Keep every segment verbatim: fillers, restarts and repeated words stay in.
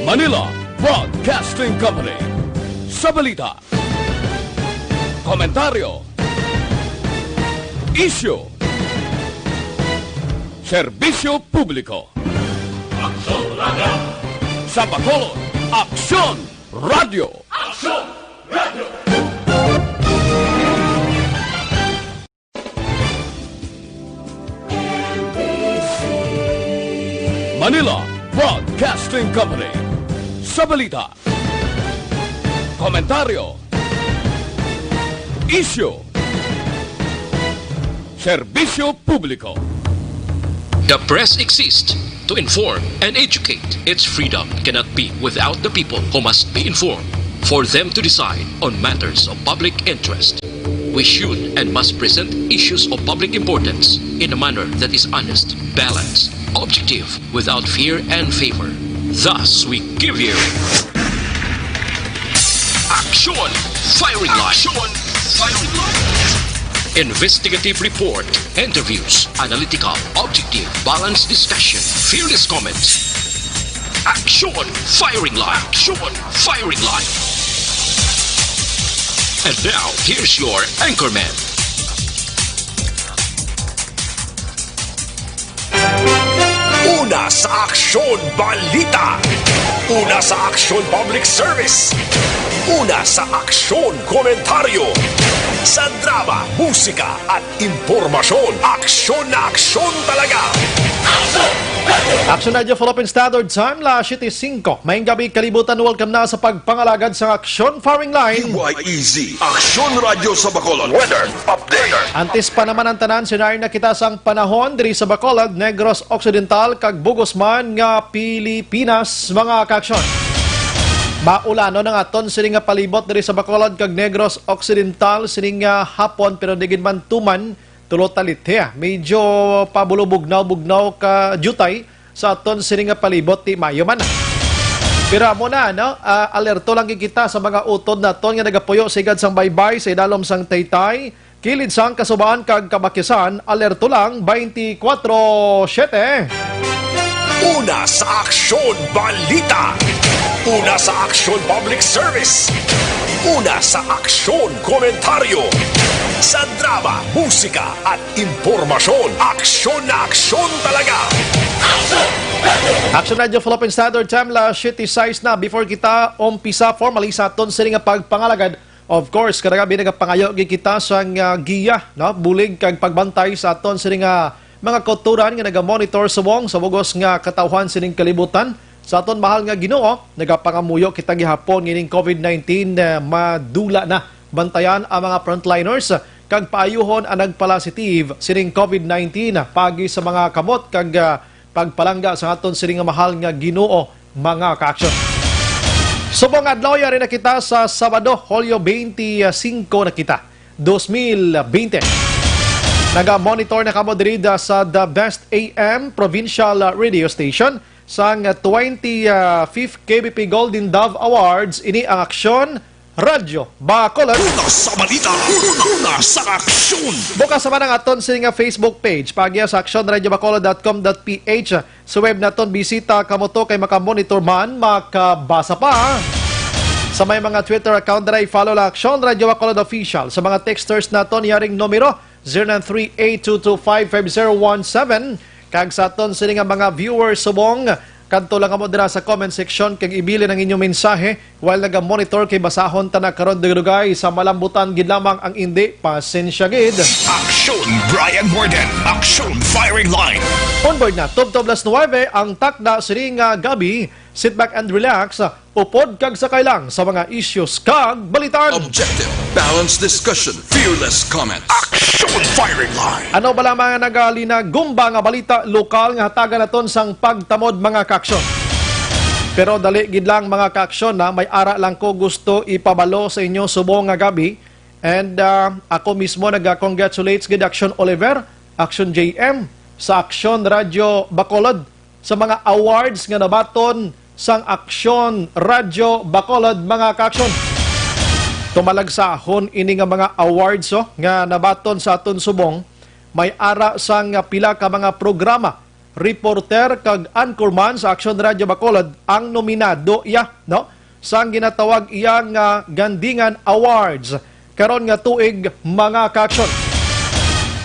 Manila Broadcasting Company. Sa balita, komentaryo, isyu, serbisyo publiko. Aksyon Radio. Sa Bacolod, Aksyon Radio. Aksyon Radio. Manila Broadcasting Company. Sa balita, komentaryo, isyu, serbisyo publiko. The press exists to inform and educate. Its freedom cannot be without the people who must be informed for them to decide on matters of public interest. We should and must present issues of public importance in a manner that is honest, balanced, objective, without fear and favor. Thus, we give you Aksyon Firing Line. Aksyon Firing Line. Investigative report, interviews, analytical, objective, balanced discussion, fearless comments. Aksyon Firing Line. Aksyon Firing Line. And now, here's your anchorman. Una sa Aksyon Balita. Una sa Aksyon Public Service. Una sa Aksyon Komentaryo. Sa drama, musika, at impormasyon, aksyon na aksyon talaga. Aksyon Radyo Philippine Standard Time, las siyete singko. Maayong gabi, kalibutan. Welcome na sa pagpangalagad sa Aksyon Firing Line. P Y E Z, Aksyon Radyo sa Bacolod. Weather update. Antes pa naman ang tanan, sinari na kita sang panahon diri sa Bacolod, Negros Occidental, kag bug-os man nga Pilipinas, mga kaaksyon. Maulanon ang aton sini nga palibot diri sa Bacolod kag Negros Occidental sining, ah, hapon, pero di gid man tuman tulo talit, he. Medyo pabulobugnaw-bugnaw ka diutay sa aton sini nga palibot, ti maayo man. Pero amo na, no? Ah, alerto lang gid kita sa mga utod naton nga nagapuyo sigad sang baybay sa idalom sang Taytay, kilid sang Casubaan kag Cabacuzan. Alerto lang twenty-four seven. Una sa Aksyon Balita. Una sa Aksyon Public Service. Una sa Aksyon Komentaryo. Sa drama, musika, at impormasyon, aksyon na aksyon talaga. Aksyon Radyo Philippine Standard Time, las siyete sais na. Before kita umpisa formally sa aton sini nga pagpangalagad, of course, kada gabi nagapangayo gid kita sang, ah, giya, no? Bulig kag pagbantay sa aton sini nga mga kautoran nga nagamonitor subong sa bug-os nga katawhan sining kalibutan. Sa aton mahal nga Ginoo, nagapangamuyo kita gihapon nga ining COVID nineteen, eh, madula na. Bantayan ang mga frontliners kag paayuhon ang nagpalasitive sining COVID nineteen paagi sa mga kamot kag, ah, pagpalangga sa aton sining nga mahal nga Ginoo, mga kaaksyon. Subong nga adlaw, yari na kita sa Sabado, Hulyo twenty-five na kita, dos mil bente. Naga-monitor na kamo diri da sa The Best A M Provincial Radio Station sang twenty-fifth K B P Golden Dove Awards. Ini ang Aksyon Radyo Bacolod. Una sa balita, una sa aksyon. Bukas naman ang aton sini nga Facebook page, paagi sa aksyon radyo bacolod dot com dot P H. Sa web naton, bisita kamo to kay makamonitor man, makabasa pa. Sa may mga Twitter account dira, i-follow lang Aksyon Radyo Bacolod Official. Sa mga texters naton, yaring numero, zero nine three eight two two five five zero one seven. Kag sa aton sini nga mga viewers subong, kadto lang kamo dira sa comment section kag ibilin ang inyong mensahe. While naga-monitor, kay basahon ta na karon dugay-dugay, sa malambutan gid lamang ang indi, pasensya gid. Aksyon Brian Morden, Aksyon Firing Line. Onboard na, tubtob las nuwebe ang takda sini nga gabi. Sit back and relax. Upod kag sakay lang sa mga issues kag balitaan. Objective, balanced discussion, fearless comment. Aksyon Firing Line. Ano bala mga nagalinagumba nga balita lokal nga hatagan naton sang pagtamod, mga kaaksyon? Pero dali gid lang, mga kaaksyon, na may ara lang ko gusto ipabalo sa inyo subong nga gabi. And, ah, ako mismo naga-congratulates gid Aksyon Oliver, Aksyon J M, sa Aksyon Radyo Bacolod, sa mga awards nga nabaton sang Aksyon Radyo Bacolod, mga kaaksyon. Tumalagsahon ini nga mga awards, oh, nga nabaton sa aton subong. May ara sang pila ka mga programa, reporter kag anchorman sa Aksyon Radyo Bacolod ang nominado iya, no? Sang ginatawag iya nga Gandingan Awards karon nga tuig, mga ka-aksyon.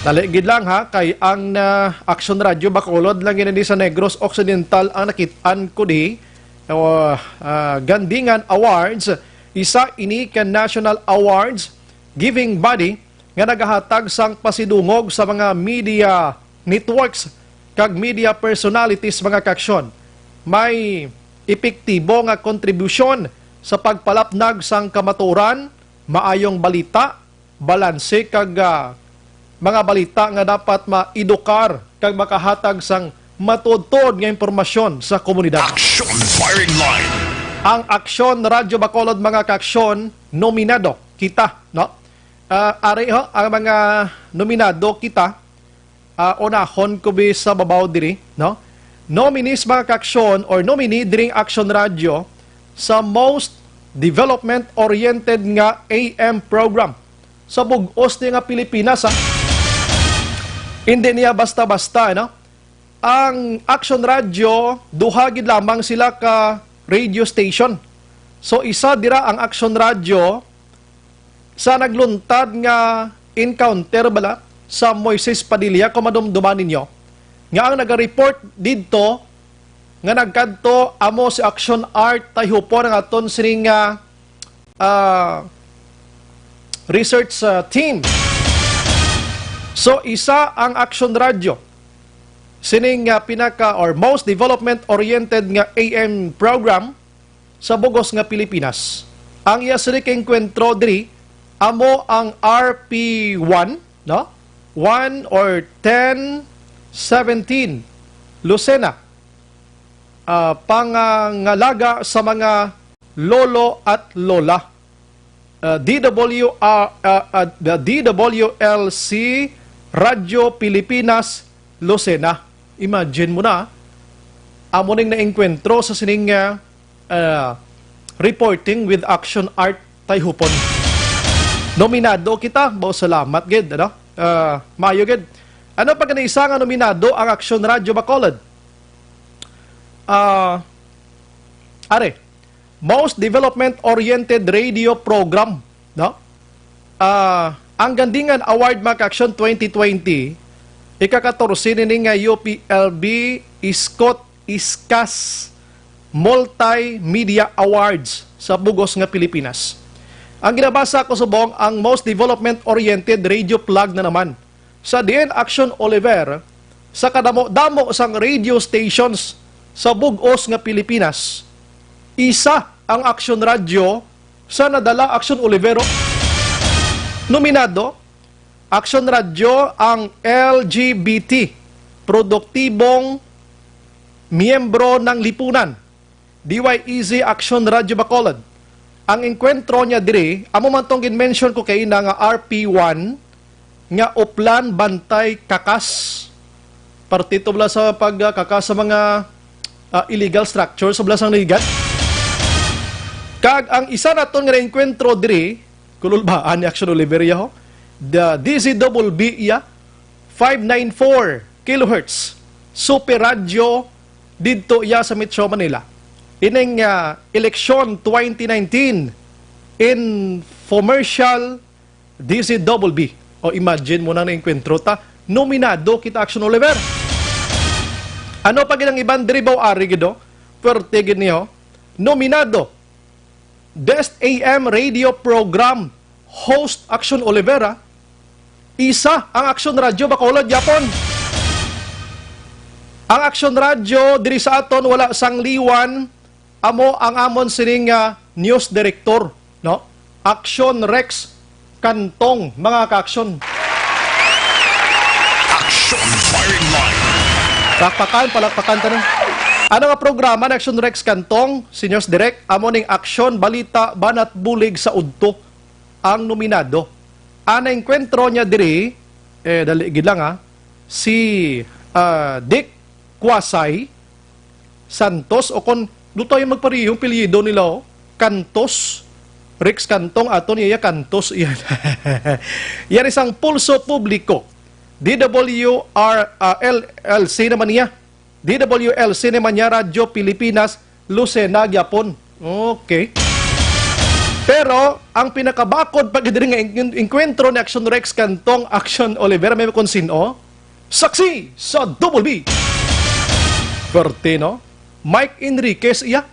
Dali gid lang ha, kay ang, ah, Aksyon Radyo Bacolod lang gid ni sa Negros Occidental ang nakit-an ko di. O, ah, Gandingan Awards, isa ini ka national awards giving body nga nagahatag sang pasidungog sa mga media networks kag media personalities, mga ka-aksyon. May epektibo nga kontribusyon sa pagpalapnag sang kamatuoran, maayong balita, balanse kag, ah, mga balita nga dapat maedukar kag makahatag sang matuod-tuod nga impormasyon sa komunidad. Action Firing Line. Ang Aksyon Radyo Bacolod, mga ka-aksyon, nominado kita, no? Ah, ari ho ang mga nominado kita. Ah, unahon ko bi sa babaw diri, no? Nominees, mga ka-aksyon, or nominee diri ang Aksyon Radyo sa most development-oriented nga A M program sa bug-os ni nga Pilipinas, ha? Hindi niya basta-basta, no? Ang Aksyon Radyo, duha gid lamang sila ka radio station. So, isa dira ang Aksyon Radyo sa nagluntad nga encounter bala sa Moises Padilla, kung madumduman ninyo, nga ang naga-report didto nga nagkadto amo si Action Art Tayhupon, ang aton sining, ah, ah, research, ah, team. So, isa ang Action Radio sining, ah, pinaka or most development-oriented nga A M program sa bug-os nga Pilipinas. Ang iya sini ka engkwentro diri amo ang R P one, no? One or ten seventeen, Lucena. Ah, pangangalaga sa mga lolo at lola. Ah, D W R, ah, ah, the D W L C Radyo Pilipinas, Lucena. Imagine mo na, amo ning naengkwentro sa sining, ah, ah, Reporting with Action Art Tayhupon. Nominado kita, bao salamat gid, ano? Ah, maayo gid. Ano pa gani isa nga nominado ang Action Radyo Bacolod? Ah, are, most development-oriented radio program, no? Ah, ang Gandingan Award, mga ka-aksyon, twenty twenty, ika-katorse nini nga U P L B Scott Iskas Multimedia Awards sa bug-os nga Pilipinas. Ang ginabasa ko subong, ang most development-oriented radio plug na naman. Sa diin Action Oliver, sa kadamo-damo sang radio stations sa bug-os nga Pilipinas, isa ang Action Radio sa nadala Action Olivero. Nominado, Action Radio ang L G B T, produktibong miyembro ng lipunan. D Y E Z Action Radio Bacolod. Ang engkwentro niya diri, amo man tong gin-mention ko kay na nga R P one, nga Uplan Bantay Kakas. Parte to bala sa pagkakas sa mga, ah, illegal structure sa bala sang ligat. Kag ang isa naton nga naengkwentro diri, kululbaan ni Action Oliveria ho, the D Z Double B iya, five nine four kilohertz, Super Radio didto iya sa Metro Manila. Ining, ah, eleksyon twenty nineteen, infomercial D Z Double B. O, imagine mo na, naengkwentro ta, nominado kita, Action Oliver. Ano pa gid ang iban diri, baw ari gid, oh? Pwerte gid niyo. Nominado, Best A M Radio Program, host Action Olivera, isa ang Action Radio Bacolod, Japon. Ang Action Radio diri sa aton wala sang liwan, amo ang amon sining, ah, news director, no? Action Rex Kantong, mga ka-action. Action Firing Line. Palakpakan, palakpakan tanan. Ano nga programa ni Action Rex Kantong, si News Direct? Amo ning aksyon, balita, banat, bulig sa udto ang nominado. Ang naengkwentro niya diri, eh, dali gid lang, ha, si, ah, Dick Kwasay Santos, o kon, do tayo magparehong apelyido nila, oh. Cantos. Rex Cantong, ato niya, Cantos, iyan. Yan isang Pulso Publiko. D W R, ah, L L C naman niya. D W L Cinema niya, Radyo Pilipinas, Lucena gyapon. Okay. Pero ang pinakabakod pa gid diri nga en-, enkwentro ni Action Rex kag tong Action Oliver, may kon sin-o? Saksi sa Double B. Perte, no? Mike Enriquez iya.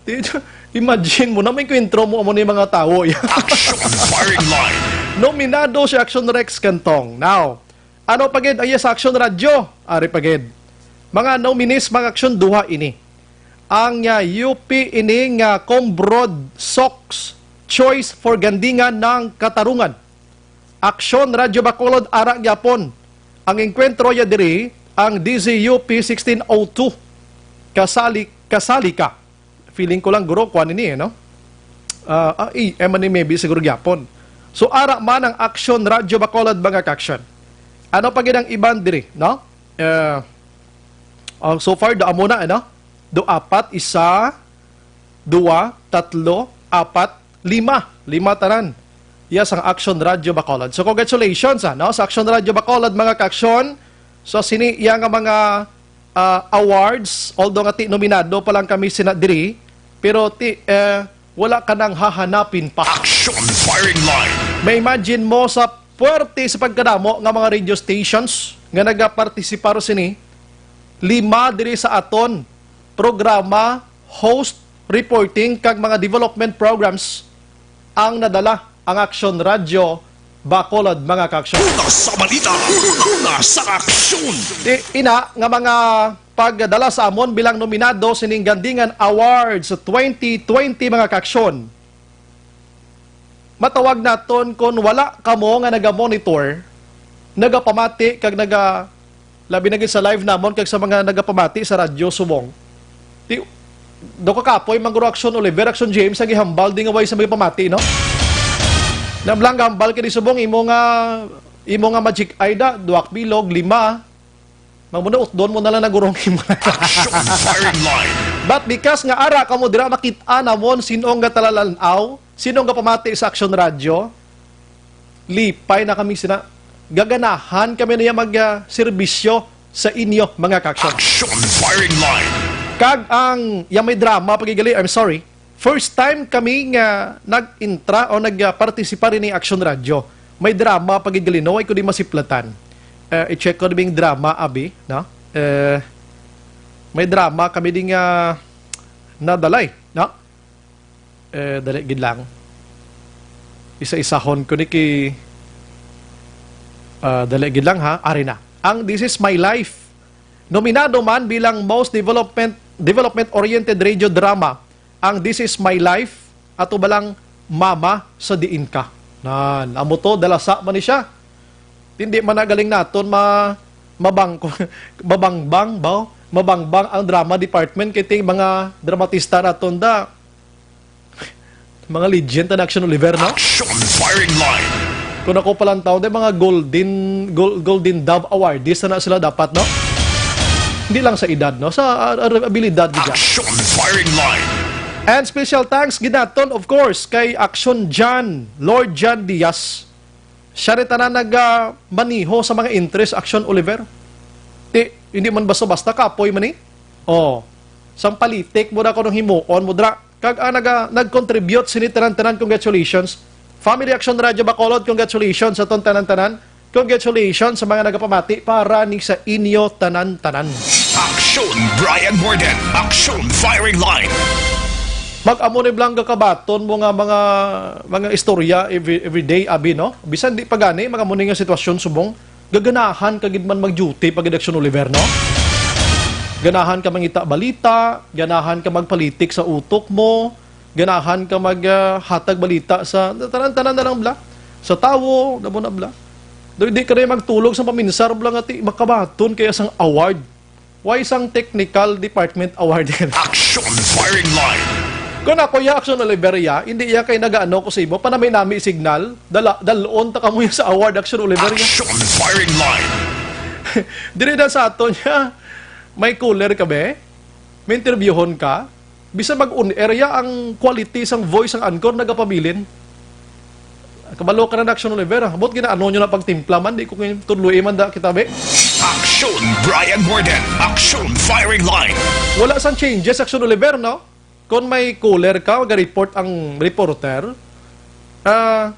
Di-, imagine mo na, may enkwentro mo, amo ni mga tawo iya. Action Firing Line. Nominado si Action Rex kag tong. Now, ano pa gid ang iya sa Action Radyo? Ari pa gid. Mga nominees, mga Action, duha ini. Ang, ah, U P ini nga Combrod Sox Choice for Gandingan ng Katarungan. Action Radyo Bacolod, ara gyapon. Ang enkwentro ya diri, ang D Z U P sixteen oh two. Kasali, kasali ka. Feeling ko lang, guro, kuan ini, eh, no? Ah, ah, A M ani maybe siguro gyapon. So, ara man ang Action Radyo Bacolod, mga ka-Action. Ano pa gid ang iban diri, no? Eh, oh, so far, do amo na, ano? Do apat, isa, dua, tatlo, apat, lima. Lima tanan. Yes, ang Action Radyo Bacolod. So, congratulations, ah, no? Sa Action Radyo Bacolod, mga ka-Action. So, sini iya nga mga, ah, awards, although nga ti nominado pa lang kami sina diri, pero ti, eh, wala ka nang hahanapin pa. Action Firing Line. May imagine mo sa puwerte sa pagkadamo nga mga radio stations nga nagapartisipar sini, lima diri sa aton programa, host, reporting, kag mga development programs ang nadala ang Action Radyo Bacolod, mga ka-Action. Una sa balita, una sa aksyon. Di, ina nga mga pagdala sa amon bilang nominado sining Gandingan Awards twenty twenty, mga ka-Action. Matawag naton kon wala kamo nga naga-monitor, nagapamati kag naga, labi na gid sa live namon kag sa mga nagapamati sa radyo subong. Ti, do ka kapoy, Mangguro Action Oliver, Action James, ang ihambal di nga way sa magapamati, no? Nablang hambal kay di subong imo nga, imo nga magic eye da, duwak bilog, lima. Mamo na, utdon mo na lang nagurong imo. Action Firing Line. But because nga ara kamo dira, makit-a namon sin-o nga talalan-aw, sin-o nga pamati sa Action Radyo, lipay na kami sina. Gaganahan kami niya mag, ah, serbisyo sa inyo, mga ka-Action. Action Firing Line. Kag ang, yang may drama, pagigali, I'm sorry. First time kami nga nag-intra o nag-participar ini Action Radyo. May drama pa gid gali, no? Ay ko di masiplatan. Eh, i-check ko ding drama, abi, no? Eh, may drama kami ding, ah, nadalay, no? Eh, dali gid lang. Isa-isahon ko ni ki-, ah, dali gid lang, ha. Ari na. Ang This Is My Life. Nominado man bilang most development, development-oriented radio drama ang This Is My Life, ato ba lang Mama sa Diin Ka? Nan, amo to, dalasa man ni siya. Hindi man na galing naton ma-, mabang-, mabangbang, ba? Mabangbang ang drama department kay ting mga dramatista naton da. Mga legend na Action Oliver, no? Action Firing Line. Kung ako palantaw, day, mga Golden, Gol-, Golden Dove Awardees na, na sila dapat, no? Hindi lang sa edad, no? Sa, ah, ah, abilidad, di ba? Action Firing Line. And special thanks gid naton, of course, kay Action John, Lord John Diaz. Siya rin tanan nag, ah, maniho sa mga interest, Action Oliver. Ti, hindi man basta-basta, kapoy man eh. Oh, sang politik mo na ko nung himuon mo dra. Kag, ah, naga-, nag-contribute sini tanan-tanan, congratulations. Family Action Radio Bacolod, congratulations sa ton tanan-tanan. Congratulations sa mga nagapamati para ni sa inyo tanan-tanan. Action Brian Morden, Action Firing Line. Mag-amo ni blang kabaton mo nga mga, mga istorya every, every day, abi, no? Bisan di pa gani, mag-amo ni nga sitwasyon subong. Gaganahan ka gid man mag-duty pag Action Oliver, no? Ganahan ka mangita balita, ganahan ka magpolitik sa utok mo, ganahan ka mag, ah, hatag balita sa tanan-tanan na lang bla. Sa tawo, namo na bla. Do, di ka na magtulog sa paminsar bla nga ti makabaton kaya sang award. Why sang technical department award yan? Action Firing Line. Kung ako ya, Action Oliver ya, hindi ya kay nagaano ko sa imo, panami-nami signal, dala, dalon ta kamo ya sa award, Action Oliver ya. Action Firing Line. Diri na sa ato niya, may caller ka, be? May interviewon ka? Bisan mag-on air ya, ang quality sang voice sang anchor nagapabilin. Kabalo ka na, Action Oliver, ah. Buot ginaano nyo na pagtimpla man, di ko kayo tudloi man da kita, be. Aksyon Brian Morden. Aksyon Firing Line. Wala sang changes, Aksyon Oliver, no? Kung may caller ka, mag-report ang reporter, ah,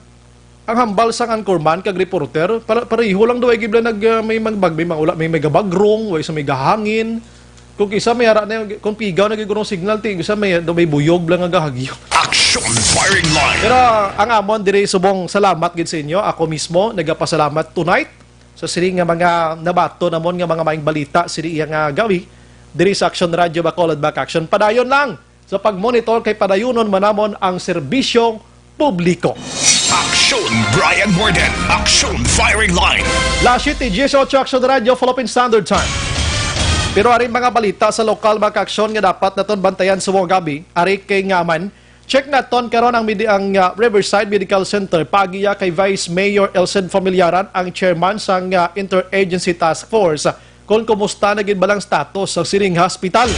ang hambal sang anchorman kag reporter, para, pareho lang daw ay gibla nag, ah, may magbag-, may maula, may, may gabagrong, way sa may gahangin. Kung isa may ara na, kung pigaw na gigurong signal, ti isa may, daw may buyog lang nga gahagyo. Action Firing Line. Pero ang amon diri subong salamat gid sa inyo. Ako mismo nagapasalamat tonight sa sini nga mga nabato namon nga mga maayong balita sini iya nga gawi diri sa Action Radio Bacolod Back Action. Padayon lang sa pagmonitor kay padayunon man namon ang serbisyo publiko. Action Brian Morden. Action Firing Line. Las siete dieciocho, Action Radio, Philippine Standard Time. Pero ari mga balita sa lokal, mga kaaksyon, nga dapat naton bantayan sa mga gabi, ari kay ngaman. Check naton karon ang, medi- ang, ah, Riverside Medical Center. Paagi ya kay Vice Mayor Elced Familiaran, ang chairman sang, ah, Interagency Task Force, kung kumusta na gid balang status sa sining hospital.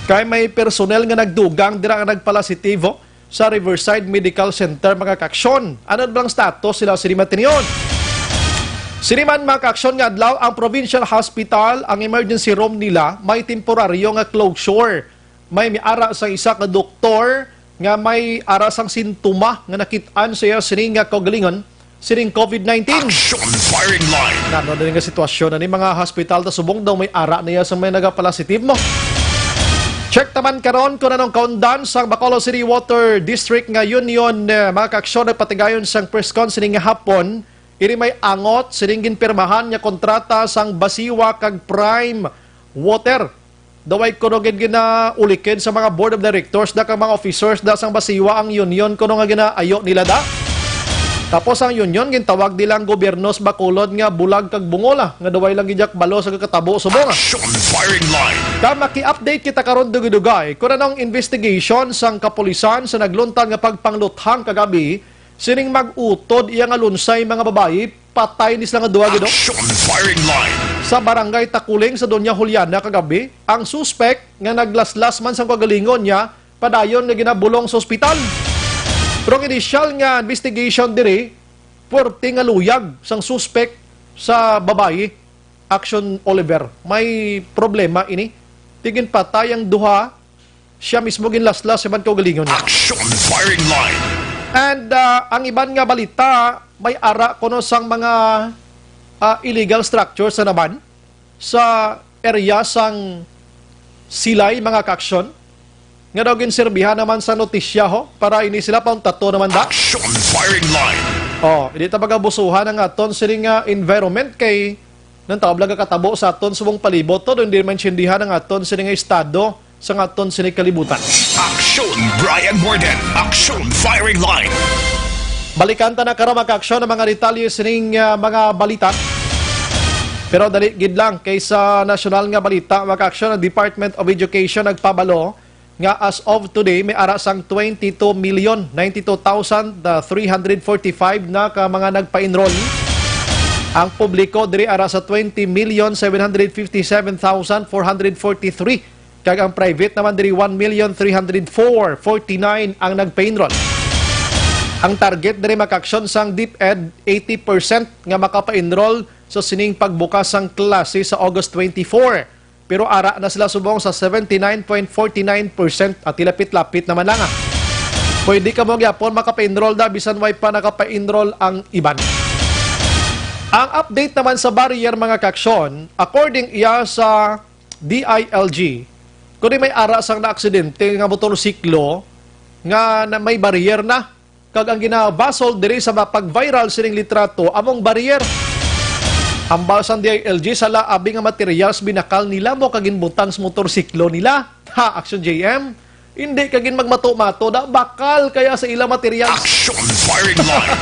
Kay may personnel nga nagdugang dira nga nagpalasitibo sa Riverside Medical Center, mga kaaksyon. Ano na bang status sila sini man tinion? Sini man, mga kaaksyon, nga adlaw ang provincial hospital, ang emergency room nila may temporaryo nga closure. May miara sa isa ka doktor nga may ara sang sintoma nga nakit-an sa iya sini nga kaugalingon sining COVID nineteen. Action Firing Line. Nano na nga sitwasyon na ni mga hospital ta subong daw may ara niya sa may nagapalasitib mo. Check taman karon kung anong kaundan sang Bacolod City Water District nga Union, eh, mga kaaksyon, nagpatigayon sang press con sining nga hapon. Ini may angot sining ginpirmahan nga kontrata sang Basiwa kag Prime Water. Daway kuno gid ginaulikid sa mga board of directors da kag mga officers da sang Basiwa ang union kuno nga ginaayo nila da. Tapos ang union gintawag nila ang gobyerno sa Bacolod nga bulag kag bungola nga daway lang gid kabalo sa kakatabo subong. Action Firing Line. Ka maki-update kita karon dugay-dugay kung anong investigation sang kapulisan sa nagluntad nga pagpangluthang kagabi sining mag-utod iya nga lunsay mga babayi. Patay ni sila nga duha gid, oh. Action Firing Line. Sa Barangay Takuling sa Doña Juliana kagabi, ang suspek nga naglaslas man sang kaugalingon niya, padayon nga ginabulong sa ospital. Pero ang inisyal nga investigation diri, puwerte nga luyag sang suspek sa babayi, Action Oliver. May problema ini. Ti ginpatay ang duha, siya mismo ginlaslas sa man kaugalingon niya. Action Firing Line. And, ah, ang iban nga balita, may ara kuno sang mga, ah, illegal structures na naman sa area sang Silay, mga kaaksyon, nga daw ginserbihan naman sa notisya, ho, para ini sila pauntato naman da. Action Firing Line. Oh, hindi ta pagabusuhan ang aton sining nga environment kay nang tawag lang katabo sa aton subong palibot, to, hindi man sindihan ang aton sining nga estado sa aton sining kalibutan. Action Brian Morden. Action Firing Line. Balikan ta na karon, mga kaaksyon, ang mga detalye sining, ah, mga balita. Pero dali gid lang, kay sa nasyonal nga balita, mga kaaksyon, ang Department of Education nagpabalo nga as of today, may ara sang twenty-two million ninety-two thousand three hundred forty-five na ka mga nagpa-enroll. Ang publiko diri ara sa twenty million seven hundred fifty-seven thousand four hundred forty-three, kag ang private naman diri one million three hundred four forty-nine ang nagpa-enroll. Ang target diri, mga kaaksyon, sang DepEd, eighty percent nga makapa-enroll sa sining pagbukas sang klase sa August twenty-four. Pero ara na sila subong sa seventy-nine point forty-nine percent, at lapit-lapit naman lang, ah. Pwede kamo gyapon makapa-enroll da bisan way pa nakapa-enroll ang iban. Ang update naman sa barrier, mga kaaksyon, according iya sa D I L G, kundi may ara sang naaksidente nga motorsiklo nga na may barrier na. Kag ang ginabasol diri sa mapag-viral sining litrato among barrier. Hambal sang D I L G, sala abi nga materials binakal nila mo kag ginbutang sa motorsiklo nila. Ha, Action J M? Hindi ka gin magmato-mato, da bakal kaya sa ila materials. Action Firing Line.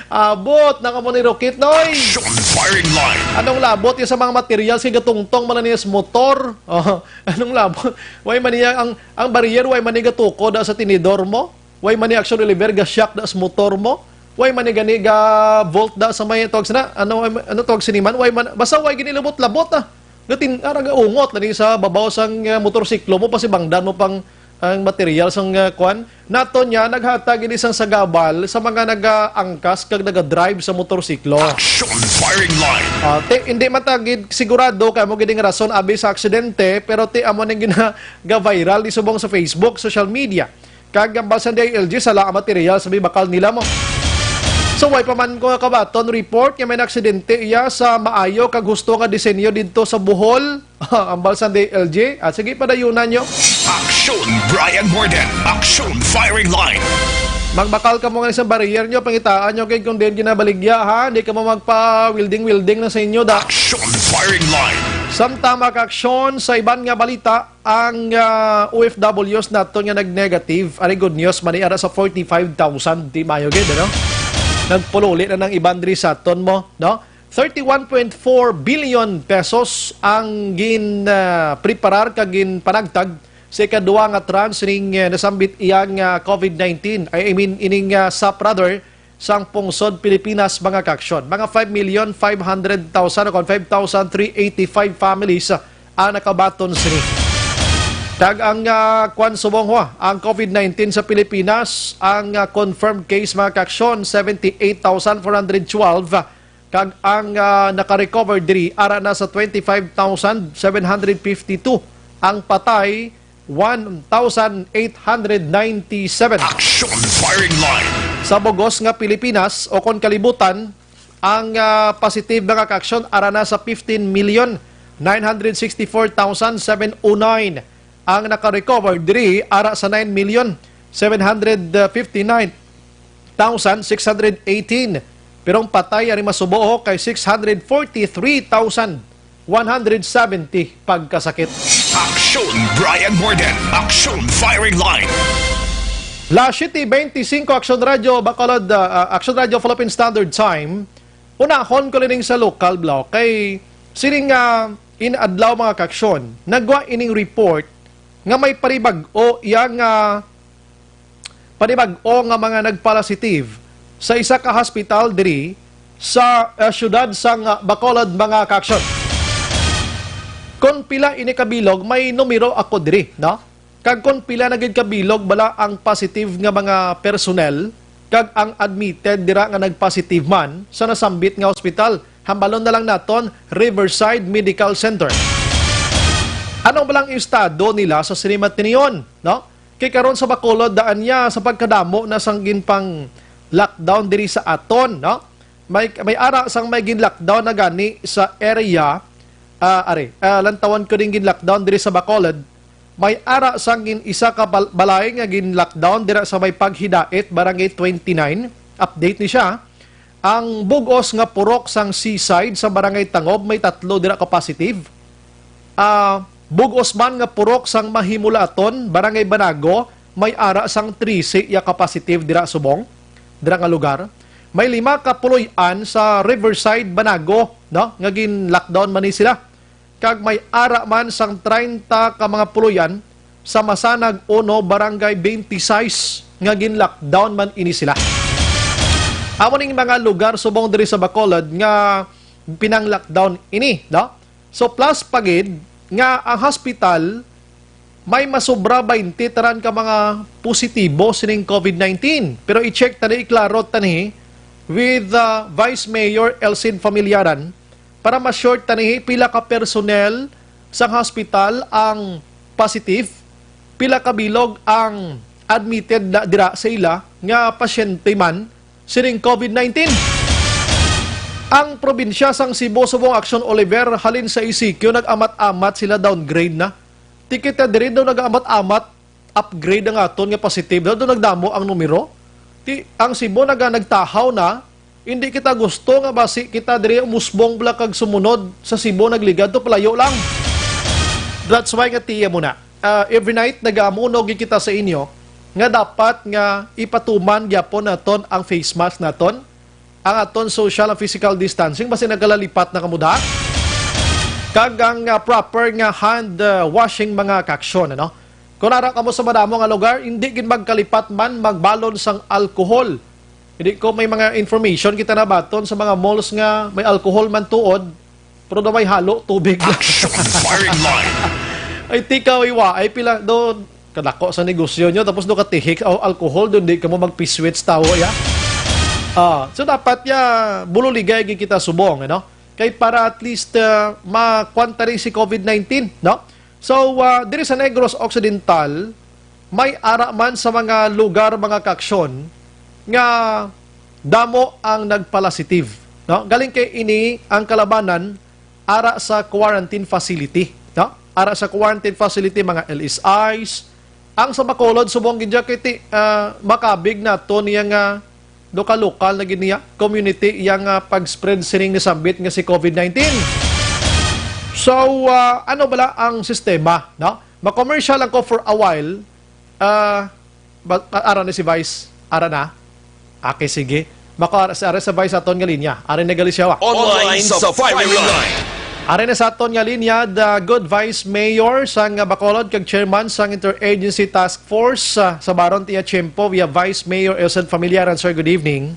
Abot na ka mo ni Rocket, Noy. Action Firing Line. Anong labot yung sa mga materials kay gatungtong man na niya sa motor? Oh, anong labot? Way man niya ang, ang barrier, way man niya gatukod, ah, sa tinidor mo? Way man ni Action Oliver ga-shock da sa motor mo? Way man ni gani ga-volt da sa may tawag sina? Ano, ano tawag sini man? Way man, basta way gini labot-labot, ah. Gatin, ara gaungot na ni sa babaw sang, ah, motorsiklo mo, pasibangdan mo pang ang material sang, ah, kwan. Nato niya, naghatag ini sang sagabal sa mga nagaangkas kag nagadrive sa motorsiklo. Action firing line. Ah, ti-, hindi man ta gid sigurado kay amo gid ang rason abi sa aksidente, pero ti amo ning gina-, ga-viral ni subong sa Facebook, social media. Kag ang balsan D I L G, sala ang material sa may bakal nila mo. So, way pa man ko kabaton report nga may aksidente iya sa maayo kag husto nga disenyo didto sa Bohol. Ang balsan D I L G. At sige, padayunan nyo. Action Brian Morden. Action firing line. Magbakal ka mo nga sa barrier nyo, pangitaan nyo kay kung din ginabaligya, ha? Hindi ka mo magpa-welding-welding na sa inyo, da. Action firing line. Samtang mag-aksyon sa iban nga balita, ang, ah, O F Ws naton nga nag-negative, ari good news, mani ara sa forty-five thousand, di mayo gid, ano? Nagpululi na ng iban diri sa aton mo, no? Thirty-one point four billion pesos ang gin, ah, preparar kag ginpanagtag sa ikadua nga tranche ning, eh, nasambit iyang, ah, COVID nineteen, I I mean, ining, ah, sap rather, sang pungsod Pilipinas, mga kaaksyon. Mga five million five hundred thousand o kon five thousand three eighty-five families, ah, ang nakabaton sini. Kag ang, ah, kwan subong, ha, ang COVID nineteen sa Pilipinas, ang, ah, confirmed case, mga kaaksyon, seventy-eight thousand four hundred twelve, kag ang, ah, naka-recover diri ara na sa twenty-five thousand seven hundred fifty-two, ang patay one thousand eight hundred ninety-seven. Action firing line. Sa bugos nga Pilipinas o kon kalibutan, ang, ah, positive, mga kaaksyon, ara na sa fifteen million nine hundred sixty-four thousand seven oh nine. Ang naka-recover diri ara sa nine million seven hundred fifty-nine thousand six hundred eighteen. Pero ang patay ari masubo kay six hundred forty-three thousand one hundred seventy pagkasakit. Action Brian Morden. Action firing line. Las siete beintisinko, Action Radio Bacolod, ah, ah, Action Radio Philippine Standard Time. Unahon ko lining sa lokal, bro, kay sining, ah, inadlaw, mga kaaksyon, nagwa ining report nga may panibag-o iya nga panibag-o nga mga nagpositive sa isa ka hospital diri sa, ah, siyudad sang, ah, Bacolod, mga kaaksyon. Kon pila ini ka bilog, may numero ako diri, no? Kag kon pila na gid ka bilog bala ang positive nga mga personnel, kag ang admitted dira nga nagpositive man sa nasambit nga hospital, hambalon na lang naton, Riverside Medical Center. Ano bala ang estado nila sa sini matinion, no? Kay karon sa Bacolod, daan niya sa pagkadamo na sang ginpang-lockdown diri sa aton, no? May, may ara sang may gin-lockdown na gani sa area, ah, ari, ah, lantawon ko ding gin-lockdown diri sa Bacolod. May ara sang gin-, isa ka bal-, balay nga gin-lockdown dira sa may Paghidait, Barangay twenty-nine. Update ni siya. Ang bug-os nga purok sang Seaside sa Barangay Tangob, may tatlo dira ka positive. Ah, bug-os man nga purok sang Mahimulaton, Barangay Banago, may ara sang trese iya ka positive dira subong, dira nga lugar. May lima ka puloy-an sa Riverside, Banago, no, nga gin-lockdown man ni sila. Kag may ara man sang treinta ka mga puloy-an sa Masanag Uno, Barangay twenty-six, nga gin-lockdown man ini sila. Amo ning mga lugar subong diri sa Bacolod nga pinang-lockdown ini, no? So, plus pa gid nga ang hospital may masobra twenty tanan ka mga positibo sining COVID nineteen. Pero i-check tani, iklaro tani with, uh, Vice Mayor Elcid Familiaran para ma-sure tani pila ka personnel sang hospital ang positive, pila ka bilog ang admitted na dira sa ila nga pasyente man sining COVID nineteen. Ang probinsya sang Cebu, subong Action Oliver, halin sa E C Q, nag-amat-amat sila, downgrade na. Ti kita diri daw nag-amat-amat, upgrade ang aton nga positive. Daw, daw nagdamo ang numero. Ti, ang Cebu naga-, nagtahaw na. Hindi kita gusto nga basi kita diri umusbong bala kag sumunod sa Cebu, nagligad to palayo lang. That's why nga tiya mo na. Ah, every night nagaamuna gid kita sa inyo nga dapat nga ipatuman gyapon naton ang face mask naton, ang aton social and physical distancing, basi nagalalipat na kamo da. Kag ang, ah, proper nga hand, ah, washing, mga kaaksyon, ano? Kung ara kamo sa madamo nga lugar, hindi gid magkalipat man magbalon sang alcohol. Hindi ko may mga information kita nabaton sa mga malls nga may alcohol man tuod, pero daw may halo tubig. Action firing line. Ay, tikaw, iwa. Ay, pila, do, Kadako sa negosyo nyo, tapos do katihik o alcohol, doon di ka mo magpiswits tawo, ya. Ah, so dapat ya, bululigay gid kita subong, ano? Kay para at least, ah, makuan ta rin si covid nineteen, no? So, ah, diri sa Negros Occidental, may ara man sa mga lugar, mga kaaksyon, nga damo ang nagpalasitive, no? Galing kay ini ang kalabanan ara sa quarantine facility, no? Ara sa quarantine facility, mga L S Is, ang sa Bacolod, subong gid dya kay ti-, ah, makabig nato niya nga lokal-lokal na gid niya, community, iya nga pag-spread sining nisambit nga si covid nineteen. So, ah, ano bala ang sistema, no? Ma-commercial lang ko for a while. Ah, ba, ara na si Vice? Ara na? Okay, sige. Mako, ara, ara sa Vice aton nga linya. Ari na gali siya, wa? Online sa firing line. Ari na sa aton nga linya, the good Vice Mayor sang Bacolod kag Chairman sang Interagency Task Force, ah, sa Baron Tia Tiempo via Vice Mayor Elson Familiaran. Sir, good evening.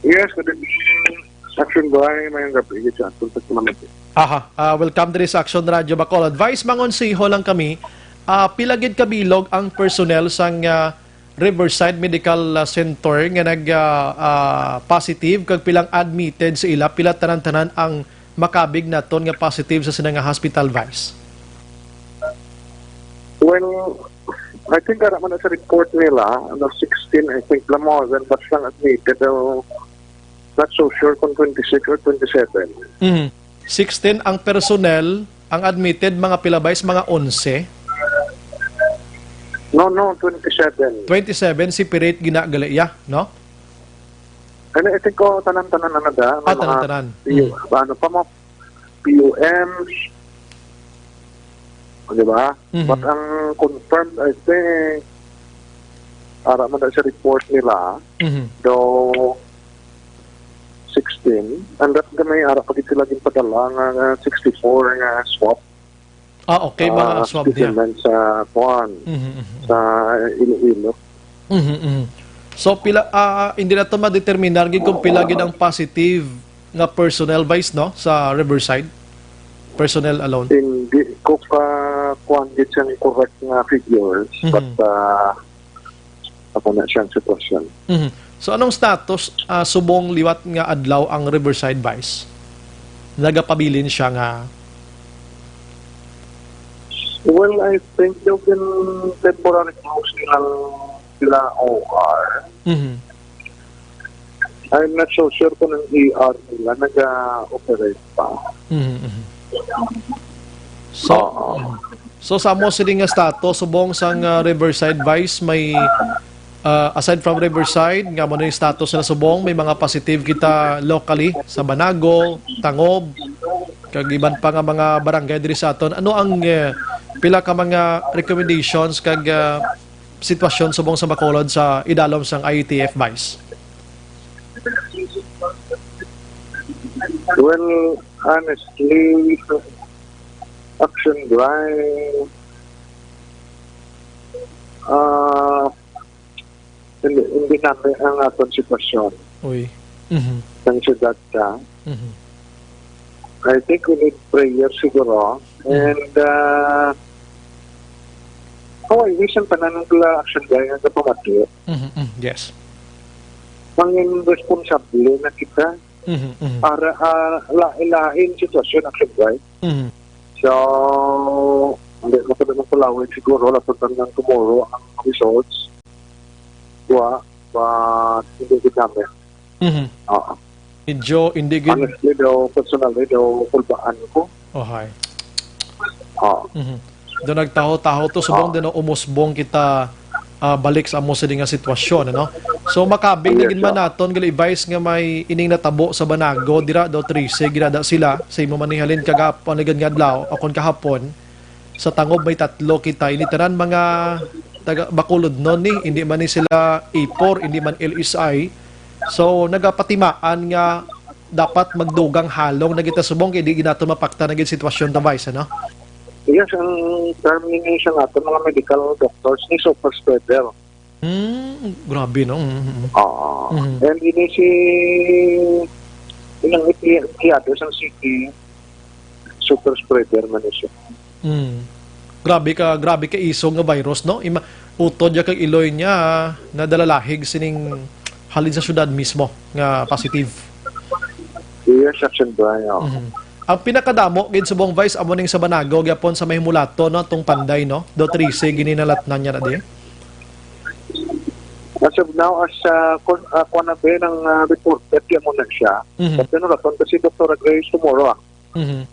Yes, good evening. Action Bry, mayong gabi gid sa aton sa mga. Aha, ah, welcome diri sa Action Radio Bacolod. Vice, mangonsiho lang kami, ah, pila gid ka bilog ang personnel sang, ah, Riverside Medical, ah, Center nga nag, ah, ah, positive, kag pilang admitted sa ila, pila tanan-tanan ang makabig naton nga positive sa sina nga hospital, Vice? Well, I think ara man na sa report nila, ano, sixteen, I think, lang mo, then basta lang admitted, uh, not so sure kung twenty-six or twenty-seven. Mhm. Sixteen ang personnel, ang admitted, mga pila, Vice? Mga onse? No, no, twenty-seven. Twenty-seven, separate ginagali, ya, no? Ano, I think ko, tanan-tanan, ano da, may Ah, mga tanan-tanan. P U, Mm. ano pa mo, P U Ms, di ba? Mhm. But ang confirmed, I think, ara man na sa report nila, Mhm. do sixteen, and that may ara pa gid sila ginpadala nga, nga sixty-four nga swab. Ah, okay, mga Ah, swab niya. Specimen sa kuan, Mhm, mhm. sa Iloilo. Mhm, mhm. So, pila, ah, hindi na to madeterminar gid kung pila gid ang positive nga personnel, Vice, no, sa Riverside? Personnel alone? Hindi ko ka kuan gid siyang correct nga figures, Mhm. but, ah, ako na siyang sitwasyon. Mhm. So, anong status, ah, subong liwat nga adlaw ang Riverside, Vice? Nagapabilin siya nga Well, I think you can temporarily close nilang sila O R. Mhm. I'm not so sure kung ang E R nila nag-operate pa. Mhm, mhm. So, Oo. Mhm. So, sa amo sini nga status, subong sang, ah, Riverside, Vice, may, ah, aside from Riverside, nga mo na yung status na subong, may mga positive kita locally sa Banago, Tangob, kag iban pa nga mga barangay diri sa aton. Ano ang, eh, pila ka mga recommendations kag, ah, sitwasyon subong sa Bacolod sa idalom sang I A T F, Vice? Well, honestly, action drive, ah, hindi, hindi namin ang aton sitwasyon Uy. Mhm. Ng syudad ka. Mhm. I think we need prayer siguro. Mhm. And, ah, oh, I wish ang tanan ng pala action drive nga kapamati. Mhm, mhm. Yes. Mangin responsable na kita. Mhm, mhm. Para, ah, la-, lain sitwasyon, actually, right? Mhm. So, hindi mo pwede magpalawig siguro, lapit lang ng tomorrow ang results. Wa, wa, hindi gid namin. Mhm. Oo. Medyo hindi gid Honestly, daw, personally, daw, kulbaan ko. Ohay. Oo. Mhm. Do nagtaho-taho to, subong Ah. din, no, umusbong kita, ah, balik sa amo sini nga sitwasyon, ano? So, makabig na Yes, gid man sir. naton, gali, Vice, nga may ining natabo sa Banago, dira do trese, ginada sila, sa imo manihalin kagapon, agad nga adlaw, o kon kahapon, sa Tangob may tatlo kita, ini tanan mga taga Bacolodnon ni, hindi man ni sila ipor, hindi man L S I. So, nagapatimaan nga dapat magdugang halong na kita subong kay di gid nato mapakta na gid sitwasyon ta, Vice, ano? Yes, ang term ni sa nato mga medical doctors ni super spreader. Hmm, grabe, no? Mm, mm. Oo. Mhm. And ini si ilang empleyado sa city, super spreader man siya. Mm. Grabe ka, grabe ka isog nga virus, no? Ima-, utod ya kag iloy niya, nadalalahig sining halin sa syudad mismo nga positive. Yes, Action Brian. Mhm. Ang pinakadamo gid subong, Vice, amo ning sa Banago gyapon sa may Mulato, no, tong Panday, no? Do trese gini nalatnan niya na di. As of now, as uh, kun, uh, kuan na ba ng uh, report, pwede mo na siya. Mhm. But ano raton kasi Doktora Grace tomorrow ah. Mhm.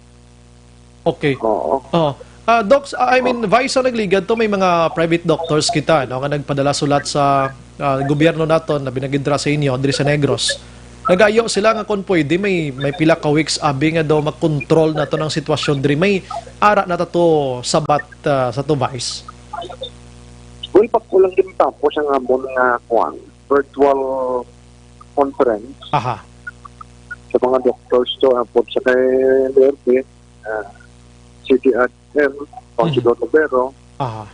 Okay. Oo. Oh. Ah, Docs, ah, I mean, Vice, sa nagligad to, may mga private doctors kita, no, nga nagpadala sulat sa ah, gobyerno naton, labi na gid dira sa inyo, diri sa Negros. Nagayo sila nga kung pwede may, may pila ka weeks abi nga daw makontrol naton ang sitwasyon diri. May ara na ta to sabat, ah, sa to, Vice. Well, pag kulang din tapos ang amon nga kuan, virtual conference Aha. sa mga doctors to, ah, po sa kay L R T, ah, C D R M, Councilor Mhm. Romero, Aha.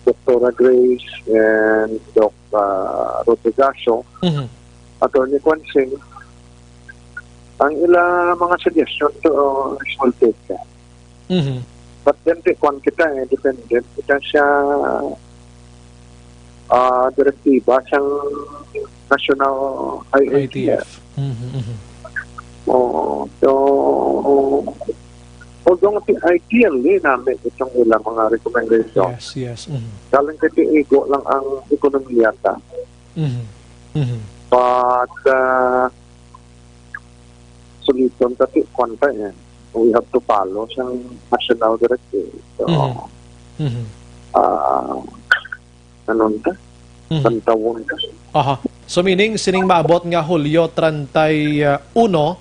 Doktora Grace, and Doc, ah, Rodrigacio, Mhm. Attorney Quansing, ang ila mga suggestion to, uh, is well taken. Mhm. But then, di, kwan kita eh, dependent kita sa, ah, direktiba sang National I A T F. I A T F. Mhm, mhm. Oo. So, although ti-, ideally namin itong ilang mga recommendation. Yes, yes. Mhm. Galing kay igo lang ang ekonomiya ta. Mhm. Mhm. But, ah, suliton ta ti, kwan ta eh. We have to follow sang national directive. So, Mhm. Mhm. ah, ano ta? Mhm. Bantawon ta. Aha. So, meaning, sining maabot nga Hulyo treinta y uno,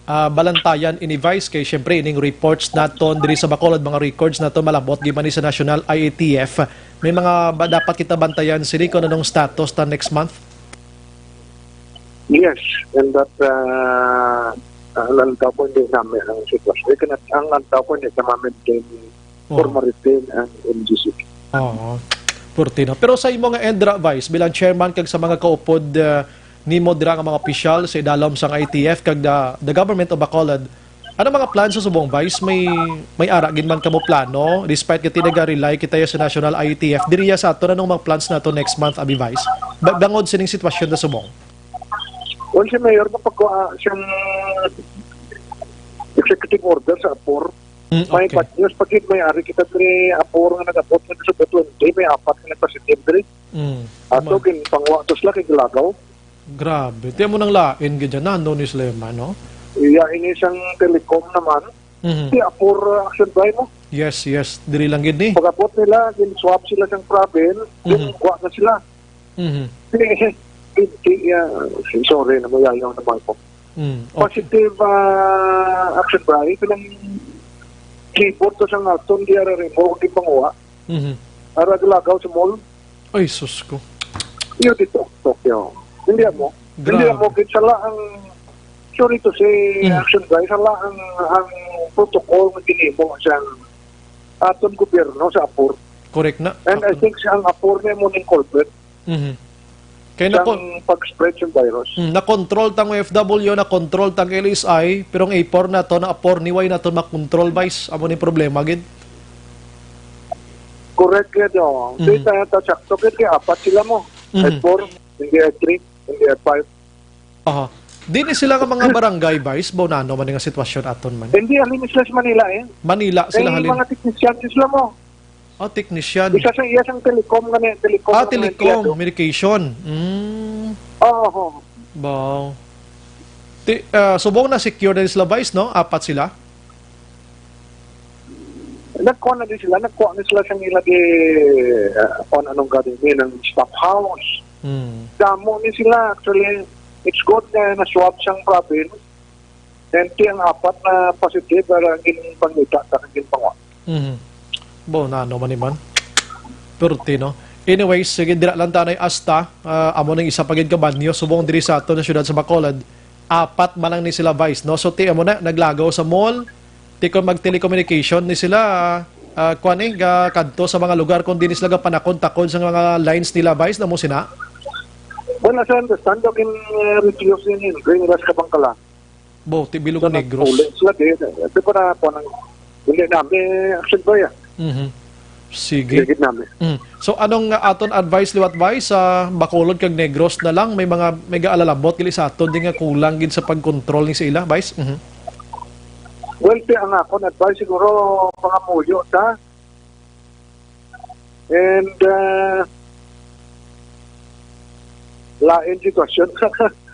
ah, balantayan ini, Vice, kay siyempre ining reports naton diri sa Bacolod, mga records naton malabot gid man ni sa National I A T F. May mga ba dapat kita bantayan sini kung anong status ta next month? Yes, and that, ah, ang lantaw po hindi namin ang sitwasyon. Kaya ang lantaw po hindi na ma-maintain Oo. or ma-retain ang M G C. Oo. Purti, no? Pero sa imo nga end ra, Vice, bilang chairman kag sa mga kaupod, ah, nimo dira nga mga opisyal sa idalom sang I T F kag the, the government of Bacolod, ano mga plans sa subong, Vice? May, may ara gid man kamo plano despite nga ti naga-rely kita sa National I A T F? Diri ya sa ato, anong mga plans nato next month, abi, Vice? Ba-, bangod sining sitwasyon na subong? Well, si Mayor, mapagkuha siyang executive order sa apor. Mm, May okay. bad news, pag yun may ari kita diri apor nga nag-abot na sa twenty, may apat nga nag-positive diri. Mm. Ato, Ma- ginpangwa to sila kay Galagaw. Grabe. Tiyan mo nang lain, gid yan, no, ni Slema, no? Iya, ini sang Telecom naman. Mhm. Di apor, uh, action by mo. Yes, yes. Diri lang gid ni. Pag-abot nila, gin-swab sila sang province, Mhm. gin-kuha na sila. Mhm. Di, di, uh, sorry na, mayayaw naman ko. Mm, okay. Positive, uh, action by, ito lang keyboard to sa ngaton, di ara rin mo, di panguha. Mhm. Ara galagaw sa mall. Ay, sus ko. Yun dito, Tokyo. Hindi mo. Hindi Grabe. mo, kit sala ang, sorry to say, Mm. action by, sala ang, ang protocol nga ginimo sa aton gobyerno sa apor. Correct na. And I Aton- think sa ang apor na mo ning culprit Mhm. Kay sa nakon-, pag-spread sa virus. Mm, na-control tang O F W, na-control tang L S I, pero ang apor na to, na apor ni way na to makontrol, Vice. Amo ni problema, gid. Correct, gid, oh. Mhm. Di ta, ta sakto, gid, kay apat sila mo. Mhm. F four, hindi F three, hindi F five. Aha. Di ni sila nga mga barangay, Vice, ba nano man nga sitwasyon aton man? Hindi, halin sila sa Manila, eh. Manila sila, Kay halin. mga technician sila mo. Ah, technician. Isa sa iya sang telecom nga ni-, telecom Ah, nga telecom, empleyado. Communication. Mm. Oo, oo. Wow. Ti-, ah, subong na secure na sila, Vice, no? Apat sila? Nagkuha na din sila, nagkuha na sila sa ila di, ah, kung anong gawin din, ng staff house. Hmm. Damo ni sila, actually, it's good na na-swab sang province. And ti ang apat na positive, para ginpangita, ta ginpangwa. Mhm. Bo, na ano man ni man. Perti, no? Anyways, sige, dira lang tanay asta, ah, amo nang isa pa gid ka banyo, subong diri sa ato na syudad sa Bacolod. Apat man lang ni sila, Vice, no? So, ti amo na, naglagaw sa mall, ti kon mag-telecommunication ni sila, ah, kuan eh, ga-, kadto sa mga lugar kung di ni sila gapanakon-takon sa mga lines nila, Vice, na mo sina? Well, as I understand, daw kin, uh, reduce in, in, green grass ka bang kala. Bo, ti bilog Sa negros. nagpuli sila, di, di pa na, po nang, hindi namin, action ba yan? Mhm. Sige. Sige, namin. Mm. So, anong, uh, aton advice liwat, Vice, sa Bacolod kag Negros na lang? May mga, may gaalalabot gali sa aton di nga kulang gid sa pagkontrol ni sa ila, Vice? Mhm. Well, ti-, ang akon advice siguro, pangamuyo ta. And, uh, lain sitwasyon.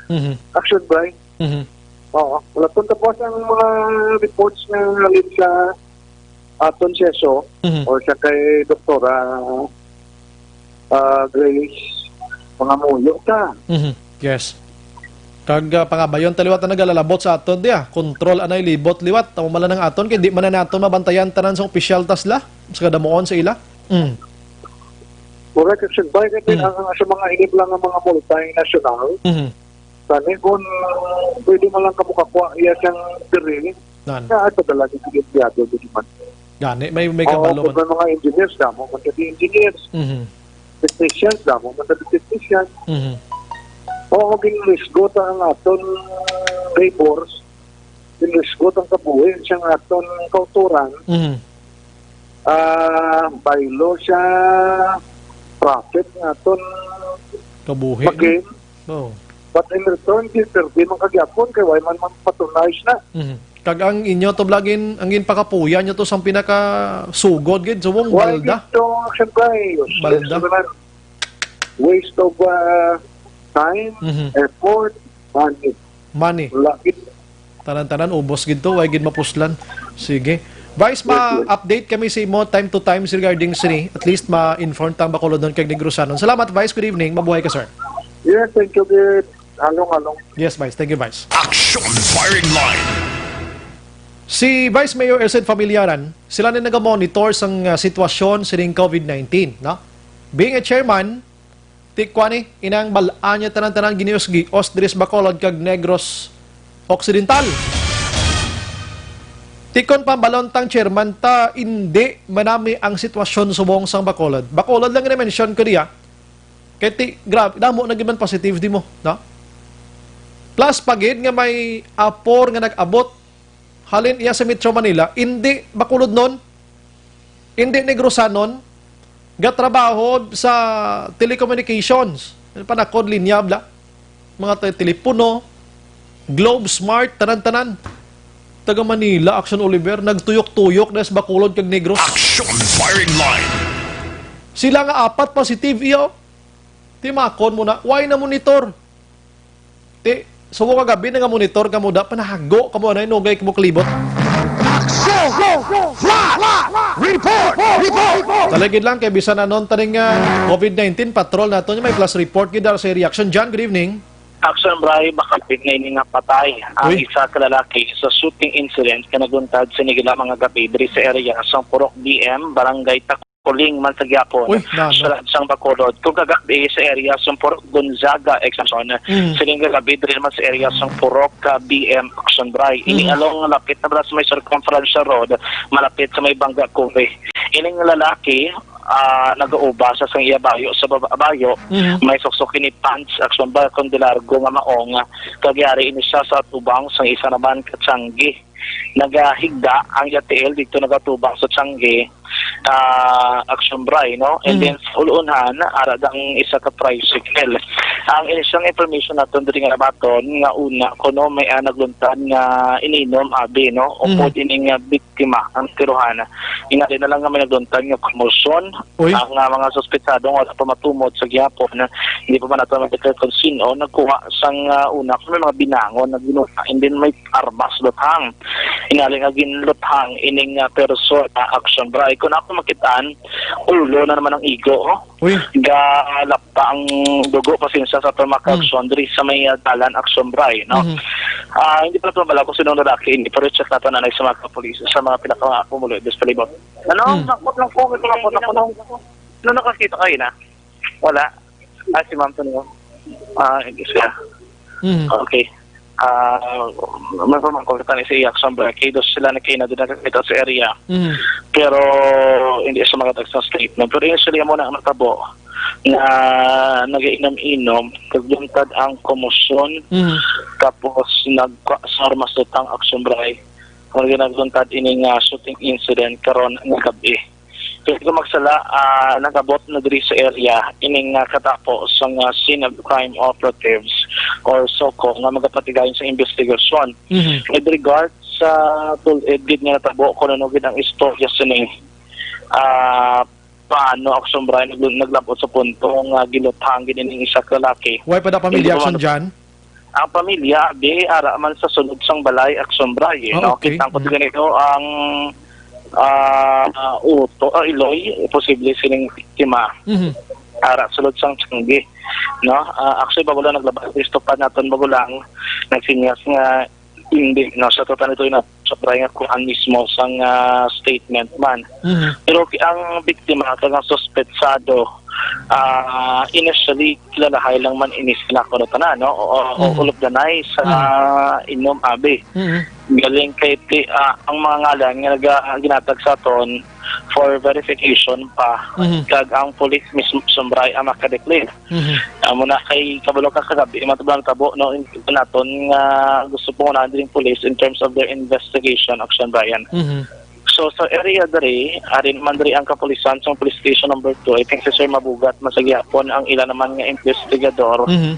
Mhm. Action by. Mhm. Oo. Wala pun tapos ang mga reports nga halin sa aton seso Mhm. or sa kay Doktora, ah, Grace, pangamuyo ta. Mhm. Yes. Kag, ah, pangabayon ta liwat ang nagalalabot sa aton diya. Control anay libot liwat. Amo man lang ang aton kay di man na naton mabantayan tanan sa opisyal ta sila. Sa kadamuon sa ila. Mm. Correct, Action By. Kay Mm. ang, ang sa mga inip lang ang mga multinational, Mhm. Tani kung pwede man lang kamo kakuha iya siyang diri, Nan. na ay padala ni sige empleyado, di man. Gani, may, may Oo, kabalo kung man. May mga engineers, damo man kami engineers. Mhm. Technicians, damo man kami technicians. Mhm. Oo, ginrisgo ta ang aton neighbors, ginrisgo ta ang kabuhi siyang aton kautoran. Mhm. Ah, baylo siya, profit nga aton Kabuhi, no? Mag-gain. Oh. But in return, di, perdi man kagyapon kay why man man patronize na. Mhm. Kag ang inyo to vlogin, ang ginpakapuya nyo to sang pinakasugod gid, subong Why balda. Dito, siyempre, Balda. Waste of, uh, time, Mhm. effort, money. Money. Wala gid. Tanan-tanan, ubos gid to, way gid mapuslan. Sige. Vice, Yes, sir. ma-update kami sa imo time to time regarding sini. At least ma-inform tang Bacolodnon kag Negrosanon. Salamat, Vice. Good evening. Mabuhay ka, sir. Yes, thank you, good. Halong, halong. Yes, Vice. Thank you, Vice. Action Firing Line. Si Vice Mayor Ercid Familiaran, sila ni nagamonitor sang, ah, sitwasyon sining covid nineteen, no? Being a chairman, ti kuan ni, inang bal-an niya tanan-tanan ginios-gios diri sa Bacolod kag Negros Occidental. Tikon pambalon tang chairman ta, indi manami ang sitwasyon subong sang Bacolod. Bacolod lang gina-mention ko diya. Kay ti, grabe, damo na gid man positive di mo, no? Plus pa gid nga may apor nga nag-abot halin iya sa Metro Manila, indi Bacolodnon, indi Negrosanon, gatrabaho sa telecommunications. Panakod linya bla. Mga te-, telepono, Globe, Smart, tanan-tanan. Taga Manila, Action Oliver, nagtuyok-tuyok na sa Bacolod kag Negros. Action Firing Line. Sila nga apat positive, iyo. Timakon mo na, why na monitor? Ti, subo ka gabi na nga monitor ka mo da, panahago ka mo, anay, nugay ka mo kalibot. Action! Flash! Report! Report! Taligid lang kay bisan anon taning, ah, covid nineteen patrol nato, may flash report gid sa reaction. John, good evening. Action, Bray, makapit nga ini nga patay ang Uy. Isa ka lalaki sa shooting incident nga naguntad sa nigila mga gabi diri sa area sa Purok B M, Barangay Takuling man sa gyapon, Uy, nano? Sa Lansang Bacolod. Kung kagabi sa area sa Purok Gonzaga, Extension, Mm. siling kagabi diri naman sa area sa Purok, ah, B M, Action, Bray. Ini Mm. along lapit na bala sa may Circumferential Road, malapit sa may Bangga Cove. Ining lalaki, ah, nagauba sa sang iya bayo sa baba-, bayo, Mhm. may suksok ini pants, Action, Bray, kon di largo nga maong, kag yari ini siya sa atubang sang isa naman ka tiyanggi. Nagahigda ang iya tiil dito, nagatubang sa tiyanggi, ah, Action, Bray, no? And Mhm. then sa ulunhan, ara dang isa ka tricycle. Ang inisang information naton diri nga nabaton nga una kuno may, ah, nagluntad nga ininom abi, no? Mhm. Upod ining, ah, biktima ang tirohan. Inali na lang nga may nagluntad nga komosyon. Uy. Ang, ah, mga suspetsado nga wala pa matumod sa gihapon, hindi pa man nato ma-declare kung sino, nagkuha sang, ah, una kung may mga binangon na ginuha, and then may armas luthang. Inali nga ginluthang ining, ah, person, ah, Action, Bray. Kung ako makitaan, ulo na naman ang igo, oh. Uy. Galapta ang dugo, pasensya sa atong mga Hmm. ka-action diri sa may, ah, dalan, Action, Bray, no? Mhm. Ah, hindi pa nato mabala kung sinong lalaki ini, pero check nato na sa mga kapulis, sa mga pinaka-, mga pumulo, dos palibot. Ano? Hmm. Nakot lang po, may nakot lang po. Ano nakakita kayo na? Wala. Ah, si Ma'am Tonyo. Ah, hindi siya. Mhm. Okay. Ah, may pamangkol ka ni si Jackson Berke. Dos sila na kayo na doon nakakita sa area. Mhm. Pero hindi siya makatag sa statement. Pero initially, mo na ang natabo na nagainom-inom, kagluntad ang komosyon, Mhm. tapos nagkwa sa armas lutang Action, Bray. Kung ginagluntad ini nga shooting incident karon nga gabi. Kung di ko magsala, ah, nag-abot na diri sa area ining, ah, katapo sang, ah, scene of crime operatives or SOCO nga magapatigayon sa investigasyon. Mhm. With regard sa tul-, eh, gid nga natabo kung ano gid ang istorya sini, ah, paano Action Brian nag-, naglabot sa punto nga giluthang gid ining isa ka lalaki. Wala pa da pamilya, Hindi pa Action man John? Ang pamilya, di, ara man sa sulod sang balay, Action Brian, eh, Ah, no? Okay. Kitang ko Mm. ganito ang, ah, uto, ah, iloy, posible sining biktima. Mhm. Ara, sulod sang tiyanggi, no? Ah, actually, bago lang naglabas, gusto pa naton bago lang, nagsinyas nga hindi, no? Sa total nito, yun, Action Brian, nga kuhaan mismo sang, ah, statement man. Mhm. Pero ki-, ang biktima, kag ang suspetsado, ah, initially, kilalahay lang man ini sila, kuno tanan, no? O, o, o Mhm. ulupdanay sa Mhm. inom, abi. Mhm. Galing kay ti-, ah, ang mga ngalan nga naga-, ginatag sa aton for verification pa, Mhm. kag ang police mismo, Action Brian, ang makadeclare. Mhm. Amo na kay kabalo ka kagabi, man tabo, no, in-, naton nga gusto pangunahan diri ang police in terms of their investigation, Action Brian. Mhm. So, sa area diri, ari naman diri ang kapulisan sa police station number two. I think si Sir Mabugat man sa gihapon ang ila naman nga investigador. Mhm.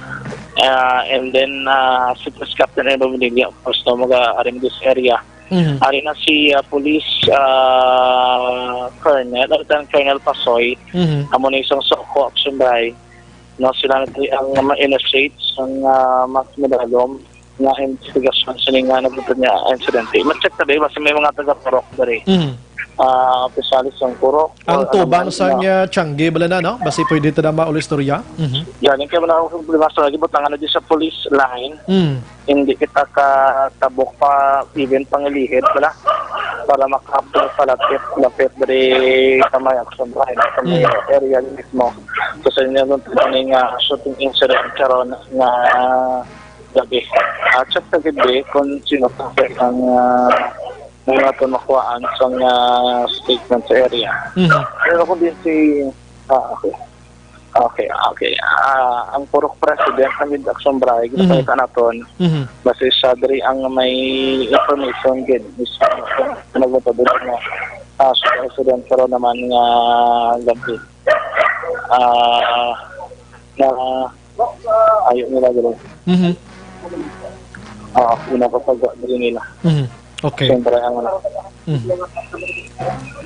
Ah, and then, ah, si Police Captain Remo Bonilla, of course, no, mag-, ah, ari man diri sa area. Mhm. Ari na si, ah, Police, ah, Colonel, Lieutenant Colonel Pasoy, Mhm. amo na isang SOCO, Action Brian. No, sila na diri ang ma-initiate sang, ah, mas madalom nga investigasyon sini nga nagtutod nga insidente. Ma-check ta, be, basta may mga taga-Purok diri. Mhm. Ah, opisyales sang Purok, Ang or ano tubang man, sa no? niya, Tiangge, bala na, no? Basi pwede ta na mauli istorya. Mhm. Yan, yung kaya na akong problema sa lagi, butangan na di sa police line. Mm. Hindi kita ka tabok pa, even pangilihid, bala. Para makapagpalapit, lapit diri sa may Action Brian, sa may Mm. area mismo. So, sa inyo, nung tuning, ah, shooting incident karon nga gabi. Ah, check sa gabi kung sino pa ang, ah, mga ito makuhaan sa, ah, statement sa area. Mhm. Pero kung din si, ah, okay. Okay, okay. Ah, ang Purok President ng Action Brian, Mm. ginapakita naton, Mhm. base siya diri ang may information gid. Is, nagmutod na, ah, sa President, pero naman nga gabi. Ah, na ayaw nila diri. Mhm. Ah, una ko pag diri nila. Mhm. Okay. Siyempre, ang ano. Mhm.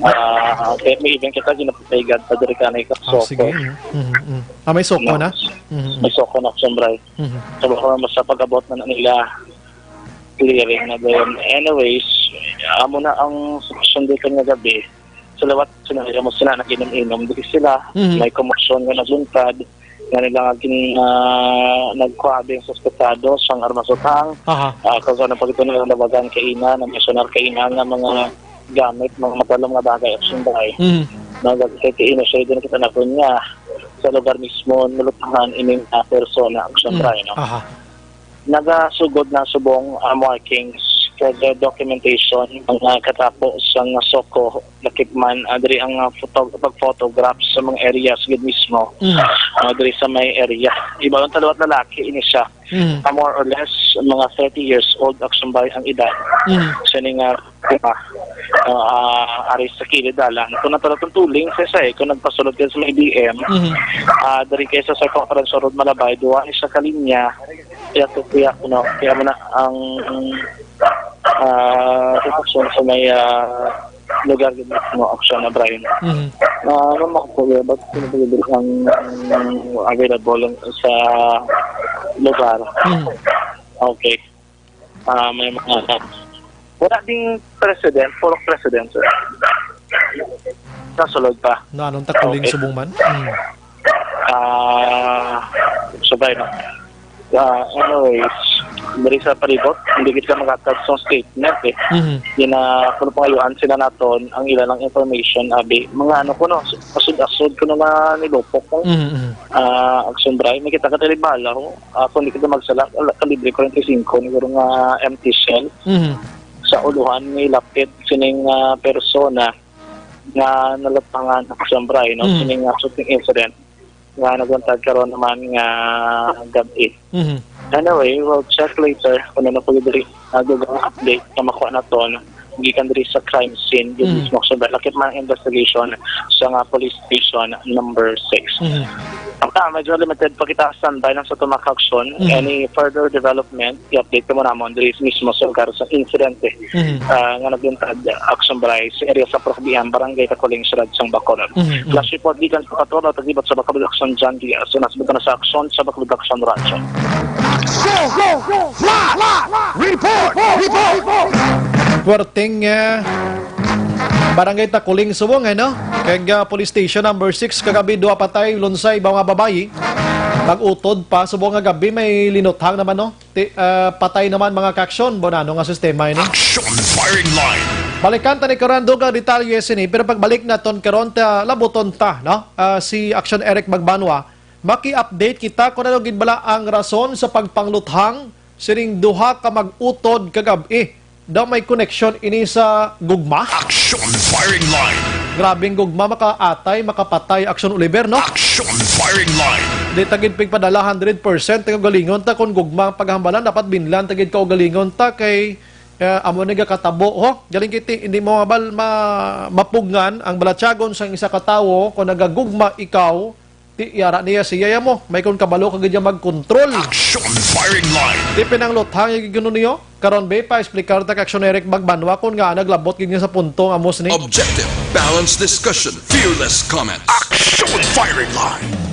Ah, kaya may event kita, ginapatay gad pa diri ka na ikaw. Ah, So, sige. so, Mhm, mhm, mhm. Ah, may SOCO No. na? Mhm, mhm. May SOCO na, siyempre. Mhm. So, baka mas sa pag-abot na nila, clearing na din. Anyways, amo na ang sitwasyon dito nga gabi. Sa liwat, sila, mo sila, nag-inom-inom. Dili sila, Mhm. may komosyon nga nagluntad. Nga nila nga gin-, ah, nagkuha din sa ospital sang armas utang. Aha. Ah, kung ano pagkita na labagan kaina, na misyonar kaina nga mga gamit, mga matalom nga bagay, Action Brian. Mhm. Nagkakita na siya, din kita na po niya. Sa lugar mismo, nalutangan ining, ah, persona, Action Mhm. Brian, no? Aha. Nagasugod na subong, ah, markings, kag documentation, mga katapo sang SOCO, lakip man, ah, diri ang, ah, photo-, pag-photograph sa mga areas gid mismo, Mm. ah, diri sa may area. Iba lang, talawat lalaki ini siya. Mm. Ah, more or less, mga thirty years old, Action Brian, ang edad. Mm. Siya ni nga, ah, ah, ari sa kilid dalan. Kung natulog ang tuling, sa isa eh, kung nagpasulod ka sa may B M, Mhm. ah, diri kayo sa Circumference Road, Malabay, duwa ni siya ka linya, kaya to, kaya, ano, kaya mo na ang, ah, sitwasyon sa may, ah, lugar gid mismo, Action na, Brian. Mhm. Ah, ano mo ko, ba't pinapagabit ang available sa lugar? Mhm. Okay. Ah, may mga, wala ding president, puro president, sir. Nasulod pa. Na anong takuling Okay. subong man? Mm. Ah, sabay na. Ah, anyways, diri sa palibot, hindi kita makatag sa statement eh. Mhm. Yun na, kung pangayuan sila naton, ang ilang information, abi, mga ano ko, no, asud-asud ko na manilupok ko. Mhm, mhm. Ah, Action Brian, may kita ka talibala, ho. Ah, kung di kita magsala, ala, kalibre forty-five, siguro nga empty shell. Mhm. Sa uluhan ni lapit sining, ah, persona nga nalatangan, Action Brian, no? Mhm. Sining, ah, shooting incident nga nagwantag karon naman nga gabi. Mhm. Anyway, we'll check later kung ano po yung diri, ah, dugang update na makuha naton. gikan diri sa crime scene, diri mismo sa lakip man ang investigation sa nga police station number six. Mhm. Ang ta, medyo limited pa kita, standby lang sa tumak action. Mhm. Any further development, i-update mo namon diri mismo sa lugar sa insidente, Mhm. ah, nga nagluntad, Action Bray, sa area sa Prohbian, Barangay Takuling, Siyudad sang Bacolod. Mhm, mhm. Flash report gikan sa patrol, taglibot sa Bacolod Action, John Diaz. Sa nasabot na sa aksyon sa Bacolod Action Radyo. Action! Flash! Report! Report! Puwerteng, eh, Barangay Takuling subong, eh, no? Kag, ah, Police Station number six, kagabi, duha patay, lunsay, iba nga babayi. Nag-utod pa, subong nga gabi, may linuthang naman, no? Ti-, ah, patay naman mga kaaksyon, bonano nga sistema ini. Action firing line. Balikan ta ni karon dugang detalye sini, pero pagbalik naton karon ta, labuton ta, no? Ah, si Action Eric Magbanwa, maki-update kita kung ano gid bala ang rason sa pagpangluthang sining duha ka mag-utod kagab-i. Daw may koneksyon ini sa gugma? Action firing line. Grabing gugma, makaatay, makapatay, Action Oliver, no? Action firing line. Di ta gid pigpadala hundred percent nga ugalingon ta. Kung gugma ang paghambalan, dapat binlan ta gid kaugalingon ta kay, eh, amo ni gakatabo, ho? Galing kiti, hindi mo mabal ma-, mapugngan ang balatyagon sang isa ka tawo kung nagagugma ikaw, ti, yara niya siya ya mo. May kon kabalo ka gid ya magkontrol. Action firing line. Ti pinangluthang ya gid kuno niyo. Karon, be, pa-explicar ta kay Action Eric Magbanwa kung nga naglabot gid niya sa punto nga amos ni. Objective, balanced discussion, fearless comments. Action firing line.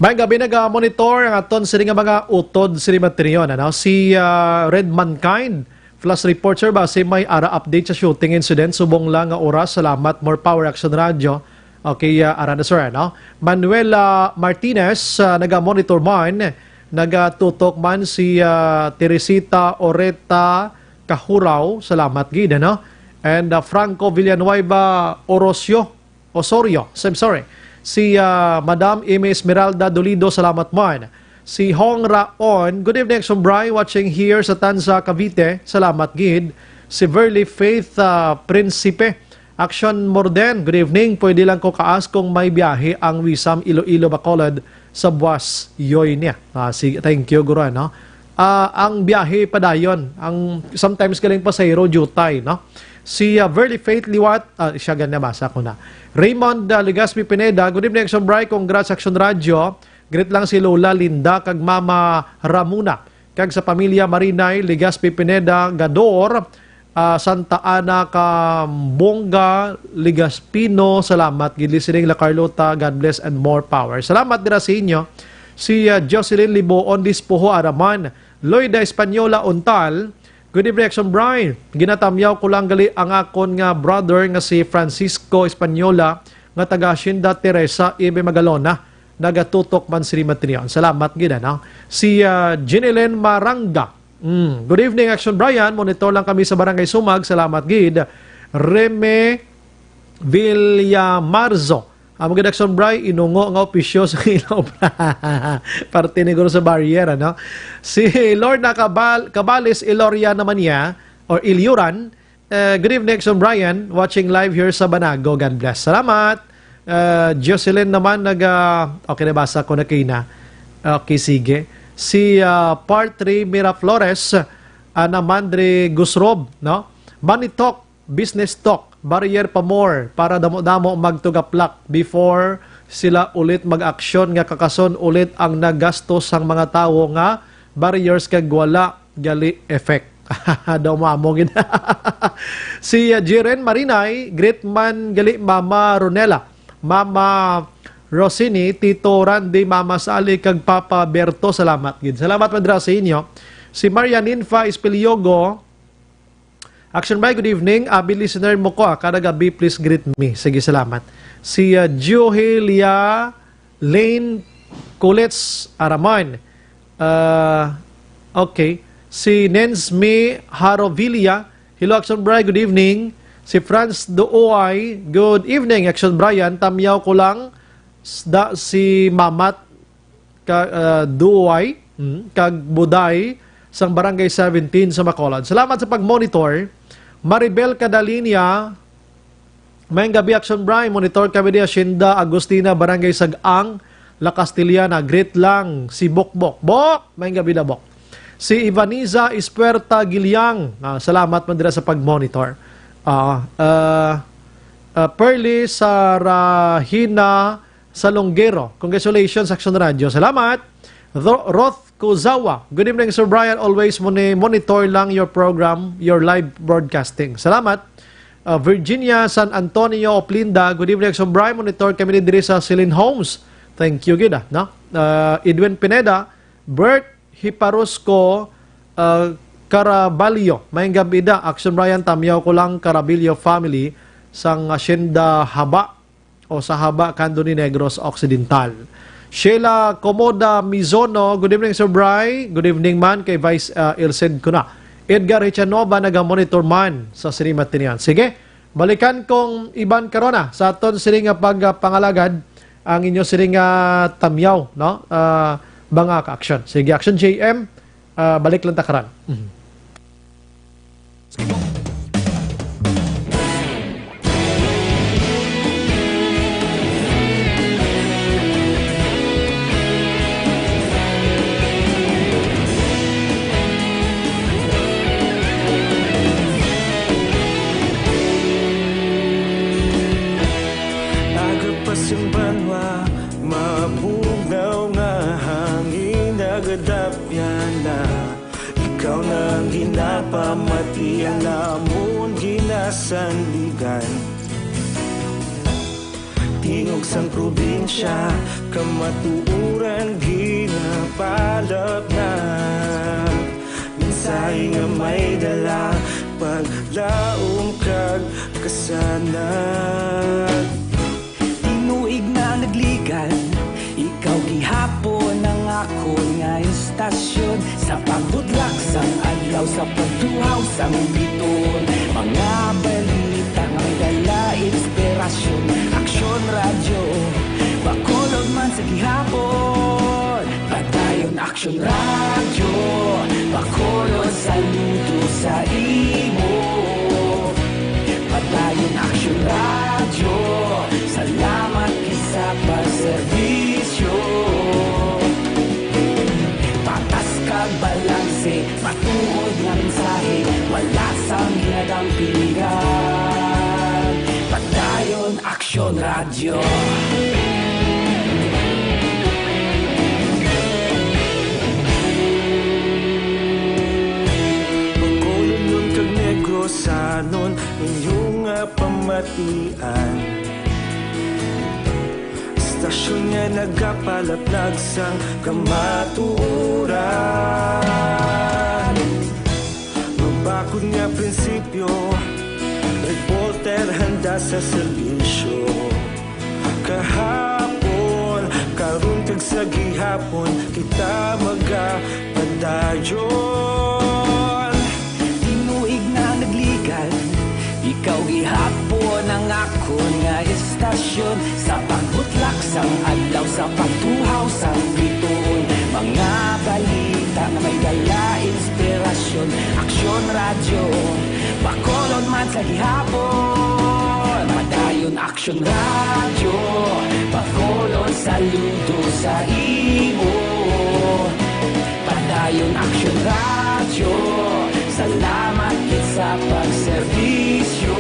Maayong gabi, naga-monitor ang aton sini nga mga utod, sini materion, ano? Si, ah, Red Mankind, Flash Report, sir, basi may ara update sa shooting incident, subong lang nga oras. Salamat, more power, Action Radio. Okay, ah, ara na, sir, ano? Manuela Martinez, ah, naga-monitor man, nagatutok man si, ah, Teresita Oreta Kahuraw. Salamat gid, ano? And, ah, Franco Villanueva Orosio, Osorio, I'm sorry. Si, ah, Madam Amy Esmeralda Dolido, salamat man. Si Hong Raon, "Good evening, Action Bray, watching here sa Tanza, Cavite." Salamat gid. Si Verly Faith, ah, Principe, "Action Morden, good evening. Pwede lang ko ka-ask kung may biyahe ang Wisam Iloilo Bacolod sa buwas yoy niya." Ah, sige, thank you, guro, ano? Ah, ang biyahe padayon, ang sometimes galing pasahero, jutay, no? Si, ah, Verly Faith Liwat, ah, siya gani, nabasa ko na. Raymond, ah, Legaspi Pineda, "Good evening, Action Bray. Congrats, Action Radio. Greet lang si Lola Linda kag Mama Ramona. Kag sa pamilya Marinay, Legaspi Pineda, Gador, ah, Santa Ana, Cambonga, Legaspino. Salamat gid listening, La Carlota. God bless and more power." Salamat dira sa inyo. Si, ah, Jocelyn Liboon Dispoho Araman, Loida Española Untal, "Good evening, Action Bray. Ginatamyaw ko lang gali ang akon nga brother nga si Francisco Española nga taga Hacienda Teresa, Ibe Magalona. Nagatutok man sini materion." Salamat gid, ano? Si, ah, Jeanilyn Maranga. Mm. "Good evening, Action Brian. Monitor lang kami sa Barangay Sumag. Salamat gid." Reme Villamarzo. Amo gid, Action Bray, inungo nga opisyo sa ilaw. Parte ni guro sa barrier, ano? Si Lorna Cabal-, Cabales Iloria naman niya, or Ilyuran. Eh, "Good evening, Action Brian. Watching live here sa Banago. God bless." Salamat. Eh, Jocelyn naman nag, ah, okay, nabasa ko na kaina. Okay, sige. Si, ah, Part three Miraflores, ah, naman diri Gusrob, no? Money talk, business talk, barrier pa more para damo-damo magtugaplak before sila ulit mag-aksyon nga kakason ulit ang nagasto sang mga tawo nga barriers kag wala gali effect. Daw mamo gid. Si, uh, Jiren Marinay, "Greet man gali Mama Ronela, Mama Rosini, Tito Randy, Mama Sally, kag Papa Berto." Salamat gid. Salamat man dira sa inyo. Si Maria Ninfa Espiliogo, "Action Bray, good evening. Abi listener mo ko, ah, kada gabi, please greet me." Sige, salamat. Si, ah, Juhelia Lane Kulits Araman. Ah, okay. Si Nensmi Harovilla, "Hello, Action Bray, good evening." Si Franz Dooy, "Good evening, Action Brian. Tamyaw ko lang Isda si Mamat ka, ah, Duway, mm, kag Buday sang Barangay seventeen sa Bacolod. Salamat sa pag-monitor. Maribel Cadalinia, maayong gabi, Action Bri. Monitor kami di Hacienda Agustina, Barangay Sag-ang, La Castellana. Greet lang si Bokbok. Bok! Maayong gabi na, Bok. Si Ivaniza Ispuerta Giliang. Ah, salamat man dira sa pag-monitor. Ah, ah, ah, Perly Sarahina Salonguero. Congratulations, Action Radio. Salamat. Ro-, Roth Kuzawa. Good evening, Sir Brian. Always moni-, monitor lang your program, your live broadcasting. Salamat. Uh, Virginia San Antonio Oplinda. Good evening, Action Brian. Monitor kami ni diri sa Celine Homes. Thank you, gid, ah, no? Uh, Edwin Pineda, Bert Hiparusco, uh, Caraballo. Maayong gabi da, Action Brian. Tamyaw ko lang, Caraballo family sang Hacienda Haba o sa Haba, Cando ni Negros Occidental. Sheila Comoda Mizono, good evening, Sir Bry. Good evening man kay Vice, uh, Ilced Cuna. Edgar Hichanova, naga-monitor man sa Sinimat Tinian. Sige, balikan kong iban karona sa aton sini nga pagpangalagad ang inyo sini nga tamyaw, no? Ah, mga ka-action. Sige, Action J M, ah, balik lang ta karon. Mhm. Aga pa sing banwa, mabugnaw nga hangin nagadapyan na. Ikaw na ang ginapamati, ang amon ginasandigan. Tingog sang probinsya, kamatuoran ginapalapnag. Mensahe nga may dala, paglaom kag kasanag. Tinuig na nagligad, ikaw gihapon ang akon nga istasyon. Sa pagbutlak sang adlaw, sa pagtuhaw sang bituon, mga balita nga may dala inspirasyon. Aksyon Radyo Bacolod man sa gihapon. Padayon Aksyon Radyo Bacolod, saludo sa imo. Padayon Aksyon Radyo, salamat gid sa pagserbisyo. Patas kag balanse, matuod nga mensahe, wala sang ginadampingan. Padayon Aksyon Radyo. Bacolodnon kag Negrosanon, inyo nga pamatian. Istasyon nga nagapalaplag sang kamatuoran. Mabakod nga prinsipyo, reporter handa sa serbisyo. Kahapon, karon kag sa gihapon, kita magapadayon. Tinuig na nagligad, ikaw gihapon ang akon nga istasyon. Sa pagbutlak sang adlaw, sa pagtuhaw sang bituon, mga balita nga may dala inspirasyon. Aksyon Radyo Bacolod man sa gihapon. Padayon Aksyon Radyo Bacolod, saludo sa imo. Padayon Aksyon Radyo, salamat gid sa pagserbisyo.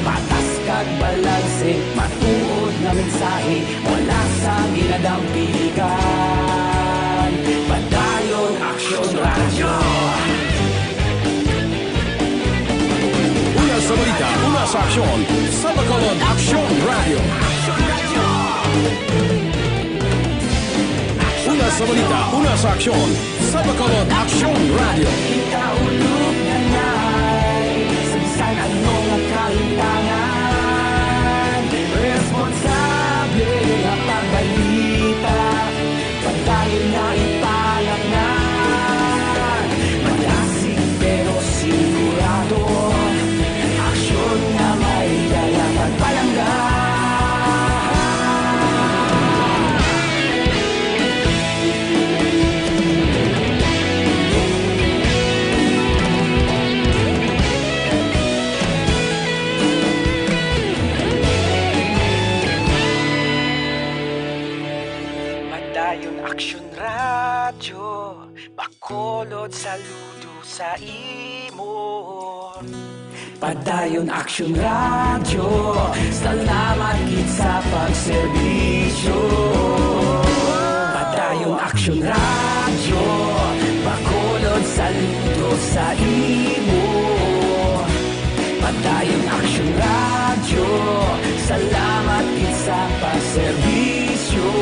Patas kag balanse, matuod nga mensahe, wala sang ginadampigan. Padayon Aksyon Radyo. Una sa balita, una sa aksyon, sa Bacolod Aksyon Radyo. Una sa balita, una sa aksyon, sa Bacolod Aksyon Radyo. Ikaulog na na'y sa bisan ano nga kahitangan. Responsable nga pagbalita, padayon nga ipalapngan. Madasig pero sigurado, aksyon nga may dala pagpalangga. Padayon Aksyon Radyo, Bacolod, saludo sa imo. Padayon Aksyon Radyo, salamat gid sa pagserbisyo. Padayon Aksyon Radyo, Bacolod, saludo sa imo. Padayon Aksyon Radyo, salamat gid sa pagserbisyo.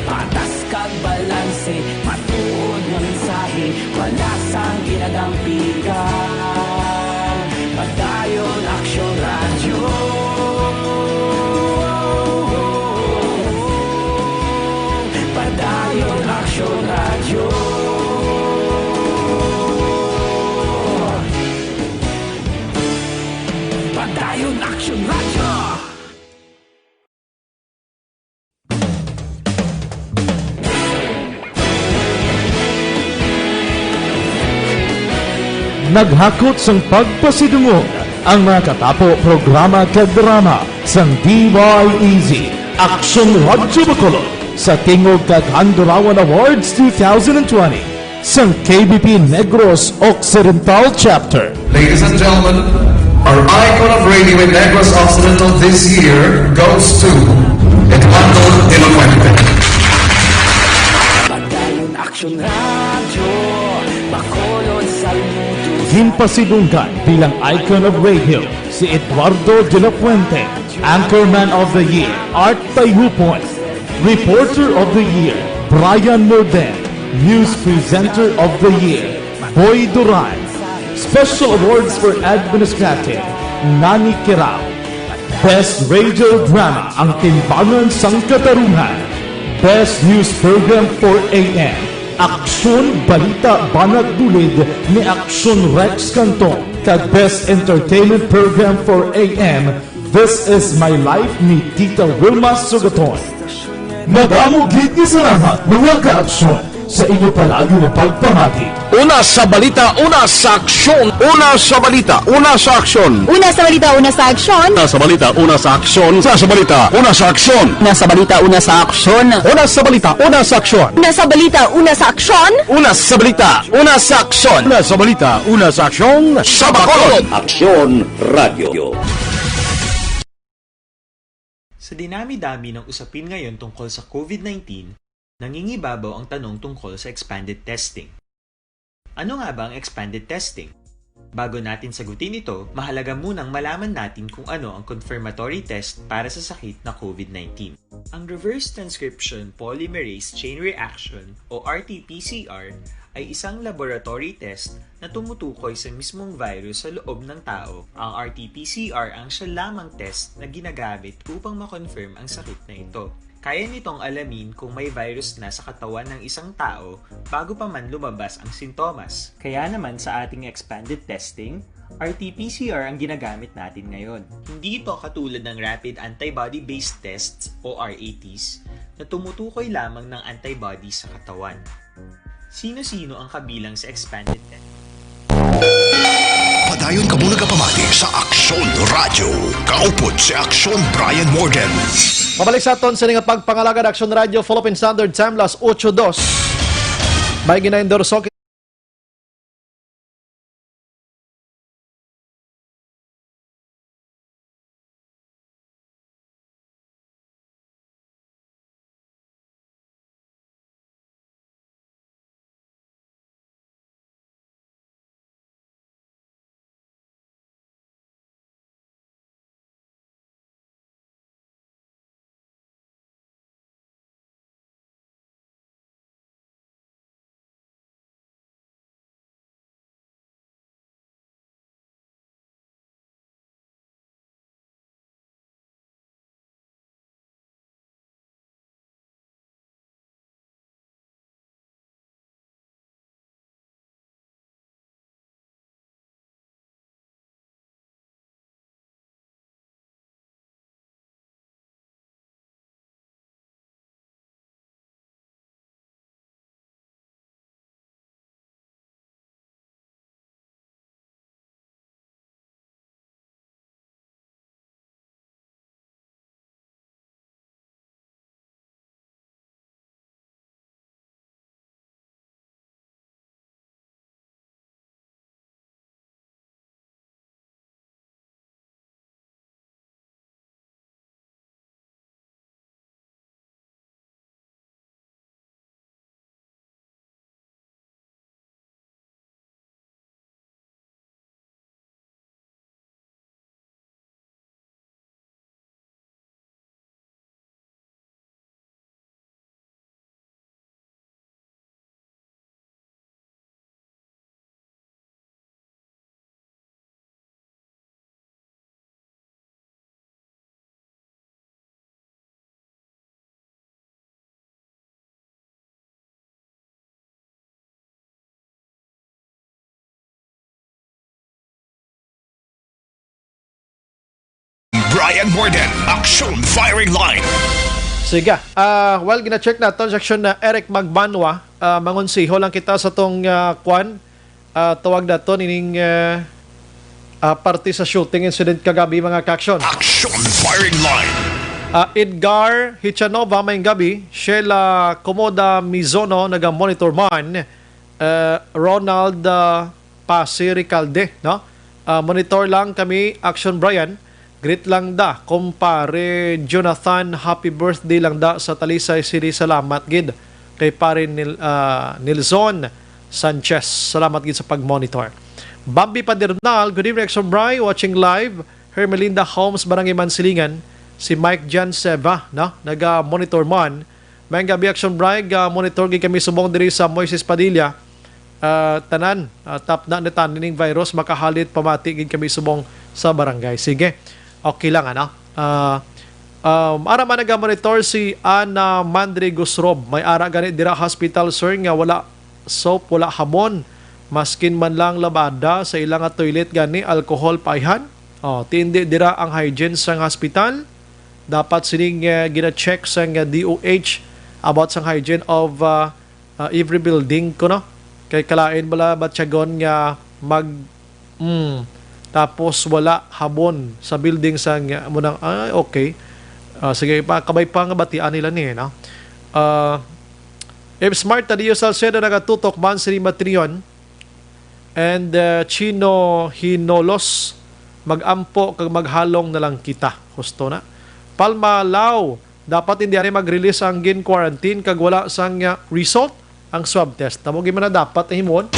Patas kag balanse, matuod nga mensahe, wala sang ginadampigan. Padayon Aksyon Radyo. Padayon Aksyon Radyo. Padayon Aksyon Radyo. Naghakot sang pagpasidungog ang mga katapo, programa kag drama sang D Y E Z, Aksyon Radyo Bacolod, sa tingog kag Handurawan Awards two thousand twenty sang K B P Negros Occidental Chapter. Ladies and gentlemen, our icon of radio in Negros Occidental this year goes to Eduardo de la Fuente. Padayon Aksyon Radyo, Bacolod, saludo. Ginpasidunggan bilang icon of radio si Eduardo de la Fuente, Anchorman of the Year, Art Tayupon, Reporter of the Year, Brian Morden, News Presenter of the Year, Boy Duran, Special Awards for Administrative, Nani Kirao, Best Radio Drama, Ang Timbangan sang Katarungan, Best News Program for A M, Aksyon Balita Banat Bulid ni Aksyon Rex Canton, kag Best Entertainment Program for A M, This Is My Life ni Tita Wilma Sugaton. Madamo gid nga salamat, mga ka-aksyon, sa inyo palagi nga pagpamati. Una sa balita, una sa aksyon. Una sa balita, una sa aksyon. Una sa balita, una sa aksyon. Una sa balita, una sa aksyon. Una sa balita, una sa aksyon. Una sa balita, una sa aksyon. Una sa balita, una sa aksyon. Una sa balita, una sa aksyon. Una sa balita, una sa aksyon. Una sa balita, una sa aksyon. Sa Bacolod. Aksyon Radyo. Sa dinami-dami ng usapin ngayon tungkol sa COVID nineteen, nangingibabaw ang tanong tungkol sa expanded testing. Ano nga ba ang expanded testing? Bago natin sagutin ito, mahalaga munang malaman natin kung ano ang confirmatory test para sa sakit na COVID nineteen. Ang reverse transcription polymerase chain reaction o R T P C R ay isang laboratory test na tumutukoy sa mismong virus sa loob ng tao. Ang R T P C R ang siya lamang test na ginagamit upang ma-confirm ang sakit na ito. Kaya nitong alamin kung may virus na sa katawan ng isang tao bago pa man lumabas ang sintomas. Kaya naman, sa ating expanded testing, R T P C R ang ginagamit natin ngayon. Hindi ito katulad ng rapid antibody-based tests o R A Ts na tumutukoy lamang ng antibody sa katawan. Sino-sino ang kabilang sa expanded test? Padayon kamo nagapamati sa Aksyon Radyo. Kaupod si Aksyon Brian Morgan. Pabalik sa aton sini nga pagpangalagad, Aksyon Radyo, Philippine Standard Time, las ocho dos. May gina-endorso Ian Morden, Action Firing Line. Sige. Ah, well, gina-check naton si Action na Eric Magbanwa. Ah, mangonsiho lang kita sa tong, ah, kwan. Ah, tawag naton ining, ah, ah, parte sa shooting incident kagabi, mga ka-action. Action Firing Line. Ah, Edgar Hichanova, maayong gabi. Sheila Komoda Mizono, naga-monitor man. Ah, Ronald, ah, Pasi Recalde, no? Ah, monitor lang kami, Action Brian. Greet lang da, kumpare Jonathan, happy birthday lang da sa Talisay City. Salamat gid kay pare Nil-, ah, Nilson Sanchez. Salamat gid sa pag-monitor. Bambi Padernal, good evening, Action Bri, watching live. Hermelinda Holmes, Barangay Mansilingan. Si Mike Jan Seva, no? Naga-monitor man. Maayong gabi, Action Bri, ga-monitor gid kami subong diri sa Moises Padilla. Ah, tanan, ah, tapna na ta ning virus, makahalit pamati gid kami subong sa barangay. Sige. Okay lang, ano? Ah, um, ara man naga-monitor si Ana Mandre Gusrob. May ara gani dira hospital, sir, nga wala soap, wala habon. Maskin man lang labada sa ila nga toilet gani, alcohol paayhan. Oh, tindi dira ang hygiene sang hospital. Dapat sining, eh, gina-check sang, eh, D O H about sang hygiene of, ah, ah, every building, kuno. Kay kalain bala batyagon nga mag, mm, tapos wala habon sa building sang, ah, mo nang, ah, okay. Ah, sige pa, kabay pa nga batian nila ni, no? Ah, F Smart, Tadio Salcedo, nagatutok man sini Matrion. And, uh, Chino Hinolos, mag-ampo kag maghalong na lang kita. Husto na. Palma Lao, dapat hindi ari mag-release ang gin-quarantine kag wala sang, uh, result ang swab test. Tamo gid man na dapat na himuon.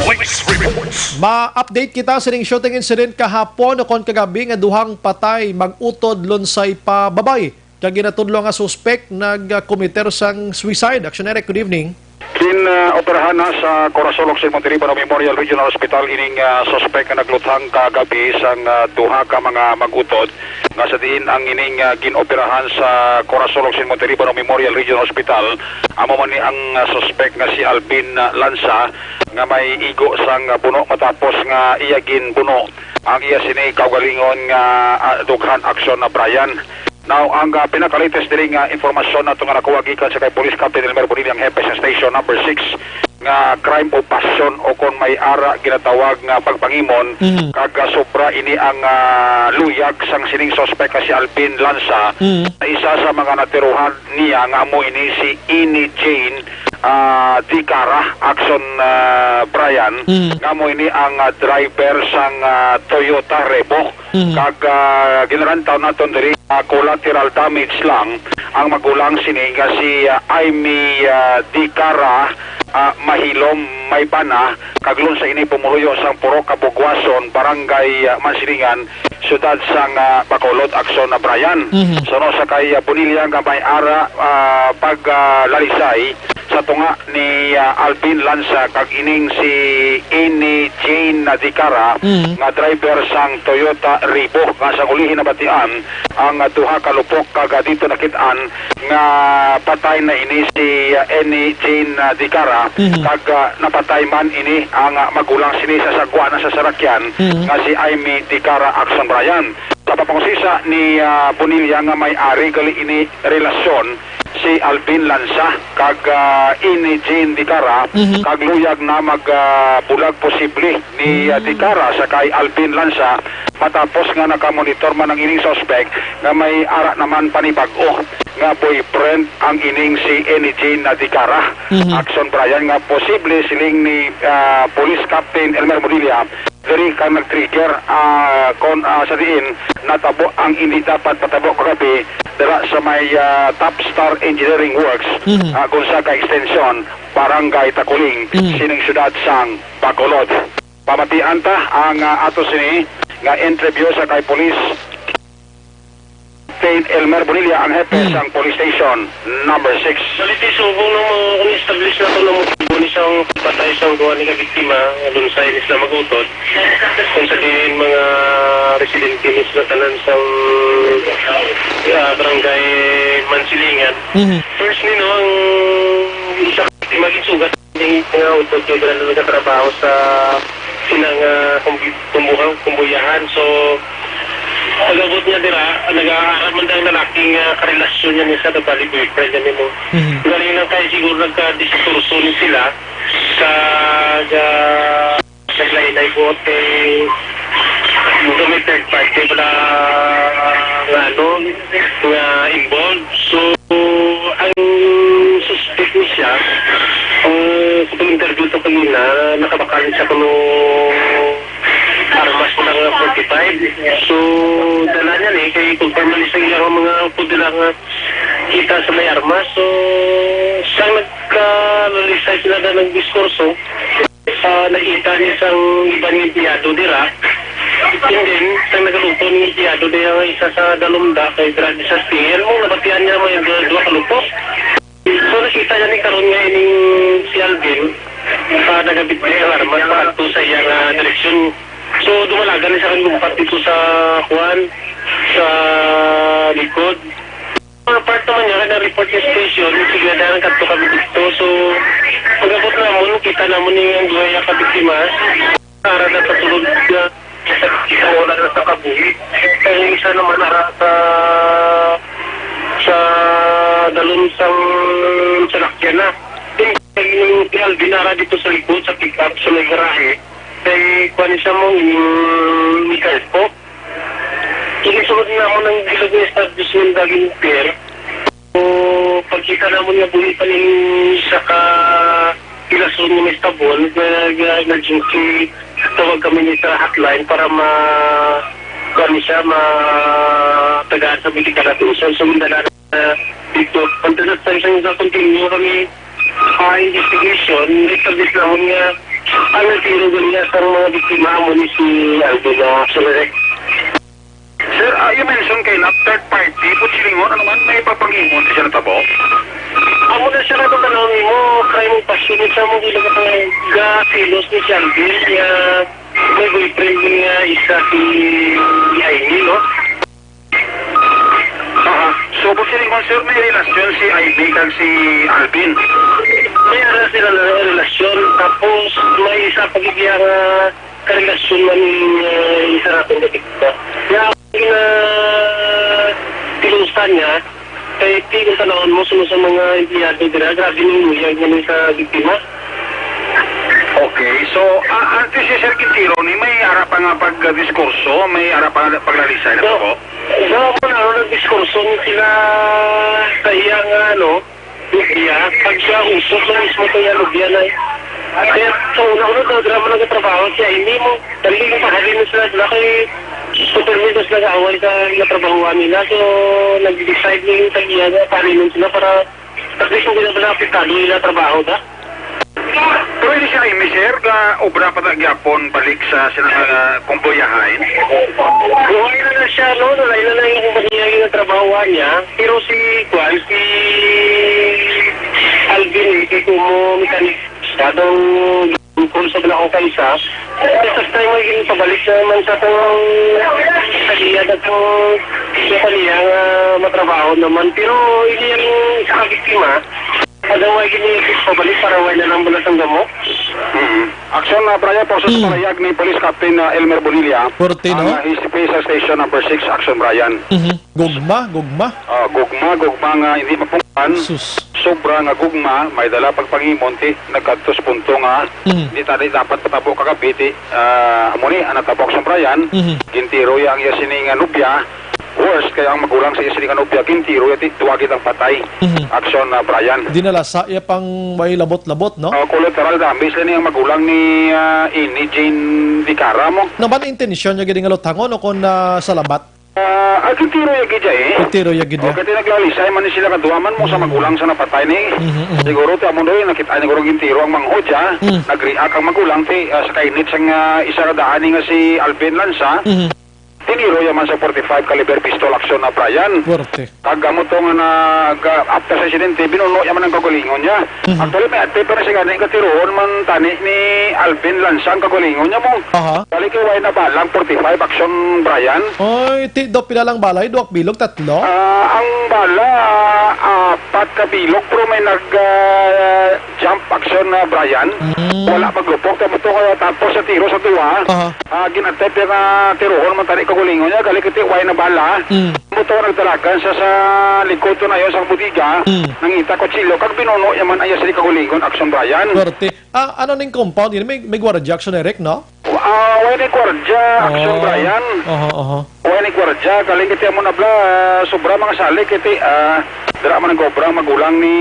Police reports. Ma-update kita sining shooting incident kahapon o kon kagabi nga duhang patay mag-utod lunsay pa babay. Kag ginatudlo nga suspek nag-committer sang suicide. Action Eric, good evening. Gin, ah, operahan na sa Corazon Occidental Monterribano Memorial Regional Hospital ining, ah, suspek nga nagluthang kagabi sang, ah, duha ka mga mag-utod nga sa diin ang ining, ah, gin-operahan sa Corazon Occidental Monterribano Memorial Regional Hospital. Amo man ni ang, ah, suspek nga si Alvin, ah, Lanza nga may igo sang, ah, buno matapos nga iya ginbuno ang iya sini kaugalingon nga, ah, dughan, Action na Brian. Now, ang, ah, pinaka-latest diri nga impormasyon nato nga nakuha gikan sa kay Police Captain Elmer Bonilla, ang hepe sa Station Number Six, nga crime of passion o kon may ara ginatawag nga pagpangimon, Mhm. kag, ah, sobra ini ang, ah, luyag sang sining suspek nga si Alvin Lanza, Mhm. na isa sa mga natiruhan niya nga amo ini si Ini Jane, ah, Dicara, Action, ah, Brian, Mhm. nga amo ini ang, ah, driver sang, ah, Toyota Revo. Mhm. Kag, ah, ginarantaw naton diri, ah, collateral damage lang ang magulang sini nga si, ah, Aimee, ah, Dicara, ah, Mahilom Maybana, kag lunsay ini pumuluyo sang Purok Kabugwason, Barangay, ah, Mansilingan, Siyudad sang, ah, Bacolod, Action na Brian. Mhm. Suno sa kay, ah, Bonilla nga may ara, ah, pag, ah, lalisay, sa tunga ni, ah, Alvin Lanza kag ining si Ini Jane Dicara Mhm. nga driver sang Toyota Revo nga sa ulihi nabatian ang, ah, duha ka lupok kag, ah, dito nakit-an nga patay na ini si, ah, Ini Jane, ah, Dicara Mhm. kag, ah, napatay man ini ang, ah, magulang sini sa sagwa na sa sarakyan Mhm. nga si Aimee Dicara, Action Brian. Sa pagpangusisa ni, ah, Bonilla nga may ari gali ini relasyon si Alvin Lanza kag, ah, Ini Jane Dicara, Mhm. kag luyag na mag, ah, bulag posible ni, ah, Mhm. Dicara sa kay Alvin Lanza matapos nga nakamonitor man ang ining suspect nga may ara naman panibag-o nga boyfriend ang ining si Ini Jane na Dicara. Mhm. Action Brian, nga posible siling ni, ah, Police Captain Elmer Bonilla diri kang nag-trigger, ah, kon, ah, sa diin natabo ang hindi dapat matabo kagabi dira sa may, ah, Top Star Engineering Works, Mhm. ah, Gonzaga Extension, Barangay Taculing, Mhm. sining siyudad sang Bacolod. Pamatian ta ang, ah, ato sini nga interview sa kay Police Captain Elmer Bonilla, ang hepe Hmm. sang Police Station Number Six. Bali, subong nang mga kung establish na to na motibo ni sang patay sang duha ni ka biktima, nga lunsay ni sila mag-utod. Kung sa diin mga residente ni sila tanan sang, ah, barangay Mansilingan. Mhm. First ni, no, ang isa ka biktima ginsugat. Hindi nga utod kay dala nagkatrabaho sa sila nga kumbi-, kumbuha-, kumbuyahan. So, Pag-abot niya dira, nag-aaral man ang lalaki nga karelasyon niya ni sa nabali boyfriend niya nimo. Mhm. Galing lang kay siguro nagka-diskurso ni sila sa, sa, sa lain-lain buot kay, so may third party pala nga, ano, nga involved. So, ang suspect ni siya, ang sa pag-interview to kanina, nakabakal siya kuno armas na nga forty-five. So, dala niya ni, kay confirm man ni sa iyang mga pudila nga kita sa may armas. So, sang nagka-realize sila na nagdiskurso, ah, nakita niya sang iban nga empleyado dira. And then, sang nagaluto ni empleyado dira nga isa sa dalumda kay dira sa stair, mo nabatian niya may dua, dua ka lupok. So, nakita niya ni karon nga ining si Alvin, ah, nagabitbit ang armas paadto sa iya nga direksyon. So, dumalagan ni siya kag lumpat dito sa, kuan, sa likod. Ang part naman niya, na-report sa station, sige na ang kadto kami dito. So, pag-abot namon, kita namon ni ang duha ka biktima. Ara na sa sulod nga, isa wala na sa kabuhi. Ang isa naman ara sa, sa dalom sang salakyan na. Yung, yung si Alvin ara dito sa likod, sa pick-up, sa may garahe. Kay kuwan siya mo, yung Mikael po. Kini sulod namon ang bilog nga establishment daging pier. So, pagkita namon nga buhi pa ning isa ka ilason nga may stabon, nag-, nag-emergency, tawag kami ni sa hotline para ma-, kuwan siya, ma-, tagaan sa medical attention. So, gindala na dito. Ang sa, sa, sa, continue kami, ah, investigation, establish namon nga ang nagtiro ganiya sa mga biktima amo ni si Alvin, ah, Solerec. Sir, ah, you mentioned kay na third party, but silingon, ano man, may pagpangimon siya natabo? Amo na siya natabo, tanong mo, crime of passion, sa mo, gila ka, ga-selos ni si Alvin, nga may boyfriend niya isa si Aimee, no? Aha. So, but silingon, sir, may relasyon si Aimee kag si Alvin? May ara sila na relasyon, tapos may isa pa gid iya nga karelasyon man, eh, isa natin na kita. Kaya ang, ah, pinusta niya, kay ti kung tanawon mo, suno sa mga empleyado dira, grabe ning luyag naman sa biktima. Okay, so, ah, antes si Sir Quintero ni, may ara pa nga pagdiskurso, may ara pa nga paglalisay na po? Sa mo na, ano, nagdiskurso ni sila sa iya nga, ano, Lubya, pag siya usok na mismo kay Lubya na eh. Kaya sa una-una daw, drama nagkatrabaho siya, hindi mo, talagang pahalin na sila, sila kay Superman, tapos nag-away sa natrabahoan nila. So, nag-decide na yung tag-iya na, pahalin sila para at least hindi na pala apektado nila trabaho ba? Pero hindi siya Aimee, sir, nga obra pa ta gyapon balik sa sila nga kumboyahain? Buhay na na siya, no? Nalain na na yung kumpanya yung trabahoan niya. Pero si, kuwan, si Alvin, eh, kay kumo mekanik siya, daw kung sa pala ko kaisa, tapos tayo magiging pabalik na naman sa itong kaliya na itong kompanya nga matrabaho naman. Pero hindi yung sa kabiktima, Adaway gini pabalik para wala na lang bulat ang gamot. Mm. Action na, Brian, po sa Mm. pahayag ni Police Captain, ah, Elmer Bonilla. Forte, no? Ang, ah, S P sa Station Number Six, Action, Brian. Mhm. Gugma, gugma. Ah, gugma, gugma nga hindi mapungkan. Sus. Sobra nga gugma, may dala pagpangimon, ti, nagkadto sa punto nga Mhm. di tani dapat patabo kagabi, ti, ah, amo ni, ang natabo, Action, Brian. Mhm. Gintiro ya ang iya sini nga nobya. Worse, kaya ang magulang sa iya sini nga nobya, gintiro ya, ti, duwa gid ang patay. Mhm. Action, ah, Brian. Dinala sa iya pang may labot-labot, no? Oh, collateral damage lang ni ang magulang ni, ah, ini Jane Dicara mo. Naman intensyon niya gid nga luthangon o kung, ah, salabat? Ah, ang gintiro ya gid ya, eh. Gintiro ya gid ya. Oh, kaya naglalisay man ni sila kaduha man mo sa Mhm. magulang sa napatay ni. Mhm, mhm. Siguro ti amo doy, nakita niya guro gintiro ang manghod ya. Mhm. Nag-react ang magulang ti, ah, sa kainit sang, ah, isa ka daan ni nga si Alvin Lanza. Mhm. Tiniro ya man sa forty-five caliber pistol, Action, na Brian. Forte. Kag amo to nga nag-, ah, after sa insidente, binuno ya man ang kaugalingon niya. Mhm. Actually, may attempt pa na siya gani, katiroon man tani ni Alvin Lanza ang kaugalingon niya mo. Aha. Balik kay way na balang forty-five, Action, Brian. Oy, ti, do pila lang balay? Duwak bilog, tatlo? Ah, ang bala, apat ka bilog, pero may nag, ah, jump, Action, na Brian. Mm. Wala maglupok, tapos to, tapos sa tiro sa duwa. Aha. Ah, ginatay, pero tirohon man tani ko Kaugalingon niya, gali kiti, way na bala. Mm. Motor nagdalagan sa, sa likod to na yon sa bodega, Mm. nangita kutsilyo, kag binuno niya man ang iya sini kaugalingon, Action Brian. Swerte. Ah, ano ning compound yun? May, may gwardiya, Action Eric, no? Ah, way ni gwardiya, Action Oh. Brian. Oho, oho. Way ni gwardiya, galing kiti amo na bala, sobra mga salik kiti, ah, dira man nag-obra ang magulang ni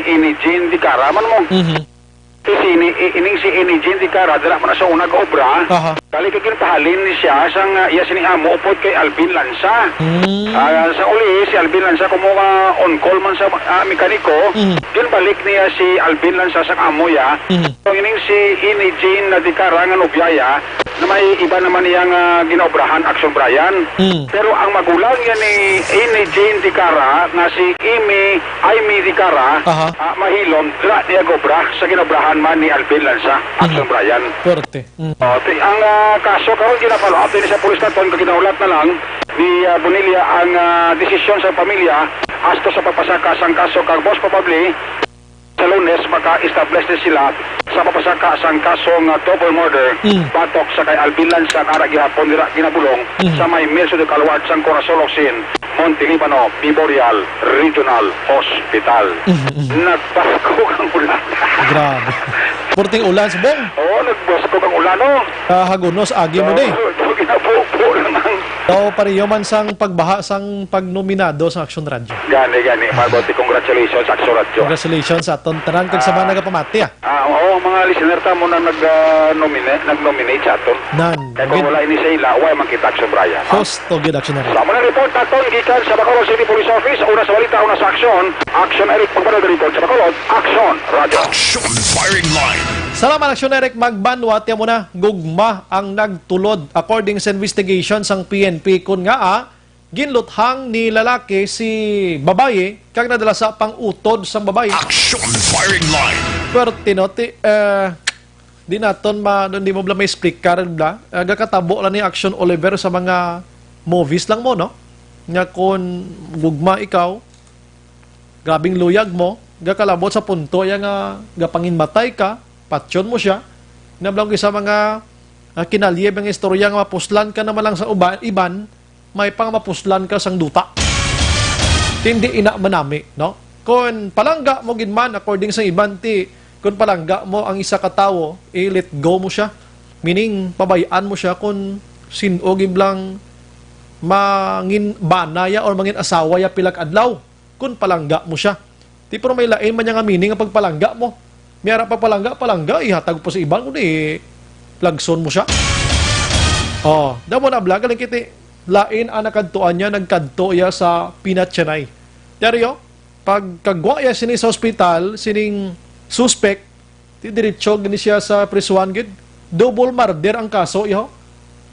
Ini Jean Dicara man mo. Mhm. Si ini, i-, ining si Ini Jean Dicara, dira man na sa una ga-obra. Aha. Galing kay ginpahalin ni siya sang, ah, iya sining amo upod kay Alvin Lanza. Hmm. Ah, sa uli, si Alvin Lanza kumo nga on call man sa, ah, mekaniko, Mhm. ginbalik niya si Alvin Lanza sa amo ya. Mhm. Ang ining si Ini Jane na Dicara nga nobyaya, na may iba naman niya nga ginaobrahan, Action Brian. Mm. Pero ang magulang niya ni Ini Jane Dicara nga si Imi, Amy Dicara, Aha. ah, mahilom, dira niya gobra sa ginaobrahan man ni Alvin Lanza, Action Mhm. Brian. Pwerte. Mm. Oh, ti-, ang, ah, kaso karon gina-follow up ini sa pulis naton, kag ginahulat na lang ni, ah, Bonilla ang, ah, desisyon sa pamilya hasta sa pagpasaka sang kaso, kag most probably, sa Lunes, maka-establish na sila sa papasaka sang kaso nga double murder Mm. batok sa kay Alvin Lanza nga ara gihapon dira ginabulong Mm. sa may Milso de Caluart sang Corazon Locsin, Monte Libano Memorial Regional Hospital. Mm, mm. Nagbaskog ang ulan. Grabe. Purting ulan, subong. Oo, nagbaskog ang ulan, no? Kahagunos, agi mo, di. Oo, so, ginabubo lang ang Daw pareho man sang pagbaha sang pagnominado sa Action Radio. Gani, gani. Mabuti, congratulations, Action Radio. Congratulations sa aton tanan kag sa mga Ah. nagapamati, ah. Ah, oo, mga listener ta mo na nag, ah, nomina-, nag-nominate sa aton. Nan, Kaya kung gid. wala ini sa ila, wala man kita Action Brian, ha? Husto gid, Action Brian. Sa mga report naton gikan sa Bacolod City Police Office, una sa balita, una sa aksyon, Action Eric Magbanwa report sa Bacolod, Action Radio. Action Firing Line. Salamat, Action Eric Magbanwa. Tiyan mo na, gugma ang nagtulod. According sa investigation sang P N P, kun nga, ah, ginluthang ni lalaki si babayi kag nadala sa pang-utod sang babayi. Action Firing Line. Pwerte, no? Ti-, eh, di naton ma-, di mo bala ma-explicar bala. Ah, gakatabo lang ni Action Oliver sa mga movies lang mo, no? Nga kun gugma ikaw, grabing luyag mo, gakalabot sa punto ya nga gapanginmatay ka, patyon mo siya. Nablang isa mga, ah, kinalye mga istorya nga mapuslan ka naman lang sa uban, iban, may pang mapuslan ka sang duta. Tindi ina manami, no? Kon palangga mo gid man, according sa iban, ti, kon palangga mo ang isa ka tawo, i-let go mo siya. Meaning, pabay-an mo siya kon sin-o gid lang mangin bana ya or mangin asawa ya pila ka adlaw, kon palangga mo siya. Ti, pero may lain man niya nga meaning ang pagpalangga mo. May ara pagpalangga, palangga, ihatag pa sa iban, kundi lagson mo siya. Oh, damo na vlog, galing kiti, lain ang nakadtuan niya, nagkadto iya sa Pinatianay. Tiaryo, pagkagwa iya sini sa ospital, sining suspect, ti diretso gini siya sa prisuhan gid. Double murder ang kaso, iho.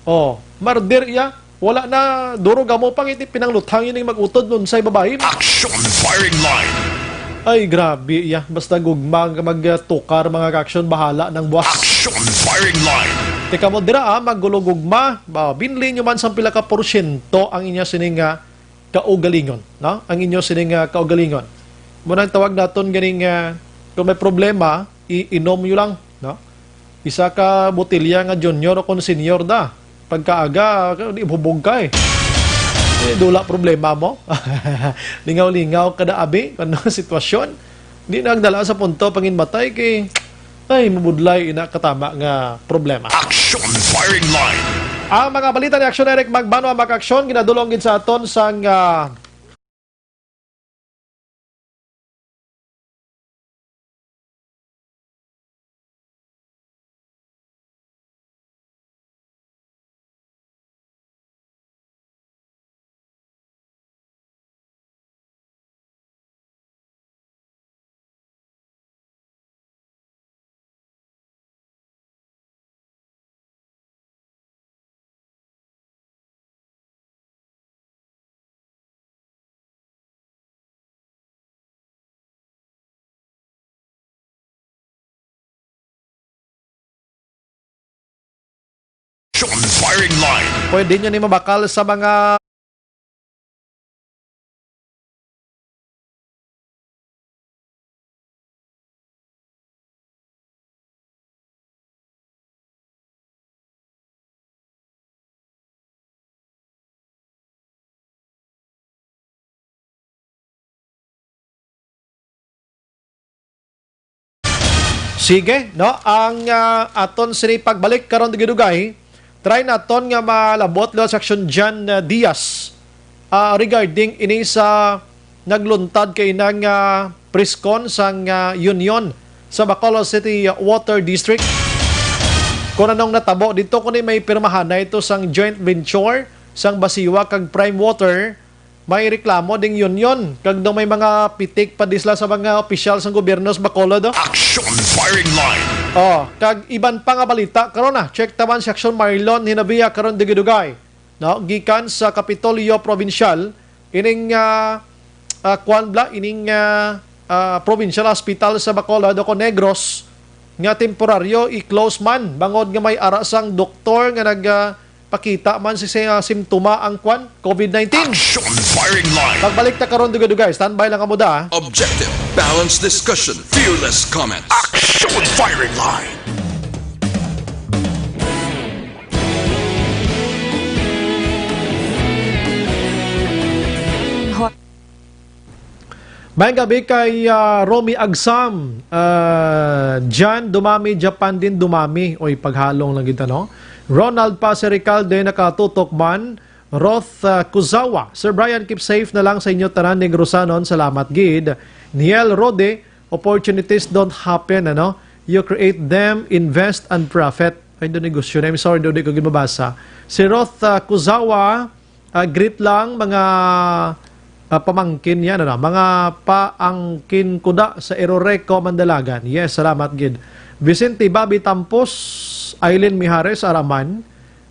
Oh, murder iya. Wala na, duro gamo pa, iti pinangluthang ini mag-utod nun sa babayi. Action Firing Line. Ay, grabe, iya. Basta gugma nga magtukar, mga ka-action, bahala nang buwas. Action Firing Line. Teka mo, dira, ah, magulo gugma. Ba, binli nyo man sang pila ka porsyento ang inyo sining, ah, kaugalingon, no? Ang inyo sining, ah, kaugalingon. Muna ang tawag naton ganing, ah, kung may problema, iinom nyo lang, no? Isa ka botelya nga junior o kung senior da. Pagkaaga, di hubog ka eh. Eh, dula problema mo. Lingaw-lingaw ka da, abi, kung ano ang sitwasyon. Di na nagdala sa punto panginmatay kay, ay, mabudlay ina katama nga problema. Action Firing Line. Ang mga balita ni Action Eric Magbanwa, mga ka-action, ginadulong gid sa aton sang, ah, Action Firing Line. Pwede nyo ni mabakal sa mga Sige, no? Ang, ah, aton sini pagbalik karon dugay-dugay, try naton nga malabot liwat si Action Jan, ah, Diaz, ah, regarding ini sa nagluntad kay nang, ah, press con sang, ah, Union sa Bacolod City Water District. Kung anong natabo dito, kung may pirmahan na ito sang joint venture sang Basiwa kag Prime Water, may reklamo ding Union kag daw may mga pitik pa di sila sa mga opisyal sang gobyerno sa Bacolod, oh. Action Firing Line. Oh, kag iban pa nga balita karon na. Check taman si Action Marlon Hinabia karon dugay-dugay, no? Gikan sa Kapitolyo Provincial, ining, ah, ah, kwan bala, ining, ah, ah, Provincial Hospital sa Bacolod o kon Negros nga temporaryo i-close man bangod nga may ara sang doktor nga nag, ah, pakita man si, si, ah, simptoma ang kwan, covid nineteen. Action Firing Line. Pagbalik ta karon dugay-dugay. Standby lang kamo da, ah. Objective, balanced discussion, fearless comments. Action Firing Line. Maayong gabi kay, ah, Romy Agsam. Ah, Jan, dumami, Japan din, dumami. Oy, paghalong lang kita, no? Ronald Pase Recalde, nakatutok man. Roth, ah, Kuzawa, Sir Brian, keep safe na lang sa inyo tanan ning Rosanon. Salamat gid. Niel Rode, opportunities don't happen, ano? You create them, invest, and profit. Ay, do negosyo na. I'm sorry, do di ko gid mabasa. Si Roth, ah, Kuzawa, ah, greet lang mga, ah, pamangkin yan, ano? Mga paangkin kuda sa Eroreco, Mandalagan. Yes, salamat gid. Vicente Bobby Tampos, Aileen Mijares, Araman,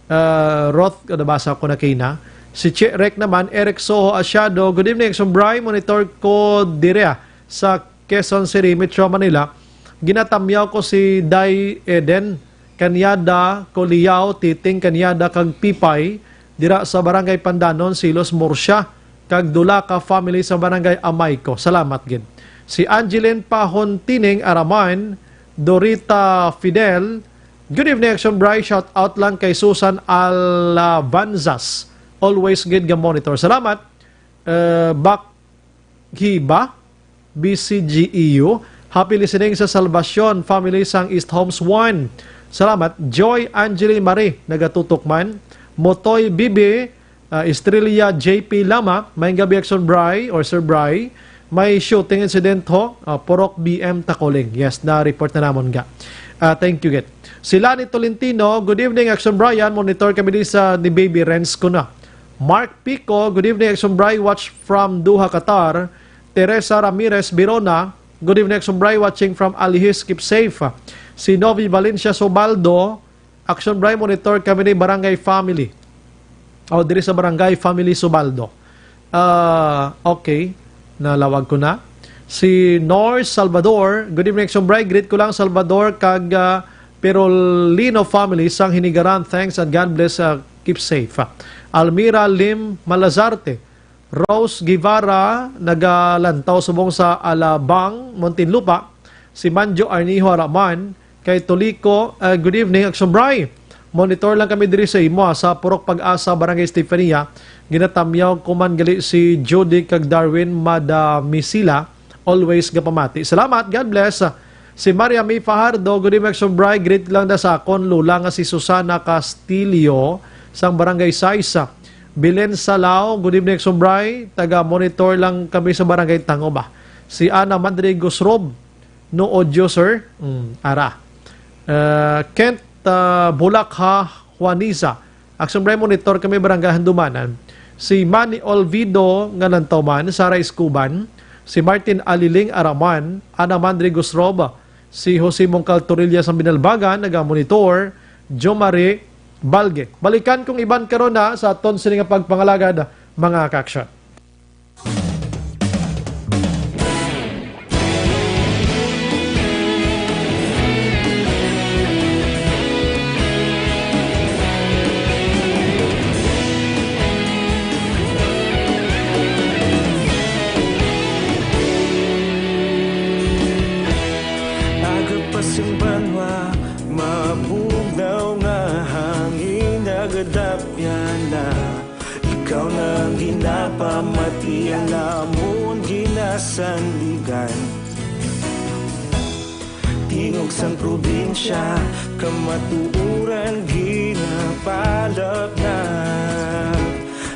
ah, Roth, nabasa ko na kina. Si Che Rec naman, Eric Soho Asiado, "Good evening, Action Bri. Monitor ko diria sa Quezon City, Metro Manila. Ginatamyaw ko si Day Eden Kanyada, Kuliao, Titing Kanyada, kag Pipay, dira sa Barangay Pandanon, Silos, Murcia, kag dula ka family sa Barangay Amayco. Salamat gid." Si Angeline Pahon Tining Araman, Dorita Fidel, "Good evening, Action Bri. Shout out lang kay Susan Alabanzas. Always gid nga monitor." Salamat. Uh, Bak Hiba, B C G E U. Happy listening sa Salvacion family sang East Homes one. Salamat. Joy Angeli Marie, nagatutok man. Motoy Bibi, ah, Estrella J P Lama, maayong gabi, Action Bri or Sir Bri. May shooting incident ho, ah, Purok B M Tacoling. Yes, na-report na namon ga. Ah, thank you, Get. Si Lani Tolentino, "Good evening, Action Brian. Monitor kami di sa ni Baby Renz ko na." Mark Pico, "Good evening, Action Bri. Watch from Doha, Qatar." Teresa Ramirez Birona, "Good evening, Action Bri. Watching from Alihis. Keep safe." Si Novi Valencia Sobaldo, "Action Bri, monitor kami ni Barangay Family." O, diri sa Barangay Family Subaldo. Ah, okay. Nalawag ko na. Si Nor Salvador, "Good evening, Action Bri. Greet ko lang Salvador kag, ah, Perolino family sang Hinigaran. Thanks and God bless. Ah, keep safe." Almira Lim Malazarte, Rose Guevara, nagalantaw subong sa Alabang, Muntinlupa. Si Manjo Arnijo Araman, kay Tolico, ah, "Good evening, Action Bri. Monitor lang kami diri sa imo, ah, sa Purok Pag-asa, Barangay Estefania. Ginatamyaw ko man gali si Judy kag Darwin Madamisila. Always gapamati. Salamat, God bless." Si Maria May Fajardo, "Good evening, Action Bri. Greet lang da sa akon lola nga si Susana Castillo sang Barangay Sais." Belen Salao, "Good evening, Action Bri. Taga-monitor lang kami sa Barangay Tangoba." Si Ana Mandre Gusrob, "No audio, sir." Mm, ara. Uh, Kent, uh, Bulakha, Juanisa, "Action Bri, monitor kami, Barangay Handumanan." Si Manny Olvido nga nagtuman, Sara Escoban, si Martin Aliling Araman, Ana Mandre Gusrob, si Jose Mongcal Torilla sang Binalbagan, naga-monitor, Jo Marie Balge. Balikan kong iban karon na sa aton sini nga pagpangalagad, mga ka-action. Aga pa sing banwa, mabugnaw nga hangin nagadapyan na. Ikaw na ang ginapamati, ang amon ginasandigan. Tingog sang probinsya, kamatuoran ginapalapnag.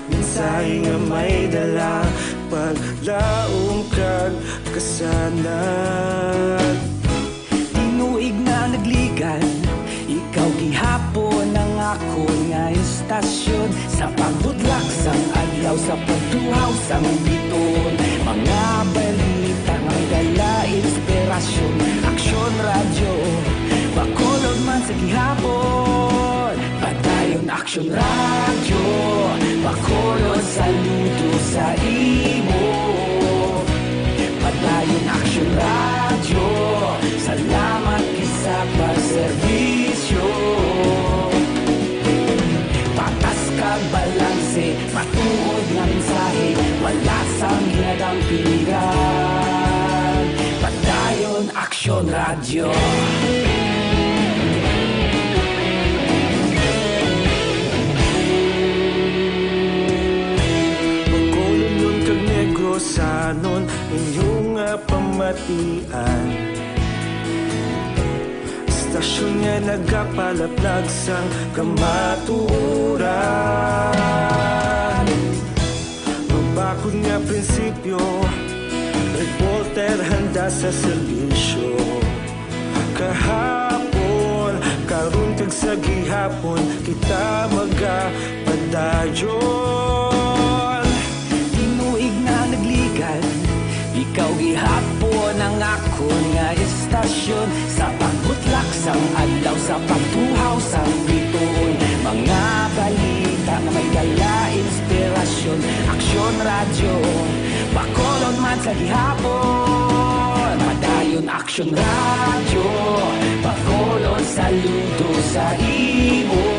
Mensahe nga may dala, paglaom kag kasanag. Tinuig na nagligan, ikaw gihapon ang akon nga istasyon. Sa pagbudlak sang adlaw, sa pagtuhaw sang bituon, mga balita nga may dala inspirasyon. Aksyon Radyo, Bacolod man sa gihapon. Padayon Aksyon Radyo, Bacolod, saludo sa imo. Padayon Aksyon Radyo, salamat gid sa pagserbisyo. Patas kag balanse, matuod nga mensahe, wala sang ginadampigan. Padayon Aksyon Radyo. Bacolodnon kag Negrosanon, inyo nga pamatian. Istasyon nga nagapalaplag sang kamatuoran. Mabakod nga prinsipyo, reporter handa sa serbisyo. Kahapon, karon kag sa gihapon, kita magapadayon. Tinuig na nagligan, ikaw gihapon ang akon nga istasyon. Sa pagbutlak sang adlaw, sa pagtuhaw sang bituon, mga balita nga may dala inspirasyon. Aksyon Radyo, Bacolod man sa gihapon. Padayon Aksyon Radyo, Bacolod, saludo sa imo.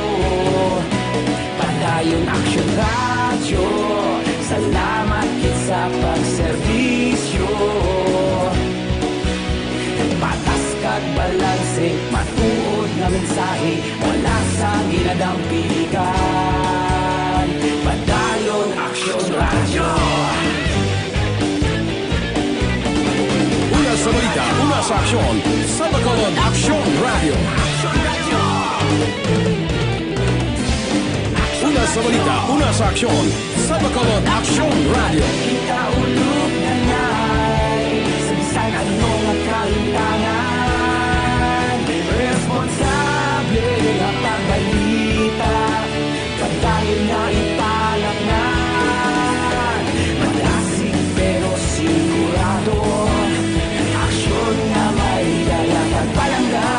Padayon Aksyon Radyo, salamat gid sa pagserbisyo. Patas kag balanse, matuod nga mensahe, wala sang ginadampigan. Padayon Aksyon Radyo. Una sa balita, una sa aksyon, sa Bacolod Aksyon Radyo. Una sa balita, una sa aksyon, sa Bacolod Aksyon Radyo. Kita ulog na nay, sa bisan ano nga kalimtangan, responsable nga pagbalita. Padayon nga ipalapngan, malasig pero sigurado. Aksyon nga may dala kag palangga.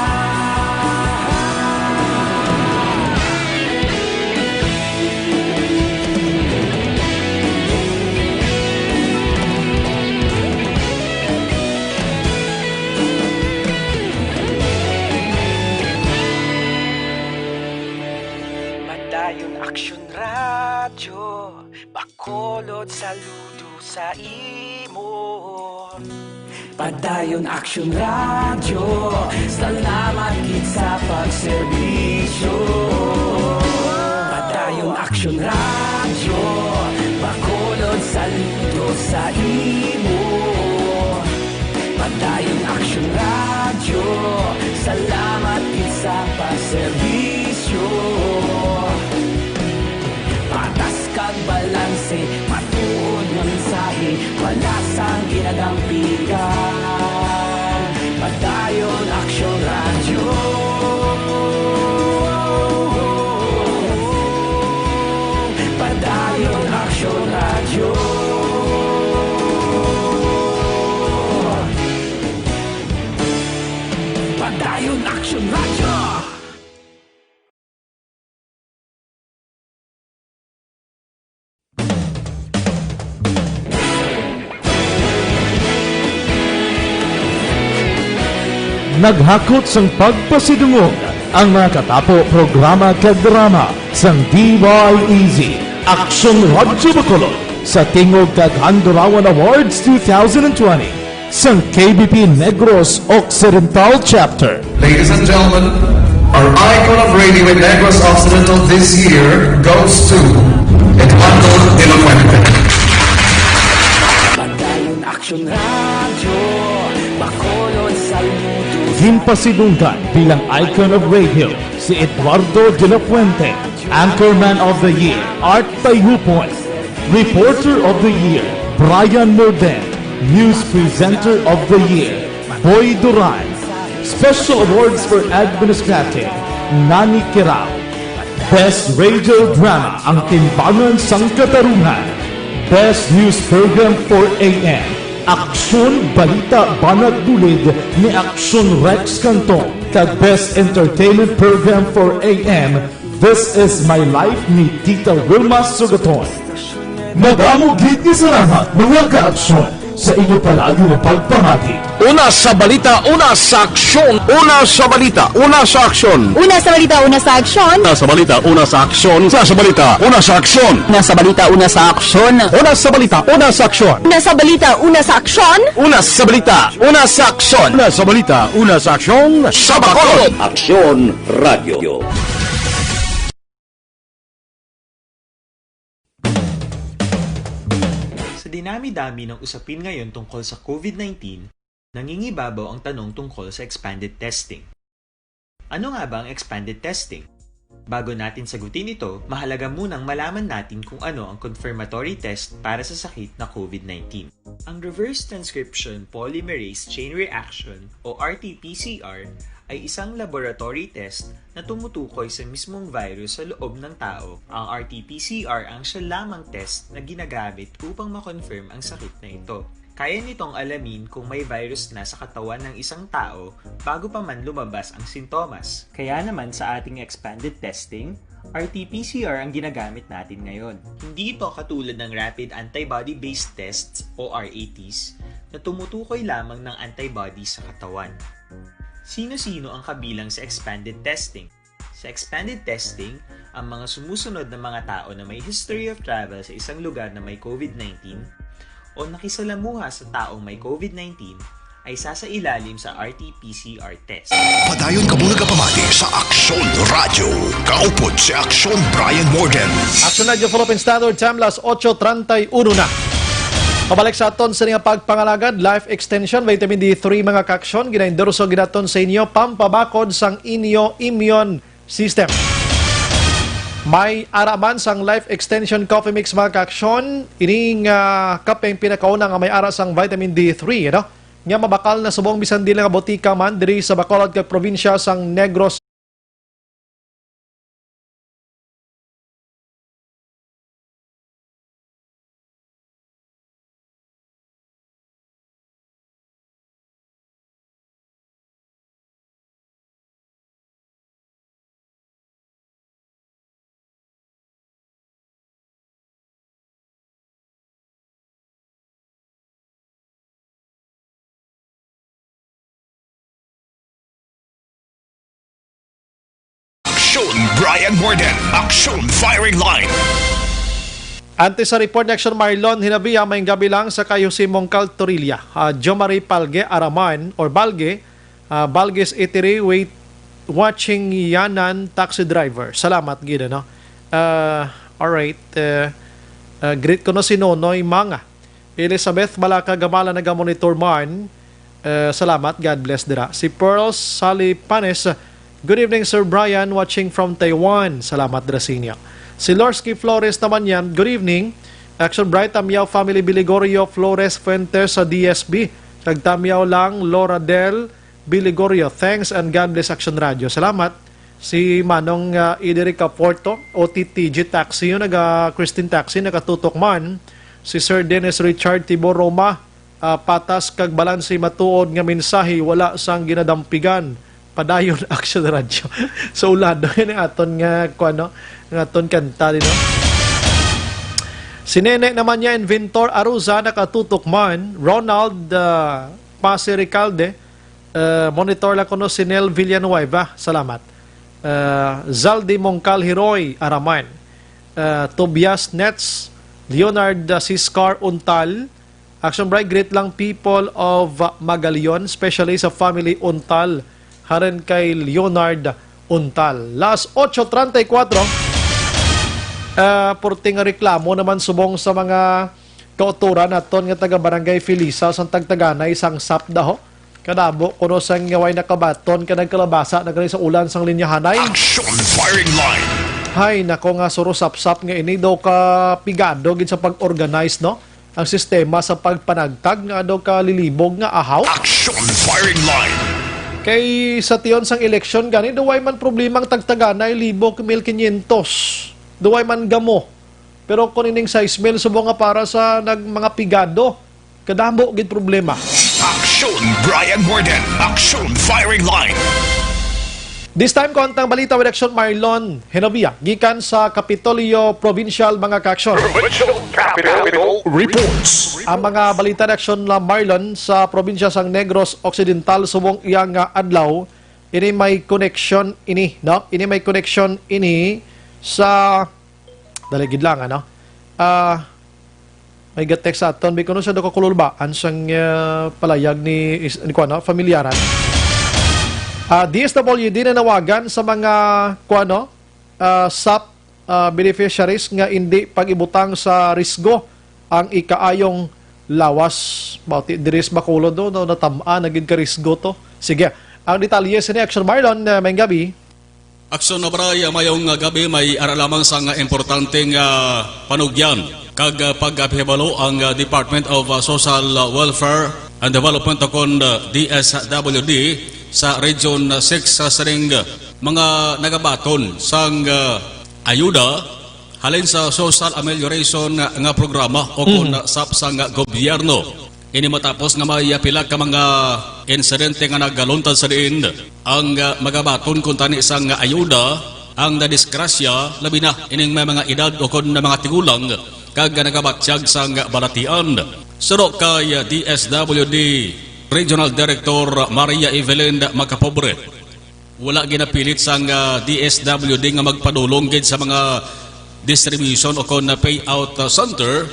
Padayon Aksyon Radyo, Bacolod, saludo sa imo. Padayon Aksyon Radyo, salamat gid sa pagserbisyo. Padayon Aksyon Radyo, Bacolod, saludo sa imo. Padayon Aksyon Radyo, salamat gid sa pagserbisyo. Patas kag balanse, matuod nga mensahe, wala sang ginadampigan. Padayon Aksyon Radyo. Padayon Aksyon Radyo. Padayon Aksyon Radyo. Naghakot sang pagpasidungog ang mga katapo, programa kag drama sang D Y E Z, Aksyon Radyo Bacolod, sa tingog kag Handurawan Awards two thousand twenty sang K B P Negros Occidental Chapter. Ladies and gentlemen, our icon of radio in Negros Occidental this year goes to Eduardo de la Fuente. Padayon Aksyon Radyo, Bacolod, saludo Ginpasidunggan bilang icon of radio si Eduardo de la Fuente, Anchorman of the Year, Art Tayupoy, Reporter of the Year, Brian Morden, News Presenter of the Year, Boy Duran, Special Awards for Administrative, Nani Kirao, Best Radio Drama, Ang Timbangan sang Katarungan, Best News Program for A M, Aksyon Balita Banat Bulid ni Aksyon Rex Canton, kag Best Entertainment Program for A M, This Is My Life ni Tita Wilma Sugaton. Madamo gid nga salamat, mga kaaksyon, sa inyo palagi nga pagpamati. Una sa balita, una sa aksyon. Una sa balita, una sa aksyon. Una sa balita, una sa aksyon. Una sa balita, una sa aksyon. Una sa balita, una sa aksyon. Una sa balita, una sa aksyon. Una sa balita, una sa aksyon. Una sa balita, una sa aksyon. Una sa balita, una sa aksyon. Una sa balita, una sa aksyon. Sa Bacolod. Aksyon Radio. Sa dinami-dami ng usapin ngayon tungkol sa COVID nineteen, nangingibabaw ang tanong tungkol sa expanded testing. Ano nga ba ang expanded testing? Bago natin sagutin ito, mahalaga munang malaman natin kung ano ang confirmatory test para sa sakit na COVID nineteen. Ang reverse transcription polymerase chain reaction o R T P C R ay isang laboratory test na tumutukoy sa mismong virus sa loob ng tao. Ang R T P C R ang siya lamang test na ginagamit upang ma-confirm ang sakit na ito. Kaya nitong alamin kung may virus na sa katawan ng isang tao bago pa man lumabas ang sintomas. Kaya naman sa ating expanded testing, R T P C R ang ginagamit natin ngayon. Hindi ito katulad ng rapid antibody-based tests o R A Ts na tumutukoy lamang ng antibody sa katawan. Sino-sino ang kabilang sa expanded testing? Sa expanded testing, ang mga sumusunod na mga tao na may history of travel sa isang lugar na may COVID nineteen o nakisalamuha sa taong may COVID nineteen ay sasailalim sa R T P C R test. Padayon kamo nagapamati sa Aksyon Radyo. Kaupod si Aksyon Brian Morgan. Aksyon Radyo Philippine Standard Time, las ocho treinta y uno na. Pabalik sa aton sa nga pagpangalagad, Life Extension, Vitamin D three, mga kaaksyon, ginaendorso ginaton sa inyo, pampabakod sang inyo immune system. May ara man sang Life Extension Coffee Mix, mga kaaksyon. Ining, ah, kape ang pinakauna nga may ara sang vitamin D three, ano? Nga mabakal na subong bisan dili nga botika man diri sa Bacolod kag probinsya sang Negros. Aksyon Brian Morden. Aksyon Firing Line. Antes sa report ni Aksyon Marlon Hinabia, may gabi lang sa kay Jose Mongcal Torilla, ah, Jo Marie Palge Araman or Balge, ah, Balge's Eatery, wait, watching yanan, taxi driver. Salamat gid, ano? Ah, alright. Eh, ah, greet ko na si Nonoy Manga. Elizabeth Balaka Gamala naga-monitor man. Eh, salamat. God bless dira. Si Pearl Sally Panes, "Good evening, Sir Brian. Watching from Taiwan." Salamat dira sa inyo. Si Lorsky Flores naman yan, "Good evening. Action Bright, Tamyaw family, Biligorio Flores Fuentes sa D S B. Kag Tamyaw lang, Laura Del Biligorio. Thanks and God bless Action Radio." Salamat. Si Manong, ah, Iderica Porto, O T T G Taxi, yun, naga Christine Taxi, nakatutok man. Si Sir Dennis Richard Tibor Roma, ah, patas kag balanse, matuod nga mensahe, wala sang ginadampigan. Padayon Action Radio. So, ulado yun ang aton nga, kuwan, no? Ang aton kanta, di, no? Si Nene naman niya, Inventor Aruza, nakatutok man. Ronald, ah, Pasi Recalde, ah, monitor lang kuno si Nel Villanueva. Salamat. Ah, Zaldi Mongcal Hiroy, Araman. Ah, Tobias Nets, Leonard, ah, Siscar Untal, Action Bright, greet lang people of Magalion, especially sa family Untal, haren kay Leonard Untal. Las ocho treinta y cuatro, ah, purti nga reklamo naman subong sa mga kauturan naton nga taga Barangay Felisa sang Tagtaganay sang SAPDA ho. Kadamo kuno sang way nakabaton kag nagkalabasa na gani sa ulan sang linyahanay. Action firing line. Hay, nako nga surusapsap nga ini daw ka pigado gid sa pag-organize, no? Ang sistema sa pagpanagtag nga daw ka lilibog nga ahaw. Action firing line. Kay sa tion sang eleksyon gani, daw way man problema ang tagtaganay, libo, mil kinyentos. Daw way man gamo. Pero kung ining sais mil, subong nga para sa nag-, mga pigado, kadamo gid problema. Action Brian Morden. Action firing line. This time, kuwantang balita with Action Marlon Genovia, gikan sa Kapitolyo Provincial, mga ka-action. Provincial Capitol Reports. Ang mga balita ni Action la Marlon sa probinsya sang Negros Occidental subong iya nga adlaw, ini may connection ini, no? Ini may connection ini sa, dali gid lang, ano? Ah, may ga-text sa aton, may kuno siya daw kakululbaan sang, ah, palayag ni is-, ni kuwan, no? Familyaran. Ah, D S W D nanawagan sa mga, kuwan, no? Ah, sap, ah, beneficiaries nga indi pag-ibutang sa risgo ang ikaayong lawas. Mao ti, diri sa Bacolod, no, no, natam-an na gid ka risgo to. Sige, ang detalye sini, Action Marlon, ah, maayong gabi. Action na, Bray, mayong gabi. May ara lamang sang importante nga panugyan kag, ah, pagpahibalo ang, ah, Department of, ah, Social Welfare and Development, ukon, ah, D S W D, sa Region six, sa sining mga nagabaton sang, ah, ayuda halin sa social amelioration nga, nga programa ukon, mm, sap sang gobyerno. Ini matapos nga may pila ka mga insidente nga nagaluntad sa diin ang, ah, magabaton kuntani sang ayuda ang nadisgrasya, labi na ining may mga edad ukon na mga tigulang kag nagabatyag sang balatian. Suno kay D S W D Regional Director Maria Evelyn Macapobre, wala ginapilit sang, ah, D S W D nga magpadulong gid sa mga distribution ukon na payout, ah, center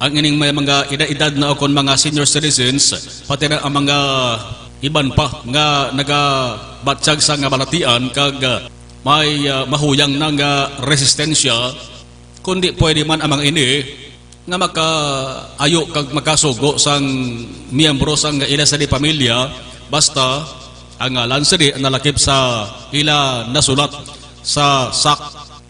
ang ining may mga edad-edad na ukon mga senior citizens, pati na ang mga iban pa nga nagabatyag sang balatian kag, ah, may, ah, mahuyang na nga resistensya, kundi pwede man ang mga ini nga makaayo kag makasugo sang miyembro sang ila sa di pamilya, basta ang ngalan sini nalakip sa ila nasulat sa sac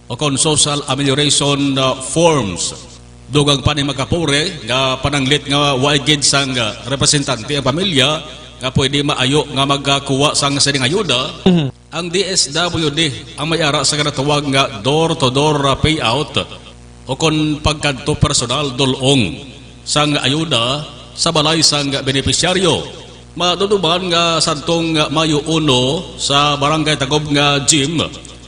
ukon social amelioration, uh, forms. Dugang pa ni Macapobre nga pananglit nga waay gid sang, uh, representante ang pamilya nga pwede maayo nga magkuha sang sining ayuda. Mhm. Ang D S W D ang may ara sa ginatawag nga door-to-door payout ukon pagkadto personal dul-ong sang ayuda sa balay sang benepisyaryo. Maduduman nga sadtong Mayo uno sa Barangay Tagob nga Gym,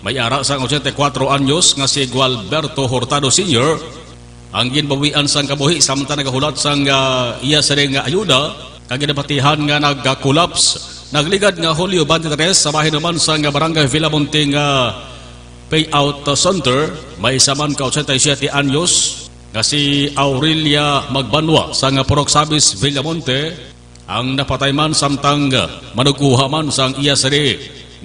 may ara sang ochenta y cuatro anyos nga si Gualberto Hurtado Senior ang ginbawian sang kabuhi samtang nagahulat sang, ah, iya sining ayuda, kag ginapatihan nga nagka-collapse. Nagligad nga Hulyo twenty-three, sa bahin naman sang Barangay Villamonte nga payout center, may isa man ka ochenta y siete anyos nga si Aurelia Magbanwa sang Purok Sabis, Villamonte, ang napatay man samtang manugkuha man sang iya sini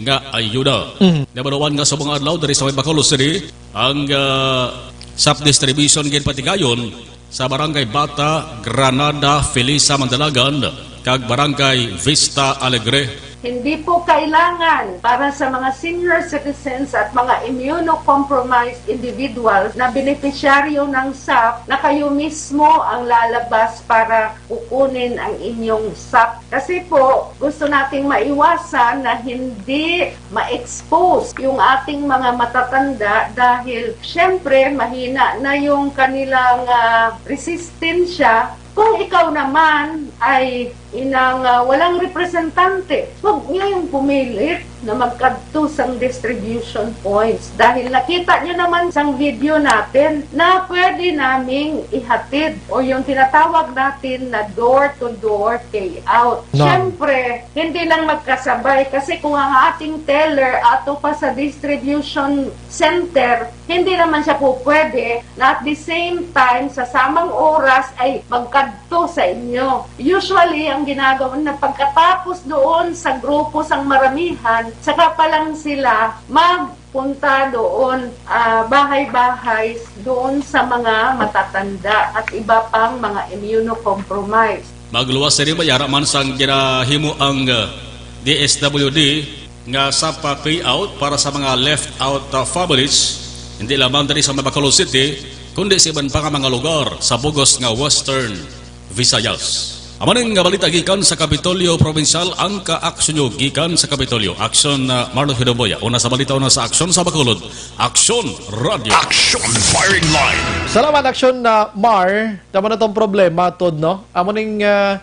nga ayuda. Mhm. Nabaluan nga subong adlaw diri sa may Bacolod City, ang, ah, sap distribution ginpatigayon sa Barangay Bata, Granada, Felisa, Mandalagan, kag Barangay Vista Alegre. Hindi po kailangan para sa mga senior citizens at mga immunocompromised individuals na benepisyaryo ng sap na kayo mismo ang lalabas para kukunin ang inyong sap. Kasi po, gusto nating maiwasan na hindi ma-expose yung ating mga matatanda dahil, syempre, mahina na yung kanilang, ah, resistensya. Kung ikaw naman ay inang, ah, walang representante, huwag niyo yung pumilit na magkadto sang distribution points. Dahil nakita niyo naman sang video natin na pwede naming ihatid o yung tinatawag natin na door-to-door payout. No. Siyempre, hindi lang magkasabay kasi kung ang ating teller ato pa sa distribution center, hindi naman siya po pwede na at the same time, sa samang oras ay magkadto sa inyo. Usually, ang ginagawa na pagkatapos doon sa grupo sang maramihan, saka pa lang sila magpunta doon, ah, bahay-bahay doon sa mga matatanda at iba pang mga immunocompromised. Magluwas sini may ara man sang ginahimo ang, uh, D S W D nga sapa payout para sa mga left out, uh, families, hindi lamang diri sa Bacolod City, kundi sa iban pa nga mga lugar sa bugos nga Western Visayas. Amo ning nga balita gikan sa Kapitolyo Probinsyal, ang kaaksyon nyo gikan sa Kapitolyo. Aksyon na Marlon Hidoboya. Una sa balita, una sa aksyon sa Bacolod. Aksyon Radio. Action Firing Line. Salamat, Aksyon na Mar. Tama na tong problema, Tod, no? Amo ning, ah,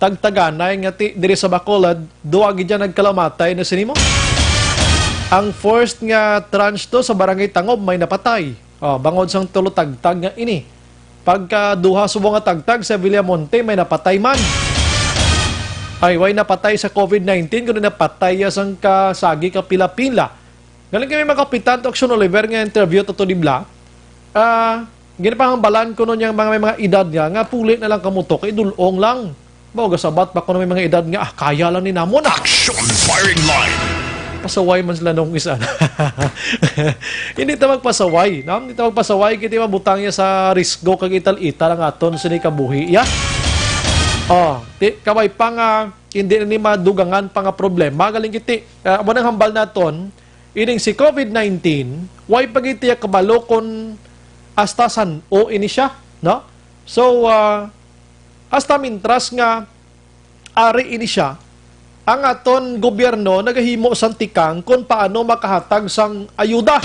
tagtaganay nga ti, diri sa Bacolod, duwa gid dyan nagkalamatay na sini mo. Ang first nga tranche to sa Barangay Tangob may napatay. Oh, bangod sang tulo tagtag nga ini. Pagka duha subong nga tagtag sa Villamonte, may napatay man. Ay, way napatay sa covid nineteen, kundi napatay ya sang kasagi ka pila-pila. Galing kami mga kapitan, to Action Oliver nga interview to, to di bla. Ah, ginapahambalan ko nun yang mga, may mga edad nga, nga puli na lang kamo to, kay dulong lang. Mao, gasabat pa ko na may mga edad nga, "Ah, kaya lang ni namon, ah." Action Firing Line. Pasaway man sila nung isa. Hindi ta magpasaway, no? Hindi ta magpasaway, kiti mabutang ya sa risgo kag ital-ital ang aton sini kabuhi, ya. Oh, ti, kabay pa nga, hindi na ni madugangan pa nga problema. Galing kiti, ah, amo nang hambal naton, ining si covid nineteen, way pa gid tiya kabalo kon hasta san-o ini siya, no? So, ah, hasta mintras nga ari ini siya, ang aton gobyerno nagahimo sang tikang kon paano makahatag sang ayuda.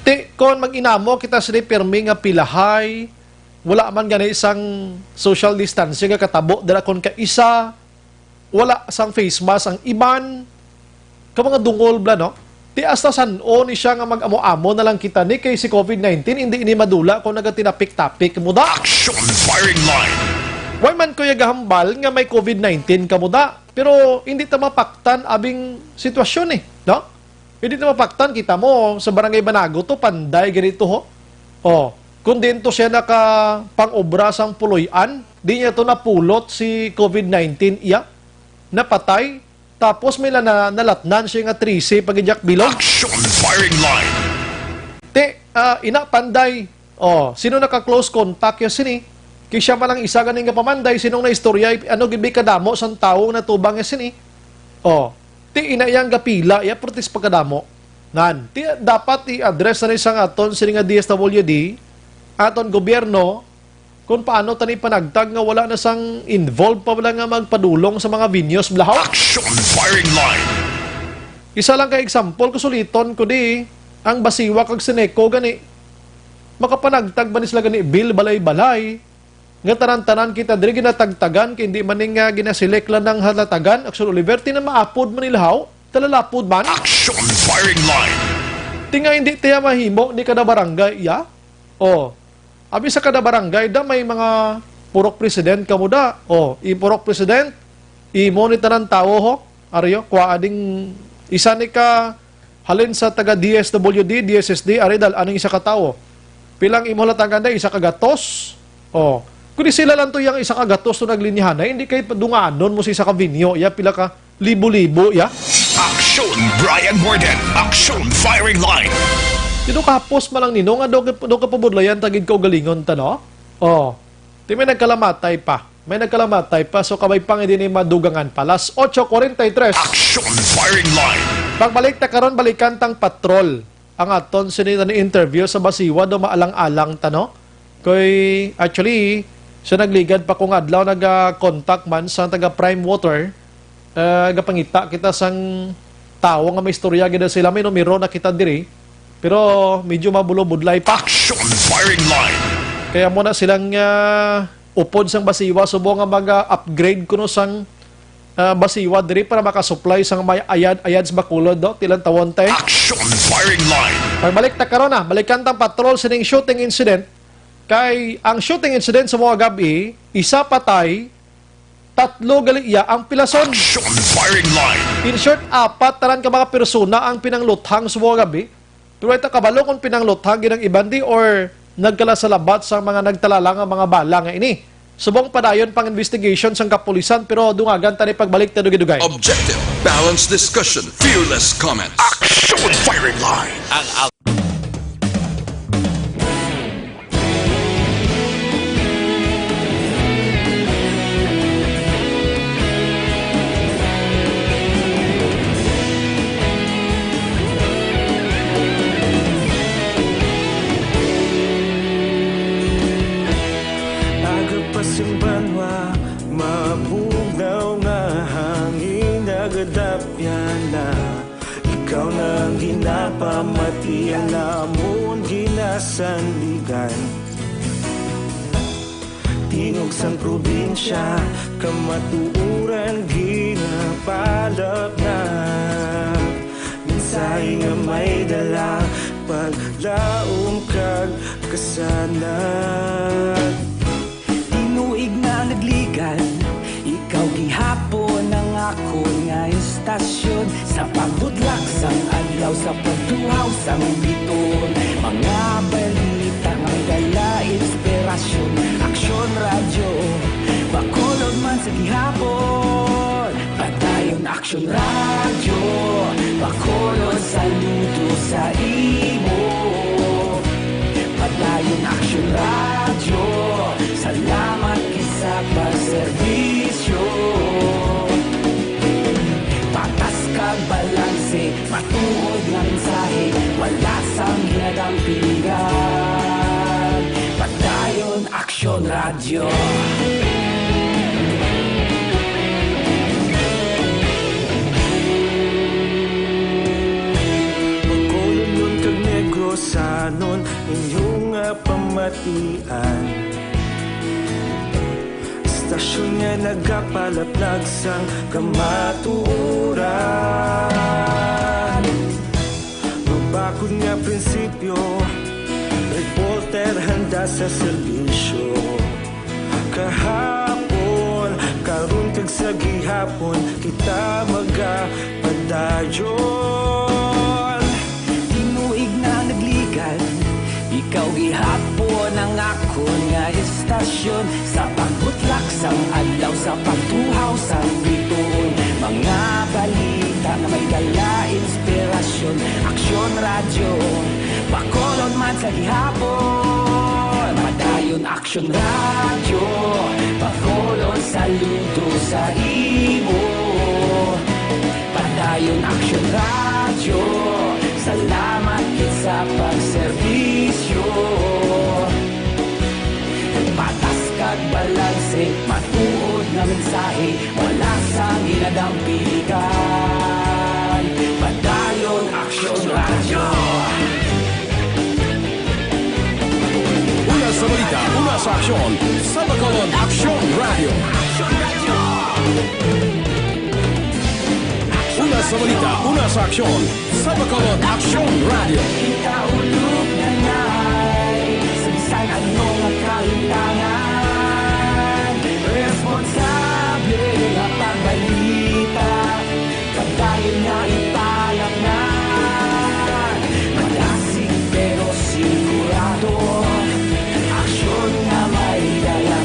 Ti, kon mag-inamo kita sini pirmi nga pilahay, wala man gani sang social distancing nga katabo dira kon kaisa, wala sang face mask ang iban, ka mga dungol bla, no? Ti hasta san-o ni siya nga mag-amo-amo na lang kita ni kay si covid nineteen, hindi ini madula kung nagatinapik-tapik mo da. Action Firing Line. Way man ko ya gahambal nga may covid nineteen ka mo da, pero hindi ta mapaktan abing sitwasyon eh, no? Hindi ta mapaktan, kita mo sa Barangay Banago to, panday ganito ho. Oh, kung din to siya nakapang-obra sang puloy-an, di niya to napulot si covid nineteen iya, napatay, tapos may na, nalatnan siya nga trese pag-ijak bilog. Action Firing Line. Te, ah, ina panday. Oh, sino naka-close contact ya sini? Kay siya man ang isa gani nga pamanday, sinong naistorya, ano gid ba kadamo sang tawo nga natubang ya sini? Oh, ti ina yang gapila, ya, purtis pagkadamo. Ngan, ti dapat i-address na ni sang aton sini nga D S W D, aton gobyerno, kung paano tani panagtag nga wala na sang involved pa wala nga magpadulong sa mga venues, blahaw? Action Firing Line. Isa lang ka example, kusuliton ko di, ang Basiwa kag Seneco gani, makapanagtag ba ni sila gani bill balay-balay? Nga tanan-tanan kita diri ginatagtagan, kay hindi man ni nga ginaselect lang ng halatagan, Action Oliver, ti na maapod man nila haw, talalapod man. Action Firing Line. Ti nga hindi tiya mahimo ni kada barangay, iya? Oh, abi sa kada barangay, da may mga purok president kamo da. Oh, i purok president, imo ni tanan tawo, ho. Ariyo, kwa ading isa ni ka halin sa taga D S W D, D S S D, ari dal, aning isa ka tawo. Pilang imo halatagan da, isa ka gatos. Oh, kundi sila lang to yang isa ka gatos to naglinihan, ay hindi kay dunganon mo sa isa ka venue, ya, pila ka libo-libo, ya. Action Brian Warden, Action Firing Line. Dito kahapos man lang nino nga do, do kapabudlayan tagid kaugalingon ta, no? Oh, ti may nagkalamatay pa. May nagkalamatay pa, so kabay pa nga di ni madugangan pa. Las ocho cuarenta y tres. Action Firing Line. Pagbalik ta karon, balikan tang patrol. Ang aton sini ni interview sa Basiwa do maalang-alang ta, no? Kay, actually, siya nagligad pa kung adlaw, naga-contact man sa taga Prime Water. Ah, gapangita kita sang tawo nga may istorya gid sila, may numero na kita diri. Pero medyo mabulobudlay pa. Action Firing Line. Kaya mo na silang, ah, upod sang Basiwa, subo nga mag-upgrade kuno sang, ah, Basiwa diri para makasupply sang may ayad, ayad sa Bacolod, do, tilan tawon te. Action Firing Line. Pagbalik ta karon na, balikan tang patrol sining shooting incident. Kay ang shooting incident sa mga gabi, isa patay, tatlo gali iya ang pilason. Action Firing Line. In short, apat tanan ka mga persona ang pinangluthang sa mga gabi. Pero ito kabalo kung pinangluthang gid ang iban di or nagkala sa labat sa mga nagtalala nga mga bala nga ini. Subong padayon pang investigation sang kapulisan, pero dungagan tani pagbalik ta dugay-dugay. Objective, balanced discussion, fearless comments. Action Firing Line. Ang Banwa, mabugnaw nga hangin nagadapyan na. Ikaw na ang ginapamati, ang amon ginasandigan. Tingog sang probinsya, kamatuoran ginapalapnag. Mensahe nga may dala, paglaom kag kasanag. Tinuig na nagligan, ikaw gihapon ang akon nga istasyon. Sa pagbudlak sang adlaw, sa pagtuhaw sang biton, mga balita nga may dala inspirasyon. Aksyon Radyo, Bacolod man sa gihapon. Padayon Aksyon Radyo, Bacolod, saludo sa imo. Padayon Aksyon Radyo, salamat gid sa pagserbisyo. Patas kag balanse, matuod nga mensahe, wala sang ginadampingan. Padayon Aksyon Radyo. Bacolodnon kag Negrosanon, inyo nga pamatian. Istasyon nga nagapalaplag sang kamatuoran. Mabakod nga prinsipyo, reporter handa sa serbisyo. Kahapon, karon kag sa gihapon, kita magapadayon. Tinuig na nagligan, ikaw gihapon ang akon nga istasyon. Sa pagbutlak sang adlaw, sa pagtuhaw sang bituon, mga balita nga may dala inspirasyon. Aksyon Radyo, Bacolod man sa gihapon. Padayon Aksyon Radyo, Bacolod, saludo sa imo. Padayon Aksyon Radyo, salamat gid sa pagserbisyo. Patas kag balanse, matuod nga mensahe, wala sang ginadampigan. Padayon Aksyon Radyo. Una sa balita, una sa aksyon, sa Bacolod Aksyon Radyo. Una sa balita, una sa aksyon, sa Bacolod Aksyon Radyo. Kita ulog na nai, sa bisan ano nga kahitangan, responsable nga pagbalita. Padayon nga ipalapngan, madasig pero sigurado. Aksyon nga may dala.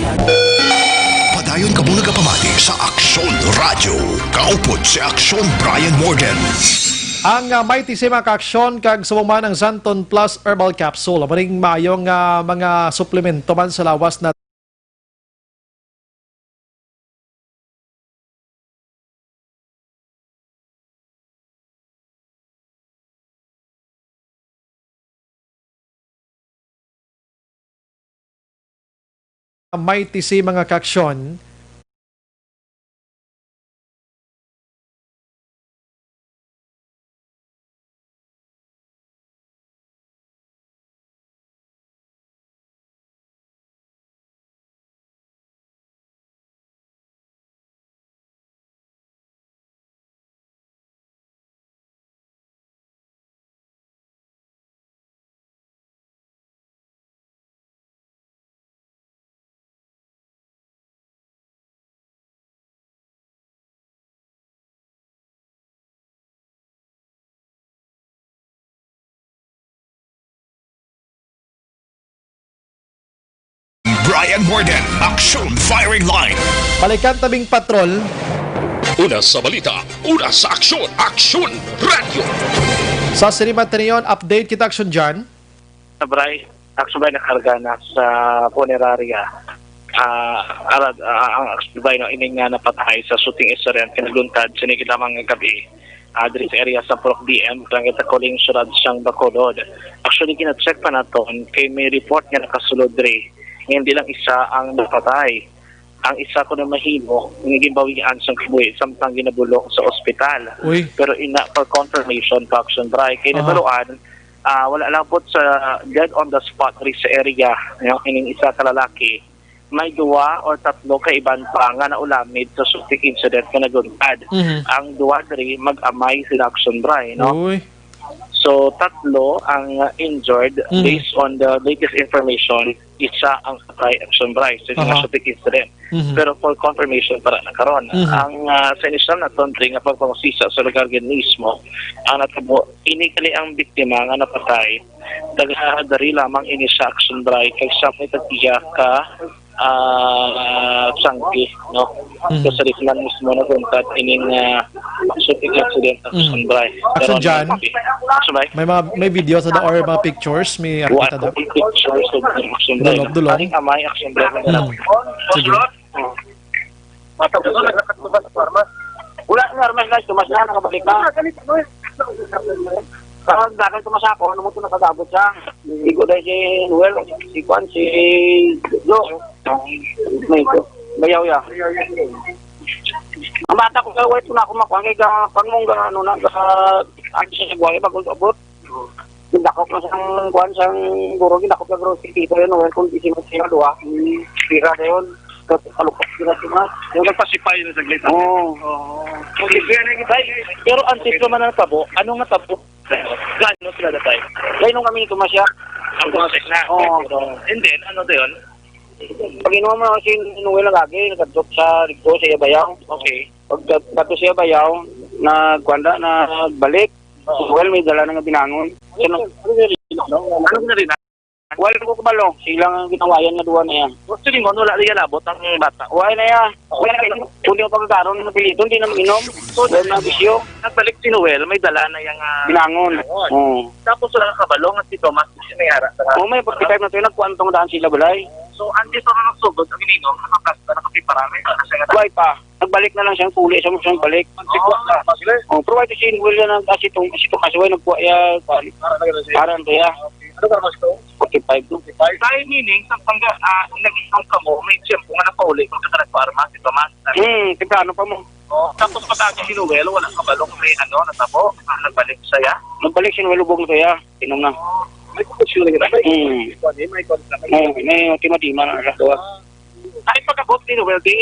Padayon kamo nagapamati sa Aksyon Radyo. Kaupod si Aksyon Brian Morgan. Ang, ah, Mighty C mga kaaksyon kag subong man ang Xanthone Plus Herbal Capsule. Amo ning maayong, ah, mga suplemento man sa lawas na Mighty C mga kaaksyon. Brian Morgan, Aksyon Firing Line. Balikan ta bing patrol. Una sa balita, una sa aksyon, Aksyon Radyo. Sa sini man tanion, update kita, Aksyon John. Sabray, Aksyon Bay nakarga na sa punerarya. Ah, arad, ah, ang Aksyon Bay, no, ining nga napatay sa shooting incident nga nagluntad sini gid lamang nga gab-i, ah, diri sa area sa Purok B M, Barangay Taculing, siyudad sang Bacolod. Actually, gina-check pa naton kay may report nga nakasulod diri nga hindi lang isa ang napatay. Ang isa ko na mahimo nga ginbawian sang kabuhi samtang ginabulong sa ospital. Uy. Pero ina, for confirmation pa, Action Bri, kay Aha. nabaluan, ah, wala lang po sa dead on the spot diri sa area, yung ining isa ka lalaki, may duwa or tatlo ka iban pa nga naulamid sa suspect incident nga naguntad. Mhm. Ang duwa diri mag-amay sila, Action Bri, no? Uy. So, tatlo ang uh, injured Mhm. based on the latest information. Isa ang patay, Action Bri, sa Aha. suspect incident. Mhm. Pero for confirmation para na karon. Mhm. Ang uh, sa initial na tonte nga pagpangusisa sa lugar gid mismo, ang natabo, ini kani ang biktima nga napatay, taga dari lamang ini sa, Action Bri, kay siya may tag-iya ka ah, sangki, no? Mhm. So, sa di man mismo naguntad ining uh, shooting incident, Mhm. Action Bri. Action Pero Jan. Action Bri. May mga may video sa the or mga pictures, may Wa kita daw. akong picture sa Action Bri. Dulong, dulong. Aring amay, Action Bri. Hmm. Sige. Matapos na, nagkatubas sa armas. Wala na armas na, tumas na, nakabalik na. Ang dagan tumas ako, ano mo ito nakagabot siya? Igo dahil si Noel, si Kwan, si Jo. May ito. Bayaw ya. Ang bata ko, kaya wait ko na ako makuha. Kaya ga, pang mong ga, ano na, ga, ang siya nagwagi, bago abot. Gindakop na sang kuan sang guro, gindakop na grocery dito yun, well, kung di siya siya duha, pira na yun. Kalupok sila sila. Yung nagpasipay na saglit. Oo. Okay, kaya na kita. Pero antes ko man ang tabo, ano nga tabo? Gano sila datay? Kaya nung kami tumasya, Ang contact na. Oo. And then, ano to yun? Pag inuha mo na kasi Noel ang lagi, nagkadto sa Rigto, sa Ibayaw. Okay. Pag pagkadto sa Ibayaw, nagkuan da, nagbalik. Well, may dala na nga binangon. Ano, Ano na rin? Wala ko kabalo, sila nga ginawayan nga duwa na yan. Gusto ni mo, wala rin labot ang bata. Wala na yan. Wala na yan. Kung di mo pagkakaroon ng piliton, di na mag-inom. Wala na bisyo. Nagbalik si Noel, may dala na yung ah, Binangon. Binangon. Oo. Tapos wala kabalo nga si Thomas, may ara. Kung may pagkakay na ito, nagkuan tong daan sila balay. So, antes pa man magsugod ang ininom, nakaplasta, nakaprepara, may dala siya nga Wala pa. Nagbalik na lang siyang puli, siya mo siyang balik. Magsigwa na. Oh, pero ito si Noel yan, ang kasi itong, kasi itong kaso ay nagkuha ya, kuan. Para na gano'n siya. Parang kaya, Ano ka mas to? forty-five no? Tayo meaning, sa pangga, ah, nag-inom ka mo, may tiyempo nga nakauli kung sa nagpaarma si Tomas. Hmm, temprano pa mo. Oh, tapos pag-agi si Noel, wala ka balong may ano, natabo, ah, nagbalik siya. Nagbalik si Noel, ubog na to ya. Inom na. May kukusyon na yun. Hmm. May kuwan, may kuwan na, may Oh, may ultimatima na siya. Duwa. Ay, pag-abot ni Noel, di